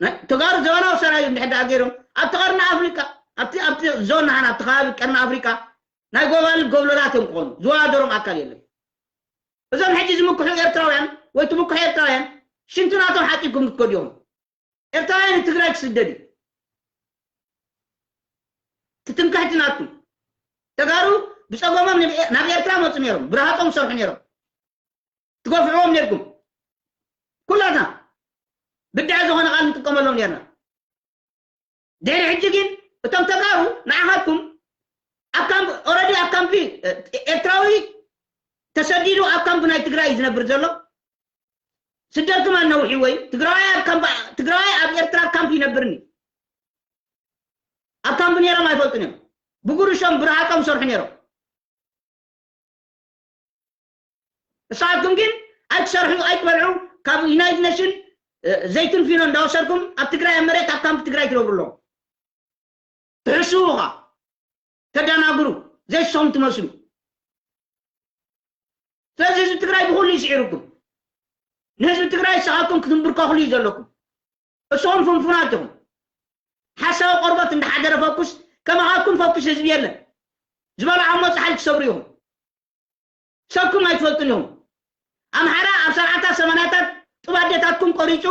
ናይ- ተጋሩ ዘበናዊ ሰራዊት እንድሕር ደኣ ገይሮም ኣብቲ ቀርኒ ኣፍሪቃ ኣብቲ ኣብቲ ዞን ንሓን ኣብቲ ከባቢ ቀርኒ ኣፍሪቃ ናይ ጎባል ጎብለላት እዮም ክኾኑ ዝወዳደሮም ኣካል የለን። እዞም ሕጂ ዝምክሑ ኤርትራውያን ወይ ትምክሑ ኤርትራውያን ሽንቲ ናቶም ሓፂብኩም ክትከዱ ኢኹም። ኤርትራውያን ንትግራይ ክስደድ እዩ። ትትምክሕቲ ናቱ ተጋሩ ብፀጎሞም ናብ ኤርትራ መፁ ነይሮም፣ ብረሃጦም ሰርሑ ነይሮም፣ ትገፍዕዎም ነይርኩም። ኩላትና ብድዐ ዝኾነ ቃል ንጥቀመሎም ነይርና። ድሕሪ ሕጂ ግን እቶም ተጋሩ ንዓኻትኩም ኣብ ካምፕ ኦረዲ ኣብ ካምፕ ኤርትራዊ ተሰዲዱ ኣብ ካምፕ ናይ ትግራይ እዩ ዝነብር ዘሎ። ስደድኩም ኣነውሕዎ እዩ። ትግራዋይ ኣብ ካምፕ ትግራዋይ ኣብ ኤርትራ ካምፕ ይነብርኒ ኣብ ካምፕ ነይሮም ኣይፈልጡን እዮም። ብጉርሾም ብረሃጦም ሰርሑ ነይሮም። ንስኻትኩም ግን ኣይትሰርሑ ኣይትበልዑ ካብ ዩናይትድ ኔሽን ዘይትን ፊኖ እንዳወሰድኩም ኣብ ትግራይ ኣብ መሬት ኣብ ካምፕ ትግራይ ትነብሩ ኣለኹም። ትሕስዉ ኸ ተደናግሩ ዘይስኹም ትመስሉ። ስለዚ ህዝቢ ትግራይ ብኩሉ ይስዒሩኩም። ንህዝቢ ትግራይ ንስኻትኩም ክትንብርከኹሉ እዩ ዘለኩም። እሶም ፍንፉናት ኢኹም። ሓሳዊ ቆርበት እንዳሓደረ ፈኩስ ከማኻትኩም ፈኩስ ህዝቢ የለን። ዝበልዓሞ ፃሕል ትሰብሩ ኢኹም። ሰብኩም ኣይትፈልጡን ኢኹም። ኣምሓራ ኣብ ሰብዓታት ሰማንያታት ጡብ ኣዴታትኩም ቆሪፁ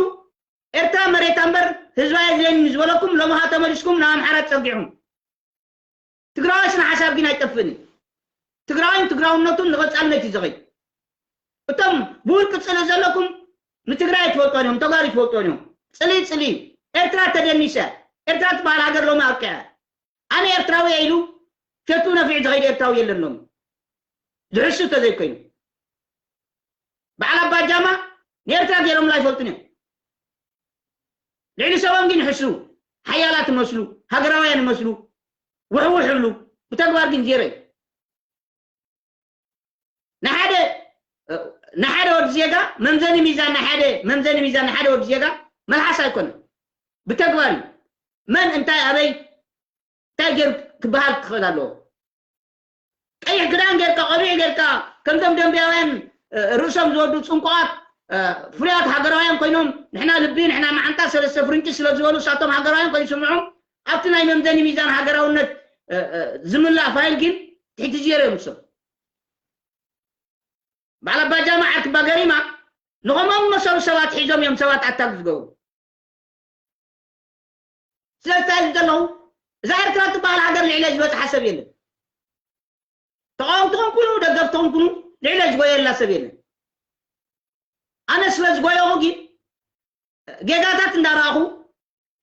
ኤርትራ መሬታ እምበር ህዝባ የድልየኒ ዝበለኩም ሎምኻ ተመሊስኩም ናብ ኣምሓራ ትፀጊዑም። ትግራዋይ ስነ ሓሳብ ግን ኣይጠፍእን እዩ። ትግራዋይን ትግራውነቱን ንቐፃልነት እዩ ዘኸይድ። እቶም ብውልቂ ፅልኢ ዘለኩም ንትግራይ ኣይትፈልጦን እዮም፣ ተጋሩ ይትፈልጦን እዮም። ፅልኢ ፅልኢ እዩ። ኤርትራ ተደኒሰ። ኤርትራ ትበሃል ሃገር ሎሚ ኣብቂዐ። ኣነ ኤርትራዊ እየ ኢሉ ሸቱ ነፊዕ ዝኸይድ ኤርትራዊ የለን ሎሚ። ዝሕሱ ተዘይኮይኑ በዓል ኣባጃማ ንኤርትራ ገይሮምላ ኣይፈልጡን እዮም። ልዕሊ ሰቦም ግን ይሕስዉ። ሓያላት ይመስሉ፣ ሃገራውያን ይመስሉ፣ ውሕውሕ ይብሉ። ብተግባር ግን ዜሮ እዩ። ንሓደ ንሓደ ወዲ ዜጋ መምዘኒ ሚዛን ንሓደ መምዘኒ ሚዛን ንሓደ ወዲ ዜጋ መልሓስ ኣይኮነን፣ ብተግባር እዩ። መን እንታይ ኣበይ እንታይ ገይሩ ክበሃል ክኽእል ኣለዎ። ቀይሕ ክዳን ጌርካ ቆቢዕ ጌርካ ከምቶም ደንብያውያን ርእሶም ዝወዱ ፅንቁቓት ፍሉያት ሃገራውያን ኮይኖም ንሕና ልቢ ንሕና መዓንጣ ሰለስተ ፍርንጭ ስለ ዝበሉ እሳቶም ሃገራውያን ኮይኑ ስምዖም ኣብቲ ናይ መምዘኒ ሚዛን ሃገራውነት ዝምላእ ፋይል ግን ትሕቲ ዜሮ እዮም እሶም። በዓል ኣባጃማ ዓርኪ ባገሪማ ንኸምኦም መሰሉ ሰባት ሒዞም እዮም ሰባት ኣታክ ዝገብሩ። ስለዚ እንታይ ኢሉ ዘለኹ እዛ ኤርትራ ትበሃል ሃገር ልዕለ ዝበፅሓ ሰብ የለን። ተቃወምቲ ኾንኩኑ ደገፍቲ ኾንኩኑ ልዕለ ዝጎየላ ሰብ የለን። ኣነ ስለ ዝጎየኹ ግን ጌጋታት እንዳረኣኹ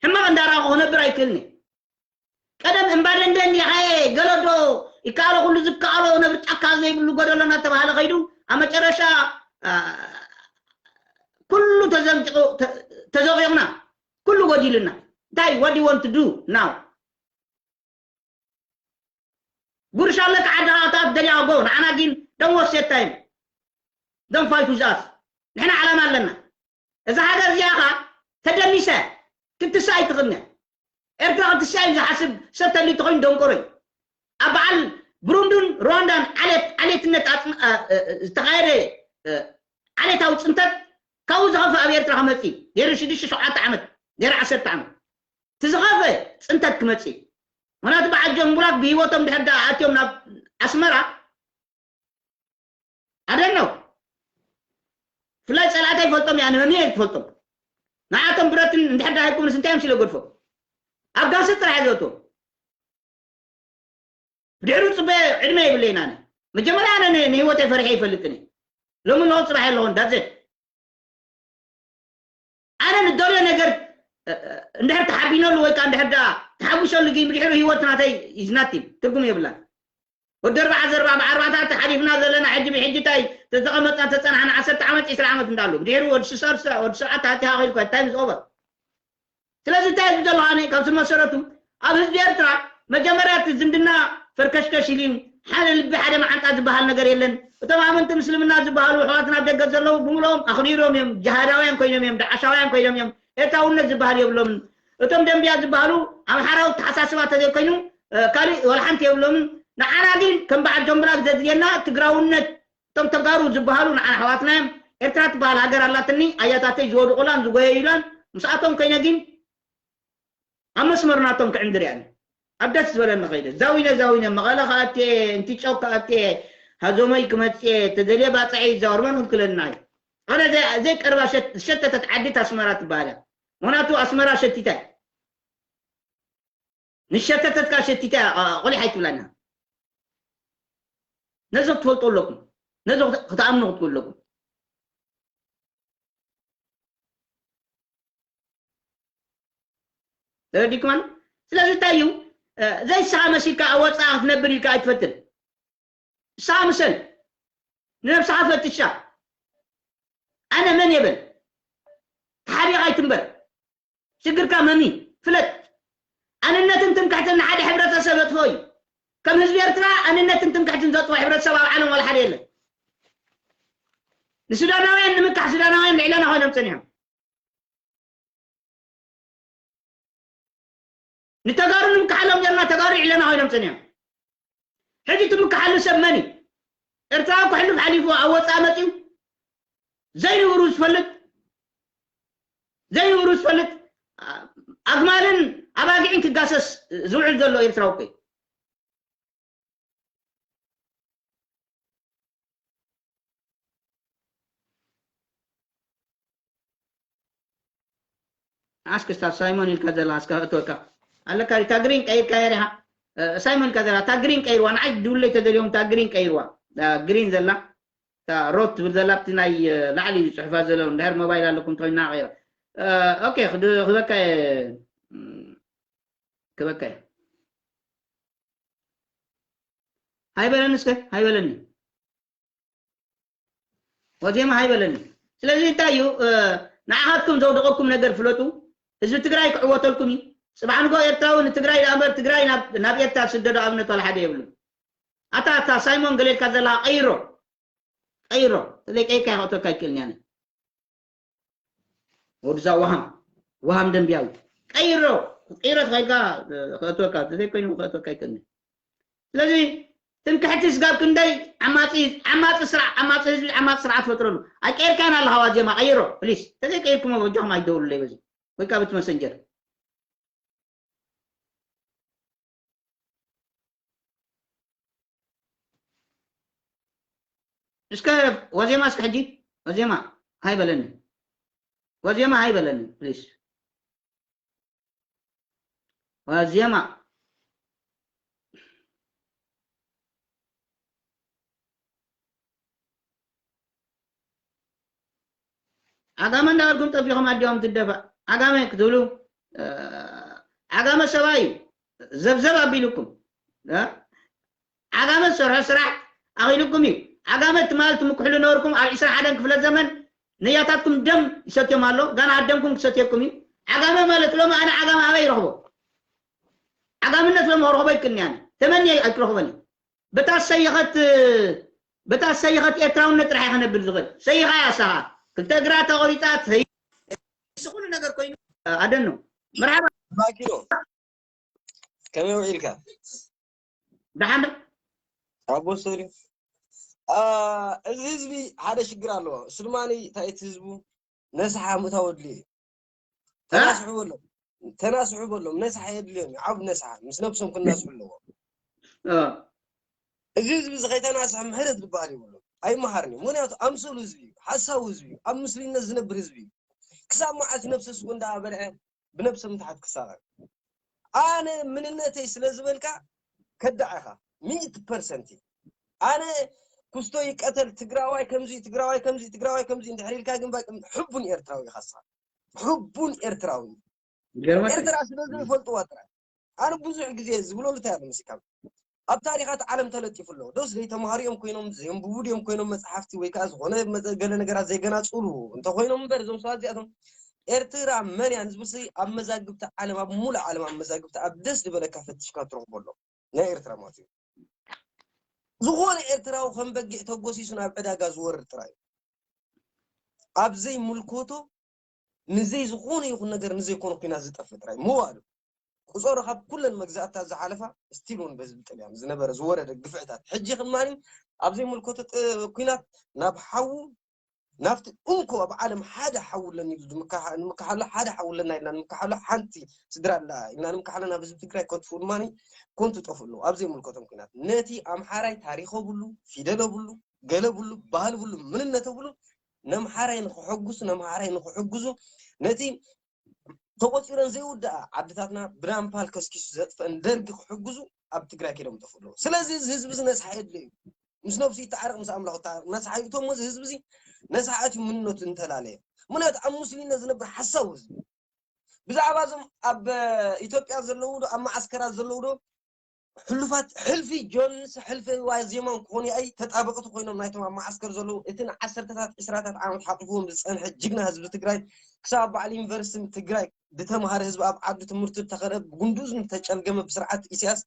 ሕማቕ እንዳረኣኹ ክነብር ኣይክእልን እየ። ቀደም እምባደንደን ይሓየ ገለዶ ይከኣሎ ኩሉ ዝከኣሎ ነብሪ ጫካ ዘይብሉ ጎደሎ እናተባሃለ ከይዱ ኣብ መጨረሻ ኩሉ ተዘንጢቑ ተዘቂቕና ኩሉ ጎዲልና እንታይ what do you want to do now? ጉርሻ ኣለካ ዓዲ ሃታት ደሊያ ጎ ንዓና ግን don't waste time. Don't fight with us. ንሕና ዓላማ ኣለና። እዛ ሃገር እዚኣ ኸ ተደሚሰ ክትሳ ኣይትኽእልን። ኤርትራ ክትሳ እዩ ዝሓስብ ሰብ ተሊ ተኾይኑ ደንቆሮ እዩ። ኣብ በዓል ብሩንዱን ሩዋንዳን ዓሌት ዓሌትነት ዝተኻየደ ዓሌታዊ ፅንተት ካብኡ ዝኸፍእ ኣብ ኤርትራ ክመጽእ እዩ። ድሕሪ ሽዱሽተ ሸውዓተ ዓመት፣ ድሕሪ ዓሰርተ ዓመት። እቲ ዝኸፍእ ጽንተት ክመጽእ እዩ። ምኽንያቱ በዓል ጆን ብላክ ብህይወቶም ድሕር ደኣ ኣትዮም ናብ ኣስመራ፣ ኣደነው። ብፍላይ ጸላእታይ ይፈልጦም እየ፣ ኣነ መምየ እየ ዝፈልጦም። ንዓቶም ብረትን እንድሕር ደኣ ሂብኩምንስ እንታይ እዮም ሲለ ገድፎም? ኣብ ጋሰት ጥራሕ እየ ዘእትዎም። ብድሕሪኡ ጽበ ዕድመ የብለይን ኣነ። መጀመርያ ኣነ ን-፣ ንህይወተይ ፈሪሐ ይፈልጥን እየ። ሎሚ ኣለኹ ጽባሕ የለኹን፣ that's it። ኣነ ንደልዮ ነገር፣ እ፣ እ፣ እንድሕር ተሓቢነሉ ወይ ከኣ እንድሕር ደኣ ተሓጒሰሉ ግን ብድሕሪኡ ህይወት ናተይ is nothing፣ ትርጉም የብላን። ወዲ ኣርባዓ ዘርባ ብኣርባዕተ ሓሊፍና ዘለና ሕጂ ብሕጂ እንታይ ተተቐመጥና ተጸናሕና ዓሰርተ ዓመት፣ ዕስራ ዓመት እንዳሉ። ብድሕሪኡ ወዲ ስሳ፣ ወዲ ስሳ፣ ወዲ ሸውዓተ ኣቲኻ ከይልካ time is over። ስለዚ እንታይ ዝብሎ ኣነ ካብ ስር መሰረቱ ኣብ ህዝቢ ኤርትራ መጀመርያ እቲ ዝምድና ፈርከሽከሽ ኢሉ እዩ። ሓደ ልቢ ሓደ መዓንጣ ዝበሃል ነገር የለን። እቶም ኣመንቲ ምስልምና ዝበሃሉ ኣሕዋትና ኣብ ደገ ዘለዉ ብምልኦም ኣኽሪሮም እዮም። ጅሃዳውያን ኮይኖም እዮም፣ ዳዕሻውያን ኮይኖም እዮም። ኤርትራውነት ዝበሃል የብሎምን። እቶም ደንብያ ዝበሃሉ ኣምሓራዊ ኣተሓሳስባ ተዘይኮይኑ፣ እ፣ ካሊእ ዋላ ሓንቲ የብሎምን። ንዓና ግን ከም በዓል ጆምብላክ ዘድልየና ትግራውነት። እቶም ተጋሩ ዝበሃሉ ንዓና ኣሕዋትና እዮም። ኤርትራ ትበሃል ሃገር ኣላትኒ፣ ኣያታተይ ዝወድቑላን ዝጎየዩላን ምስኣቶም ኮይነ ግን ኣብ መስመር ናቶም ክዕንድር እየ። ኣብ ደስ ዝበለኒ ከይደ ዛዊነ ዛዊነ መቐለ ክኣትየ፣ እንቲጮ ክኣትየ፣ ሃዞመይ ክመፅየ፣ ተደልየ ባፅዐ ይዛወር መን ክልክለና እዩ? ኣነ ዘይ-፣ ዘይቀርባ ሸት-፣ ዝሸተተት ዓዲ ኣስመራ ትበሃል እያ። ምኽንያቱ ኣስመራ ሸቲታ እያ። ንሸተተትካ ሸቲታ እያ፣ ቆሊሕ ኣይትብላና። ነዚ ክትፈልጡ ኣለኩም። ነዚ ክት-፣ ክትኣምኑ ክትብሉ ኣለኩም። ተረዲእኩም ኣሎ? ስለዚ እንታይ እዩ? እ፣ ዘይስኻ መሲልካ ኣብ ወጻኢ ክትነብር ኢልካ ኣይትፈትን። ንስኻ ምሰል። ንነብስኻ ፈትሻ። ኣነ መን እየ በል። ተሓቢእኻ ኣይትንበር። ሽግርካ መን እዩ? ፍለጥ። ኣንነትን ትምክሕትን ንሓደ ሕብረተሰብ የጥፍኦ እዩ። ከም ህዝቢ ኤርትራ ኣንነትን ትምክሕትን ዘጥፍኦ ሕብረተሰብ ኣብ ዓለም ዋላ ሓደ የለን። ንሱዳናውያን ንምካሕ ሱዳናውያን ልዕለና ኮይኖም ጸኒሖም። ንተጋሩ ንምካሓሎም ጀርና ተጋሩ ልዕለና ኮይኖም ጸኒሖም። ሕጂ ትምካሓሉ ሰብ መን እዩ? ኤርትራዊ ክሕልፍ ሓሊፉ ኣብ ወጻኢ መጺኡ ዘይንብሩ ዝፈልጥ፣ ዘይንብሩ ዝፈልጥ፣ ኣግማልን ኣባጊዕን ክጋሰስ ዝውዕል ዘሎ ኤርትራዊ እኮ እዩ። ኣስክስታ ሳይሞን ኢልካ ዘላ እስከ እትወካ ኣለካ። እታ ግሪን ቀይርካ እያ ዲኻ? እ፣ ሳይሞን ኢልካ ዘላ እታ ግሪን ቀይርዋ። ንዓይ ድውለይ ተደልዮም እታ ግሪን ቀይርዋ። እታ ግሪን ዘላ፣ እታ ሮት ትብል ዘላ፣ ኣብቲ ናይ፣ እ፣ ላዕሊ ዝጽሑፋ ዘሎ፣ እንድሕር ሞባይል ኣለኩም ተኾይንና ቀይራ። እ፣ ኦኬ፣ ክድ-፣ ክበካ እየ። እም፣ ክበካ እየ። ሃይ በለኒ እስከ፣ ሃይ በለኒ። ወዜማ ሃይ በለኒ። ስለዚ እንታይ እዩ፣ እ፣ ንዓኻትኩም ዘውደቐኩም ነገር ፍለጡ። ህዝቢ ትግራይ ክዕወተልኩም እዩ። ጽባሕ ንግሆ ኤርትራዊ ንትግራይ ደኣ እምበር ትግራይ ናብ፣ ናብ ኤርትራ ዝስደዶ ኣብነት ዋላ ሓደ የብሉን። ኣታ፣ ኣታ ሳይሞን ገለ ኢልካ ዘለኻ ቀይሮ። ቀይሮ። ስለይ ቀይርካ ይኸእተካ ኣይክእልን እየ ኣነ። ወድዛ ወሃም፣ ወሃም ደንብያዊ። ቀይሮ። ቀይሮ ተኸይልካ፣ እ፣ ክእትወካ። ተዘይኮይኑ ክእትወካ ኣይክእልን። ስለዚ ትምክሕቲ ስጋብ ክንደይ ዓማጺ፣ ዓማጺ ስርዓ-፣ ዓማጺ ህዝቢ፣ ዓማጺ ስርዓት ፈጥረሉ። ኣይቀይርካን ኣለኻ ዋዜማ፣ ቀይሮ፣ ፕሊስ። ተዘይቀይርኩሞ በጃኹም ኣይደውሉለይ በዚ። ወይ ካብ እቲ መሰንጀር። እስከ ዋዜማ እስከ ሕጂ፣ ዋዜማ፣ ሃይ በለኒ። ዋዜማ፣ ሃይ በለኒ፣ ፕሊስ። ዋዜማ። ዓጋመ እንዳበልኩም ጠፊኹም ኣዲኦም ትደፋ። ዓጋመ ክትብሉ፣ እ፣ ዓጋመ ሰብኣይ እዩ። ዘብዘብ ኣቢሉኩም። እ? ዓጋመ ዝሰርሖ ስራሕ ኣኺሉኩም እዩ። ዓጋመ ትማል ትምክሕሉ ነበርኩም። ኣብ ዕስራን ሓደን ክፍለ ዘመን ነያታትኩም ደም ይሰትዮም ኣሎ። ጋና ኣደምኩም ክሰትየኩም እዩ። ዓጋመ ማለት ሎሚ ኣነ ዓጋመ ኣበይ ይረኽቦ? ዓጋምነት ሎሚ ክረኽቦ ይክእልኒ ኣነ። ተመንየ ኣይክረኽቦን እዩ። በታ ሰይኸት፣ በታ ሰይኸት ኤርትራውነት ጥራሕ እየ ክነብር ዝኽእል። ሰይኻ እያ ሳኻ። ክልተ እግራ ተቖሪጻ፣ ሰይ-፣ እዚ ኩሉ ነገር ኮይኑ፣ ኣደኖ። መርሓባ። ባኪሮ። ከመይ ውዒልካ? ደሓን ዶ? ኣቦ ሶሪ። አ፣ እዚ ህዝቢ ሓደ ሽግር ኣለዎ። እሱ ድማ እንታይ እቲ ህዝቡ ነስሓ ምእታው ኣድልዩ እዩ። ተናስሑ በሎም፣ ተናስሑ በሎም። ነስሓ የድልዮም እዩ፣ ዓብ ነስሓ ምስ ነብሶም ክናስሑ ኣለዎም። እዚ ህዝቢ እዚ ከይተናስሐ ምሕረት ዝበሃል የብሎም፣ ኣይመሃርን እዩ። ምክንያቱ ኣምሰሉ ህዝቢ እዩ፣ ሓሳዊ ህዝቢ እዩ፣ ኣብ ምስሉይነት ዝነብር ህዝቢ እዩ። ክሳብ መዓስ ነብሰ ስጎ እንዳበልዐ ብነብሰ ምትሓት ክሳቐ? ኣነ ምንነተይ ስለ ዝበልካ ከዳዕ ኢኻ፣ ሚእቲ ፐርሰንት እዩ። ኣነ ኩስቶ ይቀተል፣ ትግራዋይ ከምዚ፣ ትግራዋይ ከምዚ፣ ትግራዋይ ከምዚ እንድሕር ኢልካ ግን በቃ ሕቡን ኤርትራዊ ኢኻ ንስኻ። ሕቡን ኤርትራዊ። ኤርትራ ስለ ዘይፈልጥዋ ጥራይ። ኣነ ብዙሕ ግዜ ዝብለሉ እንታይ ኣሎ መሲልካ? ኣብ ታሪኻት ዓለም ተለጢፉ ኣሎ። ዶስ ዘይተምሃሩ እዮም ኮይኖም፣ ዘየንብቡ ድዮም ኮይኖም መጽሓፍቲ ወይ ከዓ ዝኾነ መዘ-፣ ገለ ነገራት ዘይገናጽሉ እንተኾይኖም እምበር እዞም ሰባት እዚኣቶም ኤርትራ መን እያ ንዝብልሲ ኣብ መዛግብቲ ዓለም፣ ኣብ ሙሉእ ዓለም ኣብ መዛግብቲ ኣብ ደስ ዝበለካ ፈትሽካ ትረኽቦ ኣሎ ናይ ኤርትራ ማለት እዩ። ዝኾነ ኤርትራዊ ከም በጊዕ ተጎሲሱ ናብ ዕዳጋ ዝወርድ ጥራይ እዩ። ኣብ ዘይምልኮቶ ንዘይ ዝኾነ ይኹን ነገር ንዘይኮነ ኩናት ዝጠፍእ ጥራይ ምዋሉ ቁጸሩ ካብ ኩለን መግዛእታት ዝሓለፋ ስቲል እውን በህዝቢ ጥልያን ዝነበረ ዝወረደ ግፍዕታት ሕጂ ክማኒ ኣብ ዘይምልኮቶ ጥ- ኩናት ናብ ሓዉ ናብቲ እንኮ ኣብ ዓለም ሓደ ሓዉ ኣለኒ ኢሉ ንምካሓ- ንምካሓሎ ሓደ ሓዉ ኣለና ኢልና ንምካሓሎ ሓንቲ ስድራ ኣላ ኢልና ንምካሓሎ ናብ ህዝቢ ትግራይ ከጥፍኡ ድማ ኮንቱ ጠፍኡ ኣለዉ ኣብ ዘይምልከቶም ኩናት ነቲ ኣምሓራይ ታሪኽ ብሉ ፊደል ብሉ ገለ ብሉ ባህል ብሉ ምንነት ብሉ ነምሓራይ ንክሕጉሱ ነምሓራይ ንክሕጉዙ ነቲ ተቆፂረን ዘይውዳኣ ዓድታትና ብናምፓል ከስኪሱ ዘጥፈአን ደርጊ ክሕግዙ ኣብ ትግራይ ከይዶም ጠፍኡ ኣለዉ ስለዚ እዚ ህዝቢ እዚ ነስሓ የድልዮ እዩ ምስ ነብሱ ይተዓረቕ ምስ ኣምላኹ ይተዓረቕ ነስሓ ይእቶ እሞ እዚ ህዝቢ እዚ ነስሓ ኣትዩ ምንነቱ እንተላለየ ምክንያቱ ኣብ ሙስሊምነት ዝነብር ሓሳዊ ህዝቢ ብዛዕባ እዞም ኣብ ኢትዮጵያ ዘለዉ ዶ ኣብ መዓስከራት ዘለዉ ዶ ሕሉፋት ሕልፊ ጆንስ ሕልፊ ዋዜማን ክኾኑ ኣይ ተጣበቕቲ ኮይኖም ናይቶም ኣብ መዓስከር ዘለዉ እቲ ንዓሰርተታት ዕስራታት ዓመት ሓቂፍዎም ዝፀንሐ ጅግና ህዝቢ ትግራይ ክሳብ በዓል ዩኒቨርሲቲ ትግራይ ዝተምሃረ ህዝቢ ኣብ ዓዱ ትምህርቱ ተኸለ ብጉንዱ ዝተጨልገመ ብስርዓት ኢሳያስ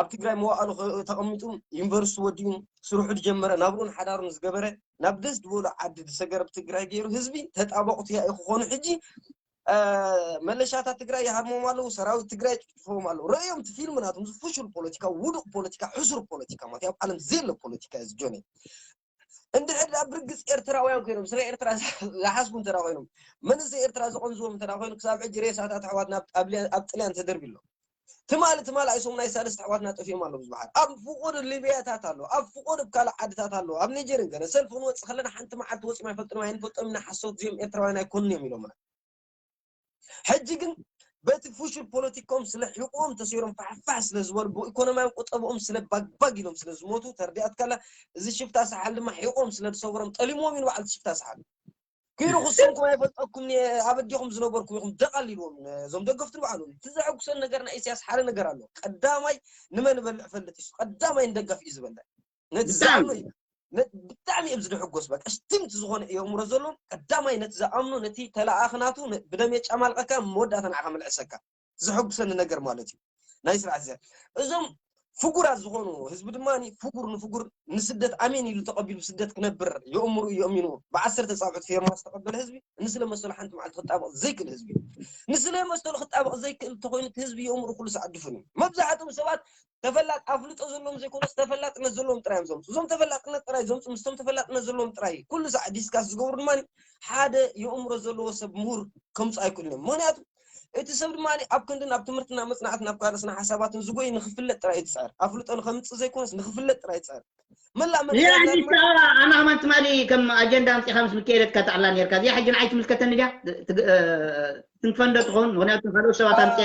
ኣብ ትግራይ መዋእሉ ተቐሚጡ ዩኒቨርሲቲ ወዲኡ ስርሑ ዝጀመረ ናብሩን ሓዳሩን ዝገበረ ናብ ደስ ዝበሎ ዓዲ ዝሰገረ ብትግራይ ገይሩ ህዝቢ ተጣበቕቱ ያኢ ክኾኑ ሕጂ መለሻታት ትግራይ ይሃርሞም ኣለዉ፣ ሰራዊት ትግራይ ይጭፍጭፎም ኣለዉ። ረእዮም እቲ ፊልም ናቶም እዚ ፍሹል ፖለቲካ፣ ውዱቕ ፖለቲካ፣ ሕሱር ፖለቲካ ማለት ኣብ ዓለም ዘየለ ፖለቲካ እዩ እዚ ጆነይ። እንድሕር ደኣ ብርግጽ ኤርትራውያን ኮይኖም ስለ ኤርትራ ዝሓስቡ እንተ ኮይኖም መንእሰይ ኤርትራ ዝቐንዝዎም እንተ ኮይኑ ክሳብ ሕጂ ሬሳታት ኣሕዋትና ኣብ ጥልያን ተደርቢ ኣሎ። ትማሊ ትማሊ ኣይሶም ናይ ሳልስቲ ኣሕዋትና ጠፊኦም ኣለዉ ዝበሃል ኣብ ፍቑድ ሊብያታት ኣሎ ኣብ ፍቑድ ኣብ ካልእ ዓድታት ኣሎ ኣብ ኒጀርን ገለ ሰልፊ ክንወፅእ ከለና ሓንቲ መዓልቲ ወፂኦም ኣይፈልጥን ኣይንፈልጦም ኢና ሓሶት እዚኦም ኤርትራውያን ኣይኮኑን እዮም ኢሎምና ሕጂ ግን በቲ ፍሹል ፖለቲካኦም ስለ ሒቆም ተሰይሮም ፋሕፋሕ ስለ ዝበሉ ብኢኮኖሚያዊ ቁጠብኦም ስለ ባግባግ ኢሎም ስለ ዝሞቱ ተረዲኣትካላ እዚ ሽፍታ ሰሓል ድማ ሒቆም ስለ ዝሰብሮም ጠሊሞም እዩ ንባዕሉ ሽፍታ ሰሓል ኮይኑ ክስንኩም ኣይፈልጠኩም ኣብ ኣዲኹም ዝነበርኩም ኢኹም ደቓል ኢልዎም እዞም ደገፍቲ ንባዕሉ እቲ ዘሐጉሰን ነገር ናይ ኢሳያስ ሓደ ነገር ኣሎ ቀዳማይ ንመን በልዕ ፈልጥ እዩ ቀዳማይ ንደጋፍ እዩ ዝበልዕ ነቲ ዝኣምኖ እዩ ብጣዕሚ እዮም ዝድሕጎስ በቃ ስቲምቲ ዝኾነ የእምሮ ዘለዎም ቀዳማይ ነቲ ዝኣምኖ ነቲ ተለኣኣኺ ናቱ ብደም የጫማልቀካ መወዳእታ ንዓኻ መልዕሰካ ዝሕጉሰኒ ነገር ማለት እዩ ናይ ስራሕ እዚኣ እዞም ፍጉራት ዝኾኑ ህዝቢ ድማ ፍጉር ንፍጉር ንስደት ኣሜን ኢሉ ተቐቢሉ ስደት ክነብር የእምሩ እዩ ኣሚኑ ብዓሰርተ ፃብዕት ፌርማ ዝተቐበለ ህዝቢ ንስለ መሰሉ ሓንቲ መዓልቲ ክጣበቕ ዘይክእል ህዝቢ ንስለ መሰሉ ክጣበቕ ዘይክእል ተኮይኑ ህዝቢ የእምሩ ኩሉ ሰዓት ድፉን እዩ መብዛሕትኦም ሰባት ተፈላጥ ኣፍልጦ ዘለዎም ዘይኮነስ ተፈላጥነት ዘለዎም ጥራይ እዮም ዘምፁ እዞም ተፈላጥነት ጥራይ ዘምፁ ምስቶም ተፈላጥነት ዘለዎም ጥራይ ኩሉ ሳዕ ዲስካስ ዝገብሩ ድማ ሓደ የእምሮ ዘለዎ ሰብ ምሁር ከምፁ ኣይክእሉን እዮም ምክንያቱ እቲ ሰብ ድማ ኣብ ክንድን ኣብ ትምህርትና መፅናዕትን ኣብ ካልእ ስነ ሓሳባትን ዝጎይ ንክፍለጥ ጥራይ እዩ ዝፅዕር ኣፍልጦ ንከምፅእ ዘይኮነስ ንክፍለጥ ጥራይ ይፅዕር መላእ መፅናዕትና ድማ ኣና ከማን ትማሊ ከም ኣጀንዳ ኣምፂኻ ምስ ምክኤለ ትካታዕላ ነርካ እዚኣ ሕጂ ንዓይ ትምልከተኒ ድያ ትንፈንዶ ትኸውን ምክንያቱ ካልኦት ሰባት ኣምፀ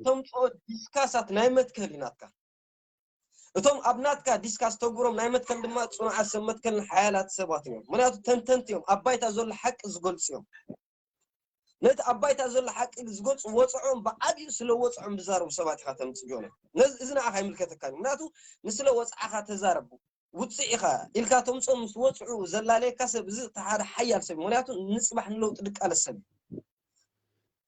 ተምፅኦ ዲስካሳት ናይ መትከል እዩ ናትካ እቶም ኣብ ናትካ ዲስካስ ተግብሮም ናይ መትከል ድማ ፅኑዓት ሰብ መትከልን ሓያላት ሰባት እዮም ምክንያቱ ተንተንቲ እዮም ኣብ ባይታ ዘሎ ሓቂ ዝገልፁ እዮም ነቲ ኣብ ባይታ ዘሎ ሓቂ ዝገልፁ ወፅዖም ብዓብዩ ስለ ወፅዖም ዝዛረቡ ሰባት ኢካ ተምፅእ ጆነ እዚ ንዓካ ይምልከተካ እዩ ምክንያቱ ንስለ ወፅዓካ ተዛረቡ ውፅእ ኢኻ ኢልካ ተምፅኦም ምስ ወፅዑ ዘላለየካ ሰብ እዚ እቲ ሓደ ሓያል ሰብ እዩ። ምክንያቱ ንፅባሕ ንለውጢ ድቃለስ ሰብ እዩ።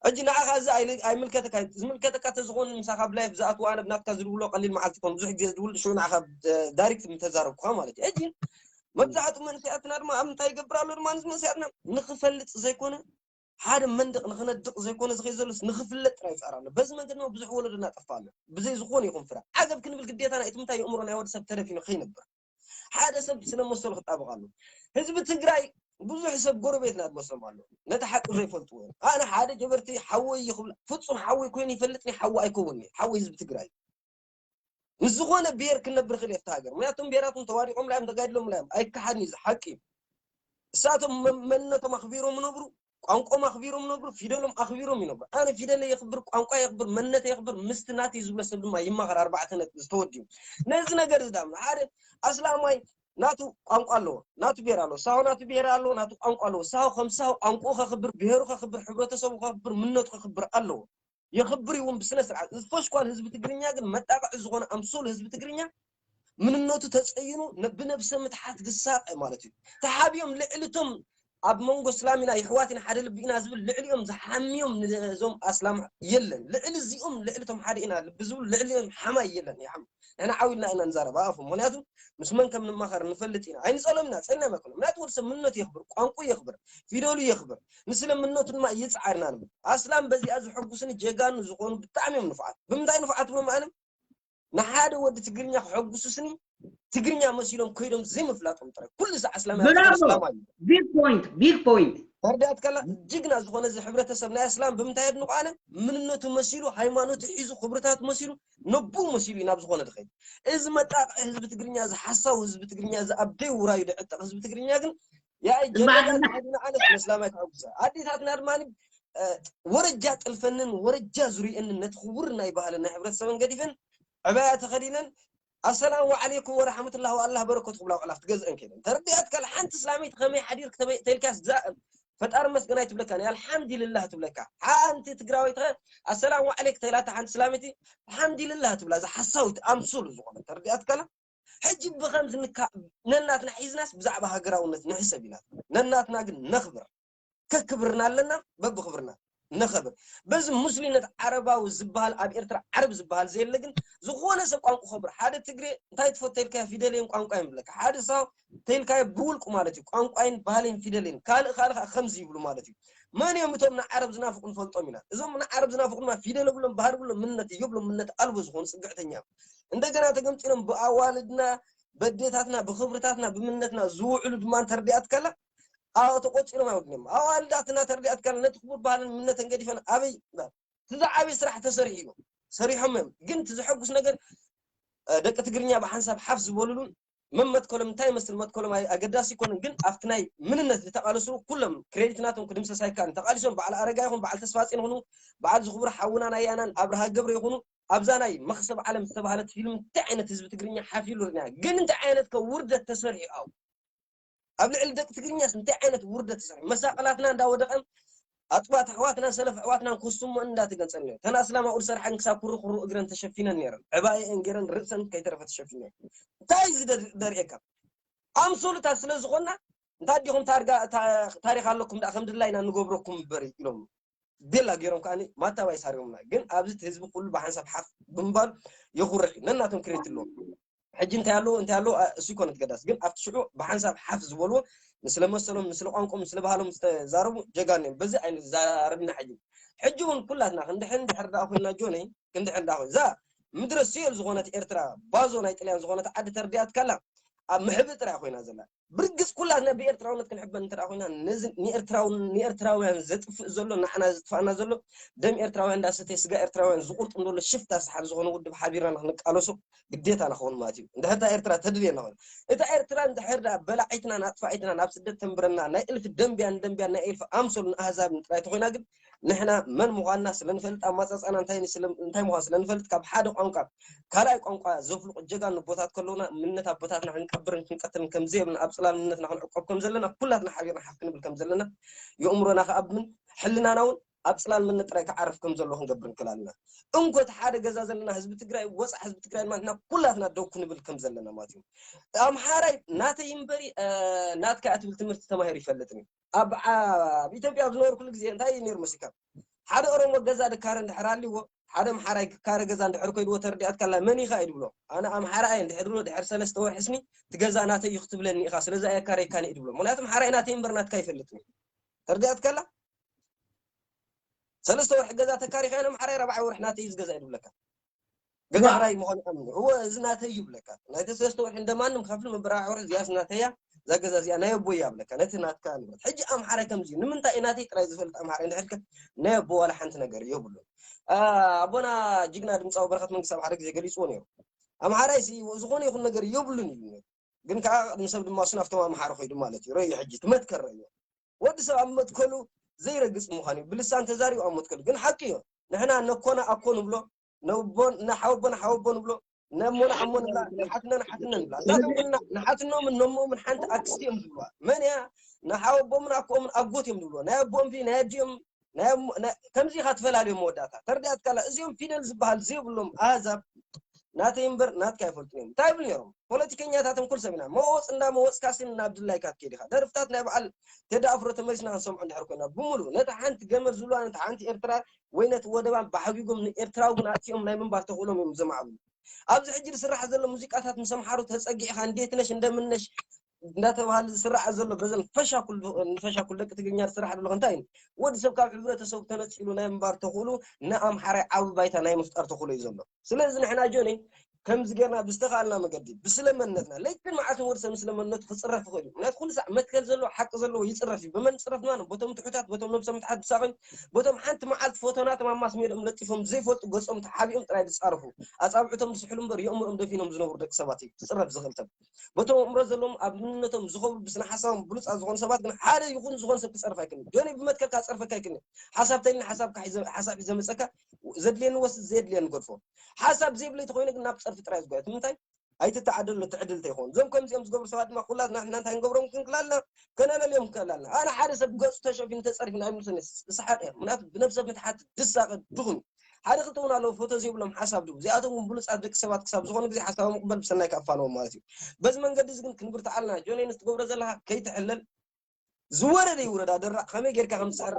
ሕጂ ንዓኻ እዚ ኣይል- ኣይምልከተካ እዩ። ዝምልከተካ ተዝኾን ምሳኻ ኣብ ላይፍ ዝኣትው ኣነ ብናትካ ዝድውሎ ቀሊል መዓልቲ ይኾን ብዙሕ ግዜ ዝድውል ሽዑ ንዓኻ ብ- ዳይሬክት ምተዛረብኩኻ ማለት እዩ። ሕጂ መብዛሕትኡ መንእሰያትና ድማ ኣብ እንታይ ይገብር ኣሎ ድማ ንዚ መንእሰያትና ንኽፈልጥ ዘይኮነ ሓደ መንደቕ ንኽነድቕ ዘይኮነ ዝኸይ ዘሎስ ንኽፍለጥ ጥራይ ይፃር ኣሎ። በዚ መንገዲ ድማ ብዙሕ ወለዶ እናጠፋ ኣሎ። ብዘይ ዝኾነ ይኹን ፍረ ዓገብ ክንብል ግዴታና እቲ ምንታይ የእምሮ ናይ ወዲ ሰብ ተደፊኑ ከይነብር ሓደ ሰብ ስለ መሰሉ ክጣበቕ ኣሎ። ህዝቢ ትግራይ ብዙሕ ሰብ ጎረቤትና ዝመስሎም ኣሎ። ነቲ ሓቂ ዘይፈልጥዎ እዮም። ኣነ ሓደ ጀበርቲ ሓወይ ይኽብል፣ ፍጹም ሓወይ ኮይኑ ይፈልጥኒ፣ ሓወ ኣይከውንኒ፣ ሓወይ ህዝቢ ትግራይ። ምስ ዝኾነ ብሔር ክነብር ክእል እየ ኣብቲ ሃገር። ምክንያቱም ብሔራቶም ተዋዲቖም ላዮም ተጋዲሎም ላዮም ኣይከሓድን እዩ፣ እዚ ሓቂ እዩ። እሳቶም መ- መንነቶም ኣኽቢሮም ይነብሩ፣ ቋንቋም ኣኽቢሮም ይነብሩ፣ ፊደሎም ኣኽቢሮም ይነብሩ። ኣነ ፊደለ የኽብር፣ ቋንቋ የኽብር፣ መንነተ የኽብር፣ ምስቲ ናተይ ዝብሎ ሰብ ድማ ይማኸር። ኣርባዕተ ነጥቢ ዝተወዲኡ ነዚ ነገር ዝዳም ሓደ ኣስላማይ ናቱ ቋንቋ ኣለዎ፣ ናቱ ብሔር ኣለዎ፣ ሳሆ ናቱ ብሔር ኣለዎ፣ ናቱ ቋንቋ ኣለዎ። ሳሆ ከም ሳሆ ቋንቋኡ ከኽብር፣ ብሔሩ ከኽብር፣ ሕብረተሰቡ ከኽብር፣ ምነቱ ከኽብር ኣለዎ። የኽብር እውን ብስነ ስርዓት። እዚ ፈሽኳል ህዝቢ ትግርኛ ግን መጣቕዒ ዝኾነ ኣምሶል ህዝቢ ትግርኛ ምንነቱ ተጸይኑ ነ- ብነብሰ ምትሓት ዝሳቐ ማለት እዩ። ተሓቢኦም ልዕሊ እቶም ኣብ መንጎ እስላም ኢና የሕዋት ኢና ሓደ ልቢ ኢና ዝብል ልዕሊኦም ዝሓምዮም ንዞም ኣስላም የለን። ልዕሊ እዚኦም ልዕሊ እቶም ሓደ ኢና ልቢ ዝብሉ ልዕሊኦም ሓማይ የለን። ይሓም ንሕና ዓው ኢልና ኢና ንዛረብ ኣፎም። ምክንያቱ ምስ መን ከም ንማኸር ንፈልጥ ኢና። ኣይንጸሎም ኢና፣ ጸሊና ኣይኮነ። ምክንያቱ ወዲ ሰብ ምንነቱ የኽብር፣ ቋንቁ የኽብር፣ ፊደሉ የኽብር፣ ንስለ ምንነቱ ድማ ይጽዓርና ንብል። ኣስላም በዚኣ ዝሐጉስኒ ጀጋኑ ዝኾኑ ብጣዕሚ እዮም ንፉዓት። ብምንታይ ንፉዓት ብሎም ኣነ ንሓደ ወዲ ትግርኛ ክሐጉሱ ስኒ ትግርኛ መሲሎም ከይዶም ዘይምፍላጦም ጥራይ። ኩሉ እዚ ኣስላማይ ብራቮ! ኣስላማይ እዩ። Big point, big point. ተረዳእት ከላ ጅግና ዝኾነ እዚ ሕብረተሰብ ናይ ኣስላም ብምንታይ የድንቆ ኣነ ምንነቱ መሲሉ ሃይማኖቱ ሒዙ ክብርታት መሲሉ ነቡ መሲሉ እዩ ናብ ዝኾነ ድኸይድ። እዚ መጣቕ ህዝቢ ትግርኛ እዚ ሓሳው ህዝቢ ትግርኛ እዚ ኣብ ደይ ውራዩ ድዕጠቕ ህዝቢ ትግርኛ ግን ያይ ጀለና ተኸዲና ኣነስ መስላማይ ክሕጉሳ ኣዴታትና ድማ ወረጃ ጥልፈንን ወረጃ ዙሪአንን ነቲ ክቡር ናይ ባህልን ናይ ሕብረተሰብን ገዲፈን ዕባያ ተኸዲነን ኣሰላሙ ዓለይኩም ወረሕመቱላሂ ወኣላህ በረከቱ ክብላ ውዕላ ክትገዝአን ከይደን ተረዲኣት ካል ሓንቲ እስላመይቲ ከመይ ሓዲር ተልካስ ዛእም ፈጣሪ መስገናይ ትብለካ ናይ ኣልሓምዲልላህ ትብለካ ሓንቲ ትግራወይቲ ከ ኣሰላሙ ዓለይክ ተላታ ሓንቲ እስላመይቲ ኣልሓምዲልላህ ትብላ እዛ ሓሳዊት ኣምሱሉ ዝኾነ ተረዲኣት ካላ ሕጂ ብኸምዚ ንካ ነናትና ሒዝናስ ብዛዕባ ሃገራውነት ንሕሰብ ኢና ነናትና ግን ነኽብር ከክብርና ኣለና በብኽብርና ነኸብር በዚ ሙስሊነት ዓረባዊ ዝበሃል ኣብ ኤርትራ ዓረብ ዝበሃል ዘየለ ግን ዝኾነ ሰብ ቋንቋ ኸብር ሓደ ትግሬ እንታይ ትፈቶ ኢልካዮ ፊደለይን ቋንቋይን ብለካ ሓደ ሳው ተይልካዮ ብውልቁ ማለት እዩ ቋንቋይን ባህለይን ፊደለይን ካልእ ካልእ ከዓ ከምዚ ይብሉ ማለት እዩ መን እዮም እቶም ንዓረብ ዝናፍቁ ንፈልጦም ኢና እዞም ንዓረብ ዝናፍቁ ድማ ፊደለ ብሎም ባህል ብሎም ምንነት የብሎም ምንነት ኣልቦ ዝኾኑ ፅግዕተኛ እዮም እንደገና ተገምጢሎም ብኣዋልድና በዴታትና ብኽብርታትና ብምንነትና ዝውዕሉ ድማ እንተርዲኣት ከላ ኣዎ ተቆፂሮም ኣይወድንም ኣዋልዳትና ተርዲኣት ከላ ነቲ ክቡር ባህልን ምንነተን ገዲፈን ኣበይ እቲ ዝዓበየ ስራሕ ተሰሪሑ እዩ ሰሪሖም እዮም ግን እቲ ዘሐጉስ ነገር ደቂ ትግርኛ ብሓንሳብ ሓፍ ዝበሉሉን መመትከሎም እንታይ ይመስል መትከሎም ኣገዳሲ ይኮንን ግን ኣብቲ ናይ ምንነት ዝተቃለሱ ኩሎም ክሬዲት ናቶም ክድምሰስ ኣይከኣልን ተቃሊሶም በዓል ኣረጋ ይኹን በዓል ተስፋፅን ይኹኑ በዓል ዝኽቡር ሓውና ናይ ያናን ኣብርሃ ገብረ ይኹኑ ኣብዛ ናይ መኽሰብ ዓለም ዝተባህለት ፊልም እንታይ ዓይነት ህዝቢ ትግርኛ ሓፊሉ ርና ግን እንታይ ዓይነት ከ ውርደት ተሰሪሑ ኣው ኣብ ልዕሊ ደቂ ትግርኛስ እንታይ ዓይነት ውርደት ተሰሪሑ መሳቕላትና እንዳወደቐን ኣጥባት ኣሕዋትና ሰለፍ ኣሕዋትና ክስሙ እንዳተገንጸን ነይሩ ተን ኣስላም ኣኡ ዝሰርሓን ክሳብ ኩሩ ኩሩ እግረን ተሸፊነን ነይረን ዕባኤን ገይረን ርእሰን ከይተረፈ ተሸፊነ እንታይ እዚ ደርእየካ ኣምሶሉታት ስለ ዝኾንና እንታይ ዲኹም ታሪክ ኣለኩም ዳ ከም ድላይና ንገብረኩም እምበር ኢሎም ቤላ ገይሮም ከዓ ማታ ባይ ሳሪዮምና ግን ኣብዚ ህዝቢ ኩሉ ብሓንሳብ ሓፍ ብምባል የኹርዕ እዩ ነናቶም ክሬት ኣለዎም ሕጂ እንታይ ኣለዎ እንታይ ኣለዎ እሱ ይኮነ ትገዳስ ግን ኣብቲ ሽዑ ብሓንሳብ ሓፍ ዝበልዎ ንስለ መሰሎም ንስለ ቋንቆም ንስለ ባህሎም ዝተዛረቡ ጀጋኑ እዮም በዚ ኣይንዛረብና ሕጂ ሕጂ እውን ኩላትና ክንድሕን ድሕር ዳ ኮይና ጆነይ ክንድሕን ዳ ኮይን እዛ ምድረ ሲኦል ዝኾነት ኤርትራ ባዞ ናይ ጥልያን ዝኾነት ዓዲ ተርዲኣት ካላ ኣብ ምሕብእ ጥራይ ኮይና ዘላ ብርግጽ ኩላትና ብኤርትራውነት ክንሕበን እንተ ኮይና ነዚ ንኤርትራውያን ዘጥፍእ ዘሎ ንዓና ዝጥፋእና ዘሎ ደም ኤርትራውያን እንዳሰተየ ስጋ ኤርትራውያን ዝቁርጥም ዘሎ ሽፍታ ሰሓር ዝኾነ ውድብ ሓቢርና ንክንቃለሶ ግዴታ ንኸውን ማለት እዩ እንድሕር ዳ ኤርትራ ተድልየና ኮይኑ እታ ኤርትራ እንድሕር ዳ በላዒትና ናጥፋኢትና ናብ ስደት ተንብረና ናይ እልፊ ደንብያን ደንብያን ናይ እልፊ ኣምሰሉን ኣህዛብን ጥራይ ተኮይና ግን ንሕና መን ምዃንና ስለንፈልጥ ኣማፃፃና እንታይ ምዃን ስለንፈልጥ ካብ ሓደ ቋንቋ ካልኣይ ቋንቋ ዘፍልቁ ጀጋኑ ቦታት ከለውና ምነት ኣቦታትና ክንቀብርን ክንቀትልን ከምዘየብልና ኣብ ፅላል ምነትና ክንዕቆብ ከም ዘለና ኩላትና ሓቢርና ሓፍ ክንብል ከም ዘለና የእምሮና ክኣብምን ሕልናና እውን ኣብ ፅላል ምነት ጥራይ ክዓርፍ ከም ዘሎ ክንገብር ንክእል ኣለና እንኮ እቲ ሓደ ገዛ ዘለና ህዝቢ ትግራይ ወፃ ህዝቢ ትግራይ ማለትና ኩላትና ደው ክንብል ከም ዘለና ማለት እዩ ኣምሓራይ ናተይ እምበሪ ናትካ ትብል ትምህርቲ ተማሂሩ ይፈልጥን እዩ ኣብ ኣብ ኢትዮጵያ ኣብ ዝነበርኩሉ ግዜ እንታይ እዩ ነይሩ መሲልካ ሓደ ኦሮሞ ገዛ ድካረ እንድሕር ኣልዎ ሓደ ኣምሓራይ ክካረ ገዛ እንድሕር ኮይድዎ ተረዲኣትካላ መን ኢኻ እዩ ድብሎ ኣነ ኣምሓራ እየ እንድሕር ድብሎ ድሕር ሰለስተ ወርሒ ስኒ እቲ ገዛ ናተይ እዩ ክትብለኒ ኢኻ ስለዚ ኣየካረይካን እዩ ድብሎ ምክንያቱ ኣምሓራይ ናተይ እምበር ናትካ ይፈልጥን እዩ ተረዲኣትካላ ሰለስተ ወርሒ ገዛ ተካሪኻ ኣምሓራይ ራብዓይ ወርሒ ናተይ እዩ ዝገዛ እዩ ድብለካ ገዛ ክራይ ምዃኑ ኣምኑ እወ እዚ ናተይ እዩ ብለካ ናይቲ ሰለስተ ወርሒ እንደማንም ከፍል መበራብዕ ወርሒ እዚኣስ ናተያ እዛ ገዛ እዚኣ ናይ ኣቦይ እያ ብለካ፣ ነቲ ናትካ ንብረት። ሕጂ ኣምሓራይ ከምዚ እዩ። ንምንታይ እዩ ናተይ ጥራይ ዝፈልጥ ኣምሓራይ እንድሕር ከ ናይ ኣቦ ዋላ ሓንቲ ነገር የብሉን። ኣቦና ጅግና ድምፃዊ በረኸት መንግስቲ ኣብ ሓደ ግዜ ገሊፅዎ ነይሩ። ኣምሓራይ ሲ ዝኾነ ይኹን ነገር የብሉን እዩ ነይሩ። ግን ከዓ ንሰብ ድማ እሱ ናብቶም ኣምሓሩ ከይዱ ማለት እዩ። ረዩ ሕጂ ትመትከር ረዩ ወዲ ሰብ ኣብ መትከሉ ዘይረግፅ ምዃን እዩ። ብልሳን ተዛሪቡ ኣብ መትከሉ ግን ሓቂ እዩ። ንሕና ነኮና ኣኮ ንብሎ፣ ነቦን ንሓወቦን ሓወቦ ንብሎ፣ ነሞን ኣሞ ንብላ፣ ንሓትነ ንሓትነ ንብላ። እዛ ግን ንሓትኖምን ነሞምን ሓንቲ ኣክስቲ እዮም ዝብልዋ። መን እያ ንሓወቦምን ኣኮምን ኣጎት እዮም ዝብልዎ። ናይ ኣቦኦም ፊ ናይ ኣዲኦም ከምዚ ኢኻ ትፈላልዮም መወዳእታ ተርዲኣትካላ። እዚኦም ፊደል ዝበሃል ዘይብሎም ኣህዛብ ናተይ እምበር ናትካ ኣይፈልጡን እዮም። እንታይ ይብሉ ነይሮም ፖለቲከኛታትን ኩል ሰብ ኢና መወፅ እንዳ መወፅካ ስን ናብ ድላይካ ትከይድ ኢኻ። ደርፍታት ናይ በዓል ቴዲ ኣፍሮ ተመሊስና ክንሰምዖ እንድሕር ኮይና ብምሉእ ነታ ሓንቲ ገመድ ዝብሉዋ ነታ ሓንቲ ኤርትራ ወይ ነቲ ወደባን ባሕጊጎም ንኤርትራዊ ግን ኣጥፊኦም ናይ ምንባር ተኽእሎም እዮም ዘማዕብሉ። ኣብዚ ሕጂ ዝስራሕ ዘሎ ሙዚቃታት ምስ ኣምሓሩ ተፀጊዕኻ እንዴት ነሽ እንደምን ነሽ እንዳተባሃለ ዝስራሕ ዘሎ በዘን ፈሻኩል ፈሻኩል ደቂ ትግርኛ ዝስራሕ ዘሎ እንታይ እዩ? ወዲ ሰብ ካብ ሕብረተሰቡ ተነፂሉ ናይ ምንባር ተኽእሉ ንኣምሓራይ ዓቢ ባይታ ናይ ምፍጣር ተኽእሎ እዩ ዘሎ። ስለዚ ንሕና ጆኒ ከምዚ ጌርና ብዝተኻልና መገዲ ብስለ መንነትና ለይትን መዓልትን ወዲ ሰብ ምስለ መንነቱ ክፅረፍ ይኽእል እዩ። ምክንያቱ ኩሉ ሳዕ መትከል ዘለዎ ሓቂ ዘለዎ ይፅረፍ እዩ። ብመን ይፅረፍ ድማ በቶም ትሑታት በቶም ነብሶም ተሓድሳኺ በቶም ሓንቲ መዓልቲ ፎቶናቶም ኣብ ማስ ሜድኦም ለጢፎም ዘይፈልጡ ገፆም ተሓቢኦም ጥራይ ዝፃረፉ ኣፃብዕቶም ዝስሕሉ እምበር የእምሮም ደፊኖም ዝነብሩ ደቂ ሰባት እዩ ክፅረፍ ዝኽእል ሰብ። በቶም ኣእምሮ ዘለዎም ኣብ መንነቶም ዝኸብሩ ብስነ ሓሳቦም ብሉፃት ዝኾኑ ሰባት ግን ሓደ ይኹን ዝኾነ ሰብ ክፀርፍ ኣይክእልን። ጆኒ ብመትከልካ ክፀርፈካ ኣይክእልን። ሓሳብ ተልና ሓሳብካ ሒዘ- ሓሳብ ሒዘ መፀካ ዘድልየኒ ወስድ ዘየድልየኒ ገድፎ። ሓሳብ ዘይብለይ ተኮይነ ግን ናብ ፀርፊ ጥራይ ዝጓየት ንምንታይ ኣይትተዓደሎ ትዕድል ተይኮን እዞም ከምዚኦም ዝገብሩ ሰባት ድማ ኩላትና ንሕና እንታይ ንገብሮም ክንክላልና ከነለልዮም ክንክላልና ኣነ ሓደ ሰብ ገፁ ተሸፊኑ ተፀሪፉ ናይ ምልሰን ስሓቅ እየ ምክንያቱ ብነብሰ ምትሓት ድሳቀ ድኹም ሓደ ክልተ እውን ኣለዉ ፎቶ ዘይብሎም ሓሳብ ድቡ እዚኣቶም እውን ብሉፃት ደቂ ሰባት ክሳብ ዝኾነ ግዜ ሓሳቦም ቅበል ብሰናይ ከኣፋነዎም ማለት እዩ በዚ መንገዲ እዚ ግን ክንብርትዓልና ጆኔ ንስ ትገብሮ ዘለካ ከይትሕለል ዝወረደ ይውረድ ኣደራዕ ከመይ ጌርካ ከም ዝስዕር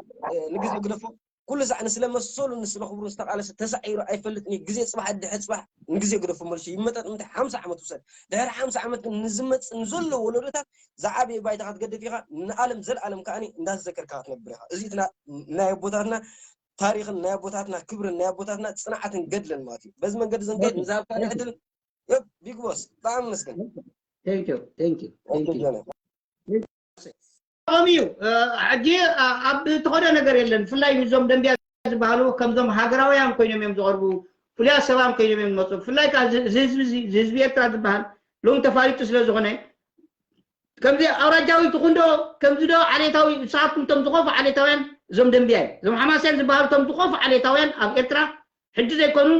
ንግዜ ግደፎ ኩሉ ሳዕ ንስለ መሰሉ ንስለ ክብሩ ዝተቃለሰ ተሳዒሩ ኣይፈልጥን እዩ ግዜ ፅባሕ ድሕሪ ፅባሕ ንግዜ ግደፎ መልሱ ይመጠጥ ምንታይ ሓምሳ ዓመት ውሰድ ድሕሪ ሓምሳ ዓመት ግን ንዝመፅእ ንዘሎ ወለዶታት ዝዓበየ ባይታ ክትገድፍ ኢኻ ንኣለም ዘልኣለም ከዓኒ እንዳተዘከርካ ክትነብር ኢኻ እዚ እቲ ናይ ኣቦታትና ታሪኽን ናይ ኣቦታትና ክብርን ናይ ኣቦታትና ፅንዓትን ገድልን ማለት እዩ በዚ መንገዲ ዘንገድ ንዝሃብካ ዕድል ዮብ ቢግ ቦስ ብጣዕሚ መስገን Thank you, thank you, thank you. ከምኡ እዩ ሕጂ ኣብ ተኸዶ ነገር የለን ብፍላይ ንዞም ደንብያ ዝበሃሉ ከምዞም ሃገራውያን ኮይኖም እዮም ዝቐርቡ ፍሉያት ሰባን ኮይኖም እዮም ዝመፁ ብፍላይ ከዓ ህዝቢ ኤርትራ ዝበሃል ሎም ተፋሊጡ ስለ ዝኾነ ከምዚ ኣውራጃዊ ትኹን ዶ ከምዚ ዶ ዓሌታዊ ንስኻትኩም እቶም ዝኾፉ ዓሌታውያን እዞም ደንብያ እዮም እዞም ሓማስያን ዝበሃሉ እቶም ዝኾፉ ዓሌታውያን ኣብ ኤርትራ ሕጂ ዘይኮኑ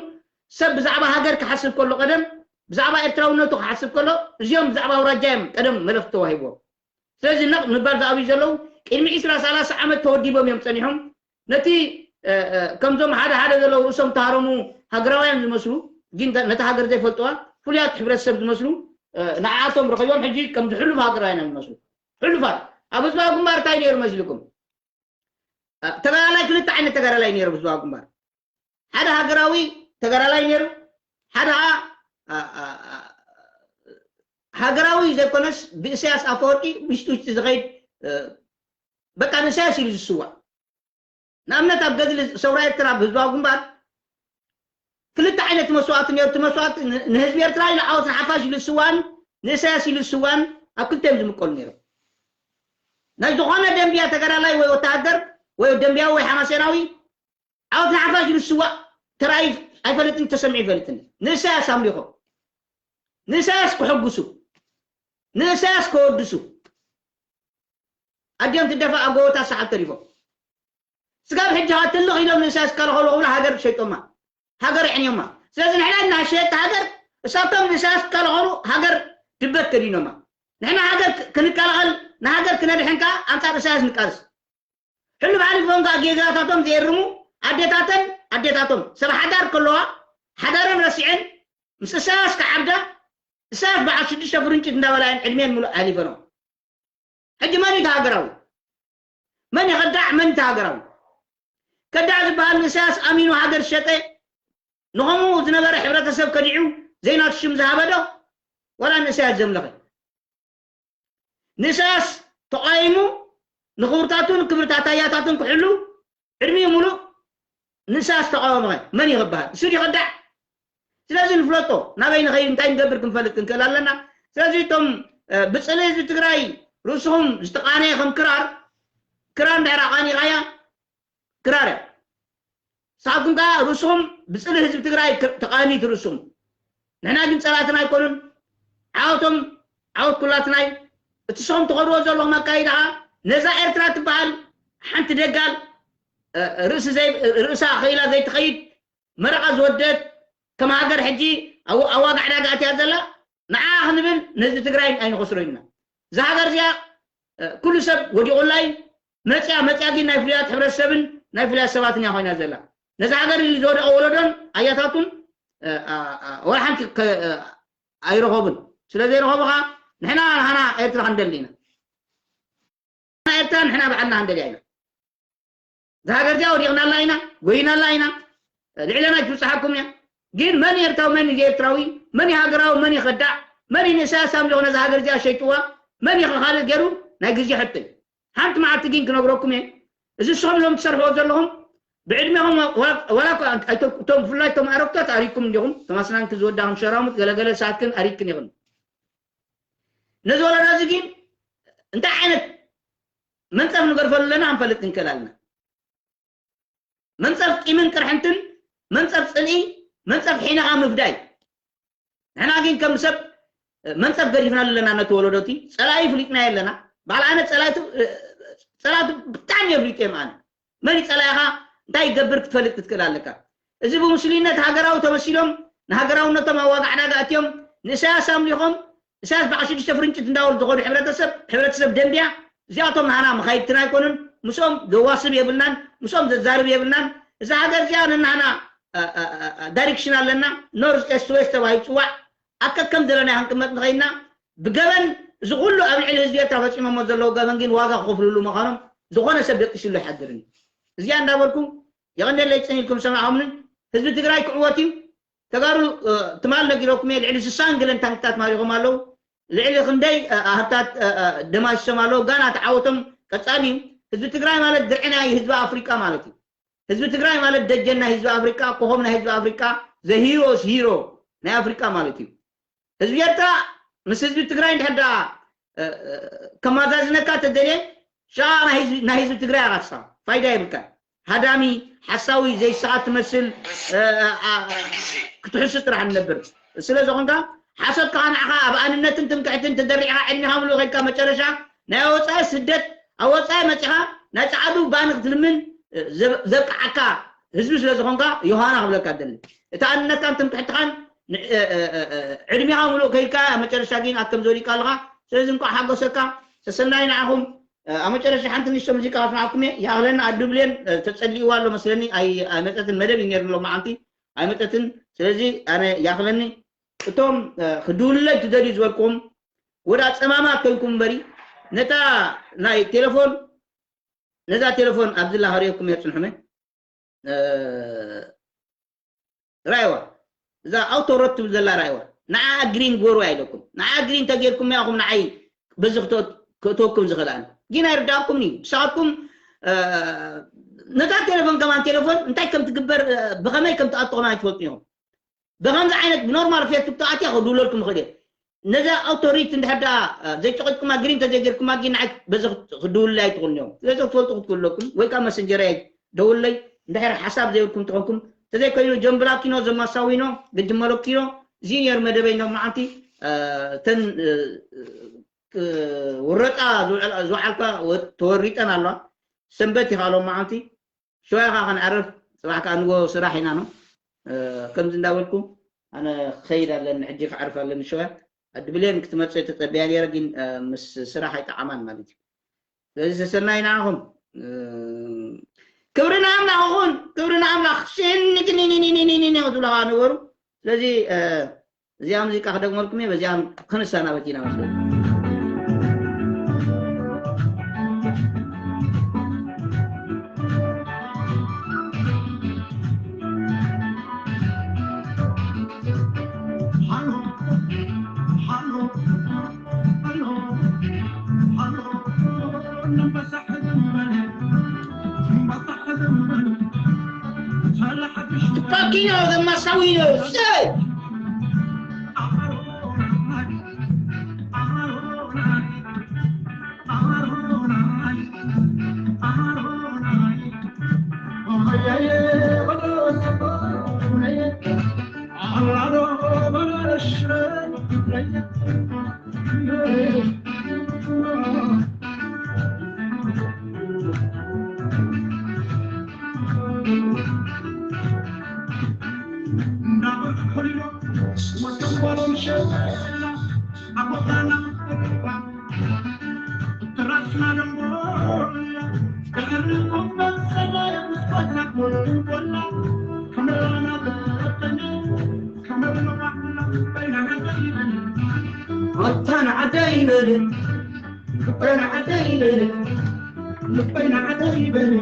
ሰብ ብዛዕባ ሃገር ክሓስብ ከሎ ቀደም ብዛዕባ ኤርትራውነቱ ክሓስብ ከሎ እዚኦም ብዛዕባ ኣውራጃ እዮም ቀደም መለኽቲ ተዋሂብዎም ስለዚ ነቕ ምባል ዝኣብዩ ዘለዉ ቅድሚ ዕስራ ሰላሳ ዓመት ተወዲቦም እዮም ጸኒሖም ነቲ ከምዞም ሓደ ሓደ ዘለዉ ርእሶም ተሃረሙ ሃገራውያን ዝመስሉ ግን ነቲ ሃገር ዘይፈልጥዋ ፍሉያት ሕብረተሰብ ዝመስሉ ንዓቶም ረኺቦም ሕጂ ከምዚ ሕሉፍ ሃገራውያን እዮም ዝመስሉ ሕሉፋት ኣብ ህዝባዊ ግንባር እንታይ ነይሩ መስልኩም ተጋዳላይ ክልተ ዓይነት ተጋዳላይ ነይሩ ህዝባዊ ግንባር ሓደ ሃገራዊ ተጋዳላይ ነይሩ ሓደ ሃገራዊ ዘይኮነስ ብእሰያስ ኣፈወርቂ ውሽጢ ውሽጢ ዝኸይድ በቃ ንእሰያስ ኢሉ ዝስዋእ ንኣብነት ኣብ ገድሊ ሰውራ ኤርትራ ብህዝባዊ ግንባር ክልተ ዓይነት መስዋእቲ ነይሩ እቲ መስዋእቲ ንህዝቢ ኤርትራ ኢሉ ዓወት ንሓፋሽ ኢሉ ዝስዋእን ንእሰያስ ኢሉ ዝስዋእን ኣብ ክልተ እዮም ዝምቀሉ ነይሮም ናይ ዝኾነ ደንብያ ተጋዳላይ ወይ ወተሃደር ወይ ደንብያዊ ወይ ሓማሴናዊ ዓወት ንሓፋሽ ኢሉ ዝስዋእ ተራእዩ ኣይፈልጥን ተሰሚዑ ይፈልጥን ንእሰያስ ኣምሊኾም ንእሰያስ ክሕጉሱ ንእሰያስ ከወድሱ ኣዲኦም ትደፋ ኣብ ጎቦታት ሰሓብ ተሪፎም ስጋብ ሕጂ ትልቕ ኢሎም ንእሰያስ ከለኸሉ ክብሉ ሃገር ሸይጦማ ሃገር የዕንዮማ ስለዚ ንሕና እናሸየጥቲ ሃገር እሳቶም ንእሰያስ ከለኸሉ ሃገር ድበት ከዲኖማ ንሕና ሃገር ክንከላኸል ንሃገር ክነድሕን ከዓ ኣንጻር እሰያስ ንቃልስ ሕሉፍ ሓሊፎም ከዓ ጌጋታቶም ዘየርሙ ኣዴታተን ኣዴታቶም ሰብ ሓዳር ከለዋ ሓዳረን ረሲዐን ምስ እሳያስ ክዓብዳ እሳያስ በዓል ሽዱሽተ ፍርንጭት እንዳበላየን ዕድሜን ሙሉእ ኣሕሊፈኖም ሕጂ መን እዩ ሃገራዊ መን ይኸዳዕ መን እዩ ሃገራዊ ከዳዕ ዝበሃል ንእሳያስ ኣሚኑ ሃገር ዝሸጠ ንኸምኡ ዝነበረ ሕብረተሰብ ከዲዑ ዘይናቱ ሽም ዝሃበ ዶ ዋላ ንእሳያስ ዘምለኸ ንእሳያስ ተቓይሙ ንኽብርታቱን ክብርታት ኣያታቱን ክሕሉ ዕድሚኡ ሙሉእ ንእሳያስ ተቓወመኸ መን ይኽበሃል እሱ ይኸዳዕ ስለዚ ንፍለጦ ናበይ ንኸይድ እንታይ ንገብር ክንፈልጥ ክንክእል ኣለና ስለዚ እቶም ብፅሊ ህዝቢ ትግራይ ርእስኹም ዝተቃነየ ከም ክራር ክራር እንድሕር ኣቃኒኻያ ክራር እያ። ንስኻትኩም ከዓ ርእስኹም ብፅሊ ህዝቢ ትግራይ ተቃኒት ርእስኹም። ንሕና ግን ፀላእትና ኣይኮኑን። ዓወቶም ዓወት ኩላትና እዩ። እቲ ንስኹም ትኸድዎ ዘለኹም ኣካይዳ ከዓ ነዛ ኤርትራ ትበሃል ሓንቲ ደጋል ርእሳ ክኢላ ዘይትኸይድ መረቓ ዝወደት ከም ሃገር ሕጂ ኣዋጋዕዳጋ ኣትያ ዘላ ንዓ ክንብል ንህዝቢ ትግራይ ኣይንኸስሮ ኢና። እዛ ሃገር እዚኣ ኩሉ ሰብ ወዲቑላ እዩ። መፅያ መፅያ ግን ናይ ፍሉያት ሕብረተሰብን ናይ ፍሉያት ሰባትን እያ ኮይና ዘላ። ነዚ ሃገር ዝወደቐ ወለዶን ኣያታቱን ወላ ሓንቲ ኣይረኸቡን። ስለ ዘይረኸቡ ከዓ ንሕና ንሃና ኤርትራ ክንደሊ ኢና። ንሕና ኤርትራ ንሕና ባዕልና ክንደልያ ኢና። እዛ ሃገር እዚኣ ወዲቕናላ ኢና፣ ጎይናላ ኢና። ልዕለና ኣይትብፅሓኩም እያ። ግን መን ኤርትራዊ መን እዩ ኤርትራዊ? መን እዩ ሃገራዊ መን እዩ ከዳዕ? መን እዩ ንእሳያስ ኣምሊኹ ነዛ ሃገር እዚኣ ሸይጥዋ? መን እዩ ከካልእ ገይሩ? ናይ ግዜ ሕቶ እዩ። ሓንቲ መዓልቲ ግን ክነግረኩም እየ። እዚ ንስኹም ሎም ትሰርሕዎ ዘለኹም ብዕድሜኹም ዋላ እቶም ብፍላይ እቶም ኣረግቶት ኣሪግኩም እንዲኹም። ተማስናንኪ ዝወዳኹም ሸራሙት ገለገለ ሰዓትክን ኣሪግክን ይኽን። ነዚ ወለዶ እዚ ግን እንታይ ዓይነት መንፀፍ ንገርፈሉ ኣለና ክንፈልጥ ንክእል ኣለና። መንፀፍ ቂምን ቅርሕንትን መንፀፍ ፅልኢ መንፀፍ ሒነኻ ምፍዳይ። ንሕና ግን ከም ሰብ መንፀፍ ገዲፍና ኣለና ነቲ ወለዶቲ። ፀላኢ ፍሊጥና የለና። ባዕል ኣነ ፀላእቱ ብጣዕሚ የፍሊጥ እዮም ኣነ መን ጸላኢኻ እንታይ ይገብር ክትፈልጥ ክትክእል ኣለካ። እዚ ብምስሉይነት ሃገራዊ ተመሲሎም ንሃገራውነቶም ኣብ ዋጋ ዕዳጋ ኣትዮም ንእሳያስ ኣምሊኾም እሳያስ በዓል ሽዱሽተ ፍርንጭት እንዳበሉ ዝኾኑ ሕብረተሰብ ሕብረተሰብ ደንብያ እዚኣቶም ንሃና መኻይድትና ኣይኮኑን። ምስኦም ዘዋስብ የብልናን፣ ምስኦም ዘዛርብ የብልናን። እዛ ሃገር እዚኣ ንናህና ዳይሬክሽን ኣለና። ኖርዝ ኤስት ዌስት ተባሂሉ ይፅዋዕ። ኣከከም ዘለና ክንቅመጥ ንኸይድና ብገበን እዚ ኩሉ ኣብ ልዕሊ ህዝቢ ኤርትራ ፈፂሞሞ ዘለዉ ገበን ግን ዋጋ ክኸፍልሉ ምዃኖም ዝኾነ ሰብ ደቂስሉ ኣይሓድርን። እዚኣ እንዳበልኩ የቐንደለይ ፅን ኢልኩም ሰማዕኹምኒ። ህዝቢ ትግራይ ክዕወት እዩ። ተጋሩ ትማል ነጊረኩም እየ። ልዕሊ ስሳን ገለን ታንክታት ማሪኾም ኣለዉ። ልዕሊ ክንደይ ኣህታት ደማሲሶም ኣለዉ። ጋና ተዓወቶም ቀፃሊ እዩ። ህዝቢ ትግራይ ማለት ድርዒ ናይ ህዝቢ ኣፍሪቃ ማለት እዩ። ህዝቢ ትግራይ ማለት ደጀን ናይ ህዝቢ ኣፍሪቃ፣ ኮኾብ ናይ ህዝቢ ኣፍሪቃ፣ the heroes hero ናይ ኣፍሪቃ ማለት እዩ። ህዝቢ ኤርትራ ምስ ህዝቢ ትግራይ እንድሕር ደኣ ከማዛዝነካ ተደልየ ሻ ናይ ህዝቢ ትግራይ ኣራሳ ፋይዳ የብልካ። ሃዳሚ ሓሳዊ ዘይስኻ ትመስል ክትሕሱ ጥራሕ ንነብር ስለ ዝኾንካ ሓሶት ከዓ ንዓኻ ኣብ ኣንነትን ትምክሕትን ተደሪዕኻ ዕድሜኻ ምሉእ ከድካ መጨረሻ ናይ ወፃኢ ስደት ኣብ ወፃኢ መፂኻ ናይ ፃዕዱ ባኒ ክትልምን ዘብቅዓካ ህዝቢ ስለ ዝኾንካ ዮሃና ክብለካ ደሊ እቲ ኣንነትካን ትምክሕትኻን ዕድሜኻ ምሉእ ከይድካ መጨረሻ ግን ኣከም ዘወዲካ ኣለኻ። ስለዚ እንኳዕ ሓጎሰካ። ሰሰናይ ንዓኹም። ኣብ መጨረሻ ሓንቲ ንእሽቶ ሙዚቃ ከስምዓኩም እየ። ይኣኽለኒ ኣዱ ብሌን ተጸሊእዋ ኣሎ መስለኒ ኣይመጸትን መደብ እዩ ነይሩ ሎ መዓልቲ ኣይመጸትን። ስለዚ ኣነ ይኣኽለኒ እቶም ክድውሉለይ ትደልዩ ዝበልኩም ወዳ ጸማማት ኮይንኩም እምበሪ ነታ ናይ ቴሌፎን ነዛ ቴሌፎን ኣብዚ ላኸሪየኩም እየ ጽንሑመ ራይዋ እዛ ኣውቶሮት ትብል ዘላ ራይዋ ንዓ ግሪን ጎርዋ ኢለኩም ንዓ ግሪን ተጌርኩም ያኹም ንዓይ በዚ ክእተወኩም ዝኽእል ኣነ ግን ኣይርዳእኩምን እዩ ብሳትኩም ነታ ቴሌፎን ከማን ቴሌፎን እንታይ ከም ትግበር ብኸመይ ከም ትኣትኹም ኣይትፈልጡ ኢኹም ብኸምዚ ዓይነት ብኖርማል ፌስቡክ ተኣትያ ክድውለልኩም ይኽእል እየ ነዛ ኣውቶሪት እንድሕር ደኣ ዘይጨቂጥኩማ ግሪን ተዘይገርኩማ ግን ንዓይ በዚ ክድውልለይ ኣይትኽእሉን እዮም ስለዚ ክትፈልጡ ክትክእሉ ኣለኩም ወይ ካብ መሰንጀረይ ደውለይ እንድሕር ሓሳብ ዘይብልኩም ትኾንኩም ተዘይኮይኑ ጆን ብላኪኖ ዘማሳዊኖ ግጅመሎኪኖ እዚ ነር መደበይ ኖ መዓልቲ ተን ውረጣ ዝውዓልካ ተወሪጠን ኣለዋ ሰንበት ይኻሎም መዓልቲ ሽዋ ኢኻ ክንዕርፍ ፅባሕ ከዓ ንጎ ስራሕ ኢና ነው ከምዚ እንዳበልኩ ኣነ ክኸይድ ኣለኒ ሕጂ ክዕርፍ ኣለኒ ሽዋ ኣድብሌን ክትመፅእ ተፀቢያ ነረ ግን ምስ ስራሕ ኣይጠዓማን ማለት እዩ ስለዚ ሰሰናይ ንዓኹም ክብሪ ንኣምላኽ ይኹን ክብሪ ንኣምላኽ ሽንግኒኒኒኒኒ ክትብሉ ከዓ ነበሩ ስለዚ እዚኣ ሙዚቃ ክደግመልኩም እየ በዚኣ ክንሰናበት ኢና መስለኒ Fucking hell, the Masawino, say! ኣታ ንዓደይ በል፣ ልበይ ንዓደይ በል፣ ልበይ ንዓደይ በል።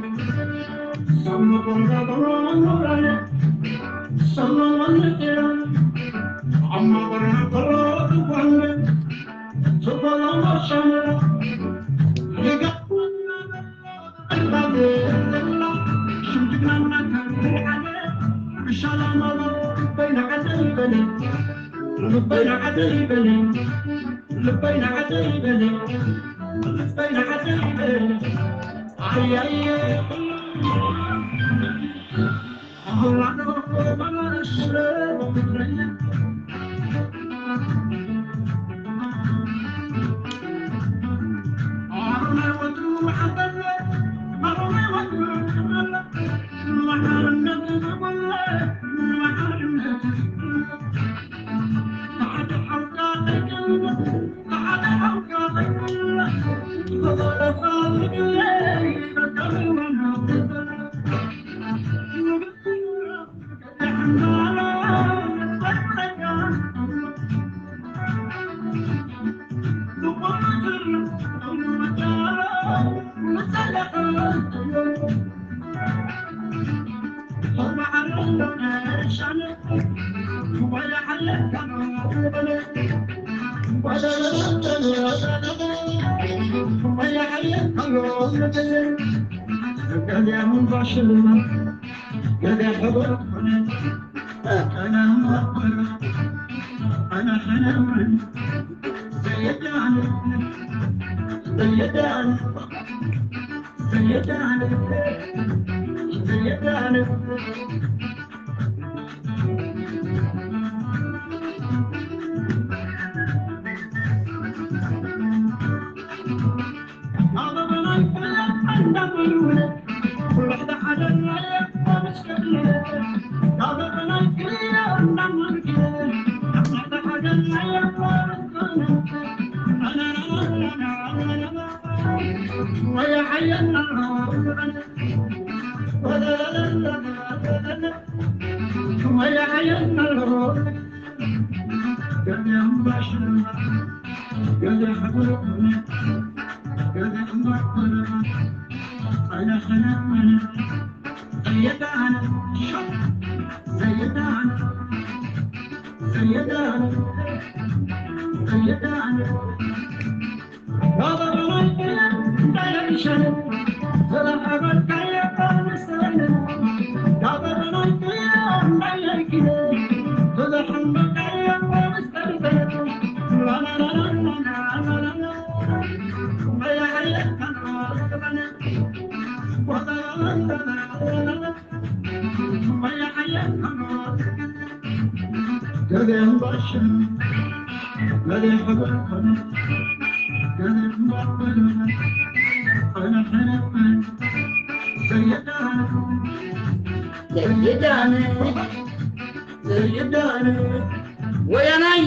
ወያናይ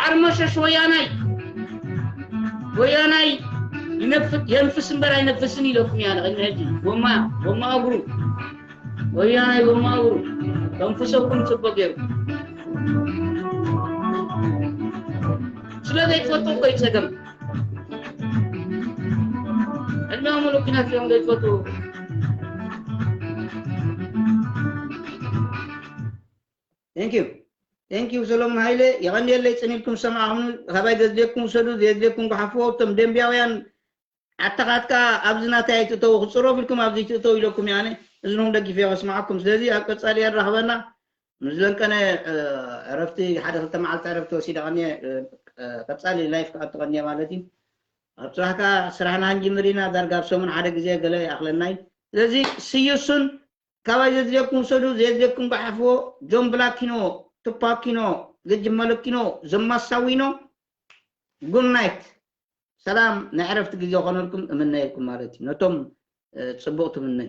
ዓርመሸሽ ወያናይ ወያናይ ይነፍ- የንፍስ እምበር ኣይነፍስን ኢለኩም እያ። ንቅድሚ ሕጂ ጎማ ጎማ እግሩ ወያናይ ጎማ እግሩ ተንፍሰኩም ጽቡቅ ገይሩ ስለ ዘይትፈልጡ እኮ እዩ ጸገም። ዕድመ ሙሉእ ኪነት እዮም ዘይትፈልጡ። Thank you thank you ሰሎሞን ሃይለ፣ የቐንየለይ ጽን ኢልኩም ዝሰማዕኹምኒ። ካባይ ዘድልየኩም ውሰዱ፣ ዘየድልየኩም ጓሓፍዎ። እቶም ደንብያውያን ዓተኻትካ ኣብዚ ናተይ ኣይትእተዉ፣ ክጽረፍ ኢልኩም ኣብዚ ትእተዉ ኢለኩም እየ ኣነ። እዝንኹም ደጊፈ ከስምዓኩም። ስለዚ ኣብ ቀጻሊ የራኽበና። ምስ ዘንቀነ፣ እ፣ ዕረፍቲ፣ ሓደ ክልተ መዓልቲ ዕረፍቲ ወሲደ ቀንየ፣ እ፣ እ፣ ቀጻሊ ላይፍ ክኣቱ ቀንየ ማለት እዩ። ኣብ ጽባሕ ከኣ ስራሕና ክንጅምር ኢና። ዳርጋ ኣብ ሰሙን ሓደ ግዜ ገለ ይኣኽለና እዩ። ስለዚ ስዩሱን ካባይ ዘድልየኩም ውሰዱ፣ ዘየድልየኩም ጓሓፍዎ። ጆን ብላኪኖ ቱፓኪኖ፣ ገጅ መለኪኖ፣ ዘማሳዊኖ። Good night። ሰላም ናይ ዕረፍቲ ግዜ ኾነልኩም እምነየልኩም ማለት እዩ። ነቶም ጽቡቕ ትምነዩ።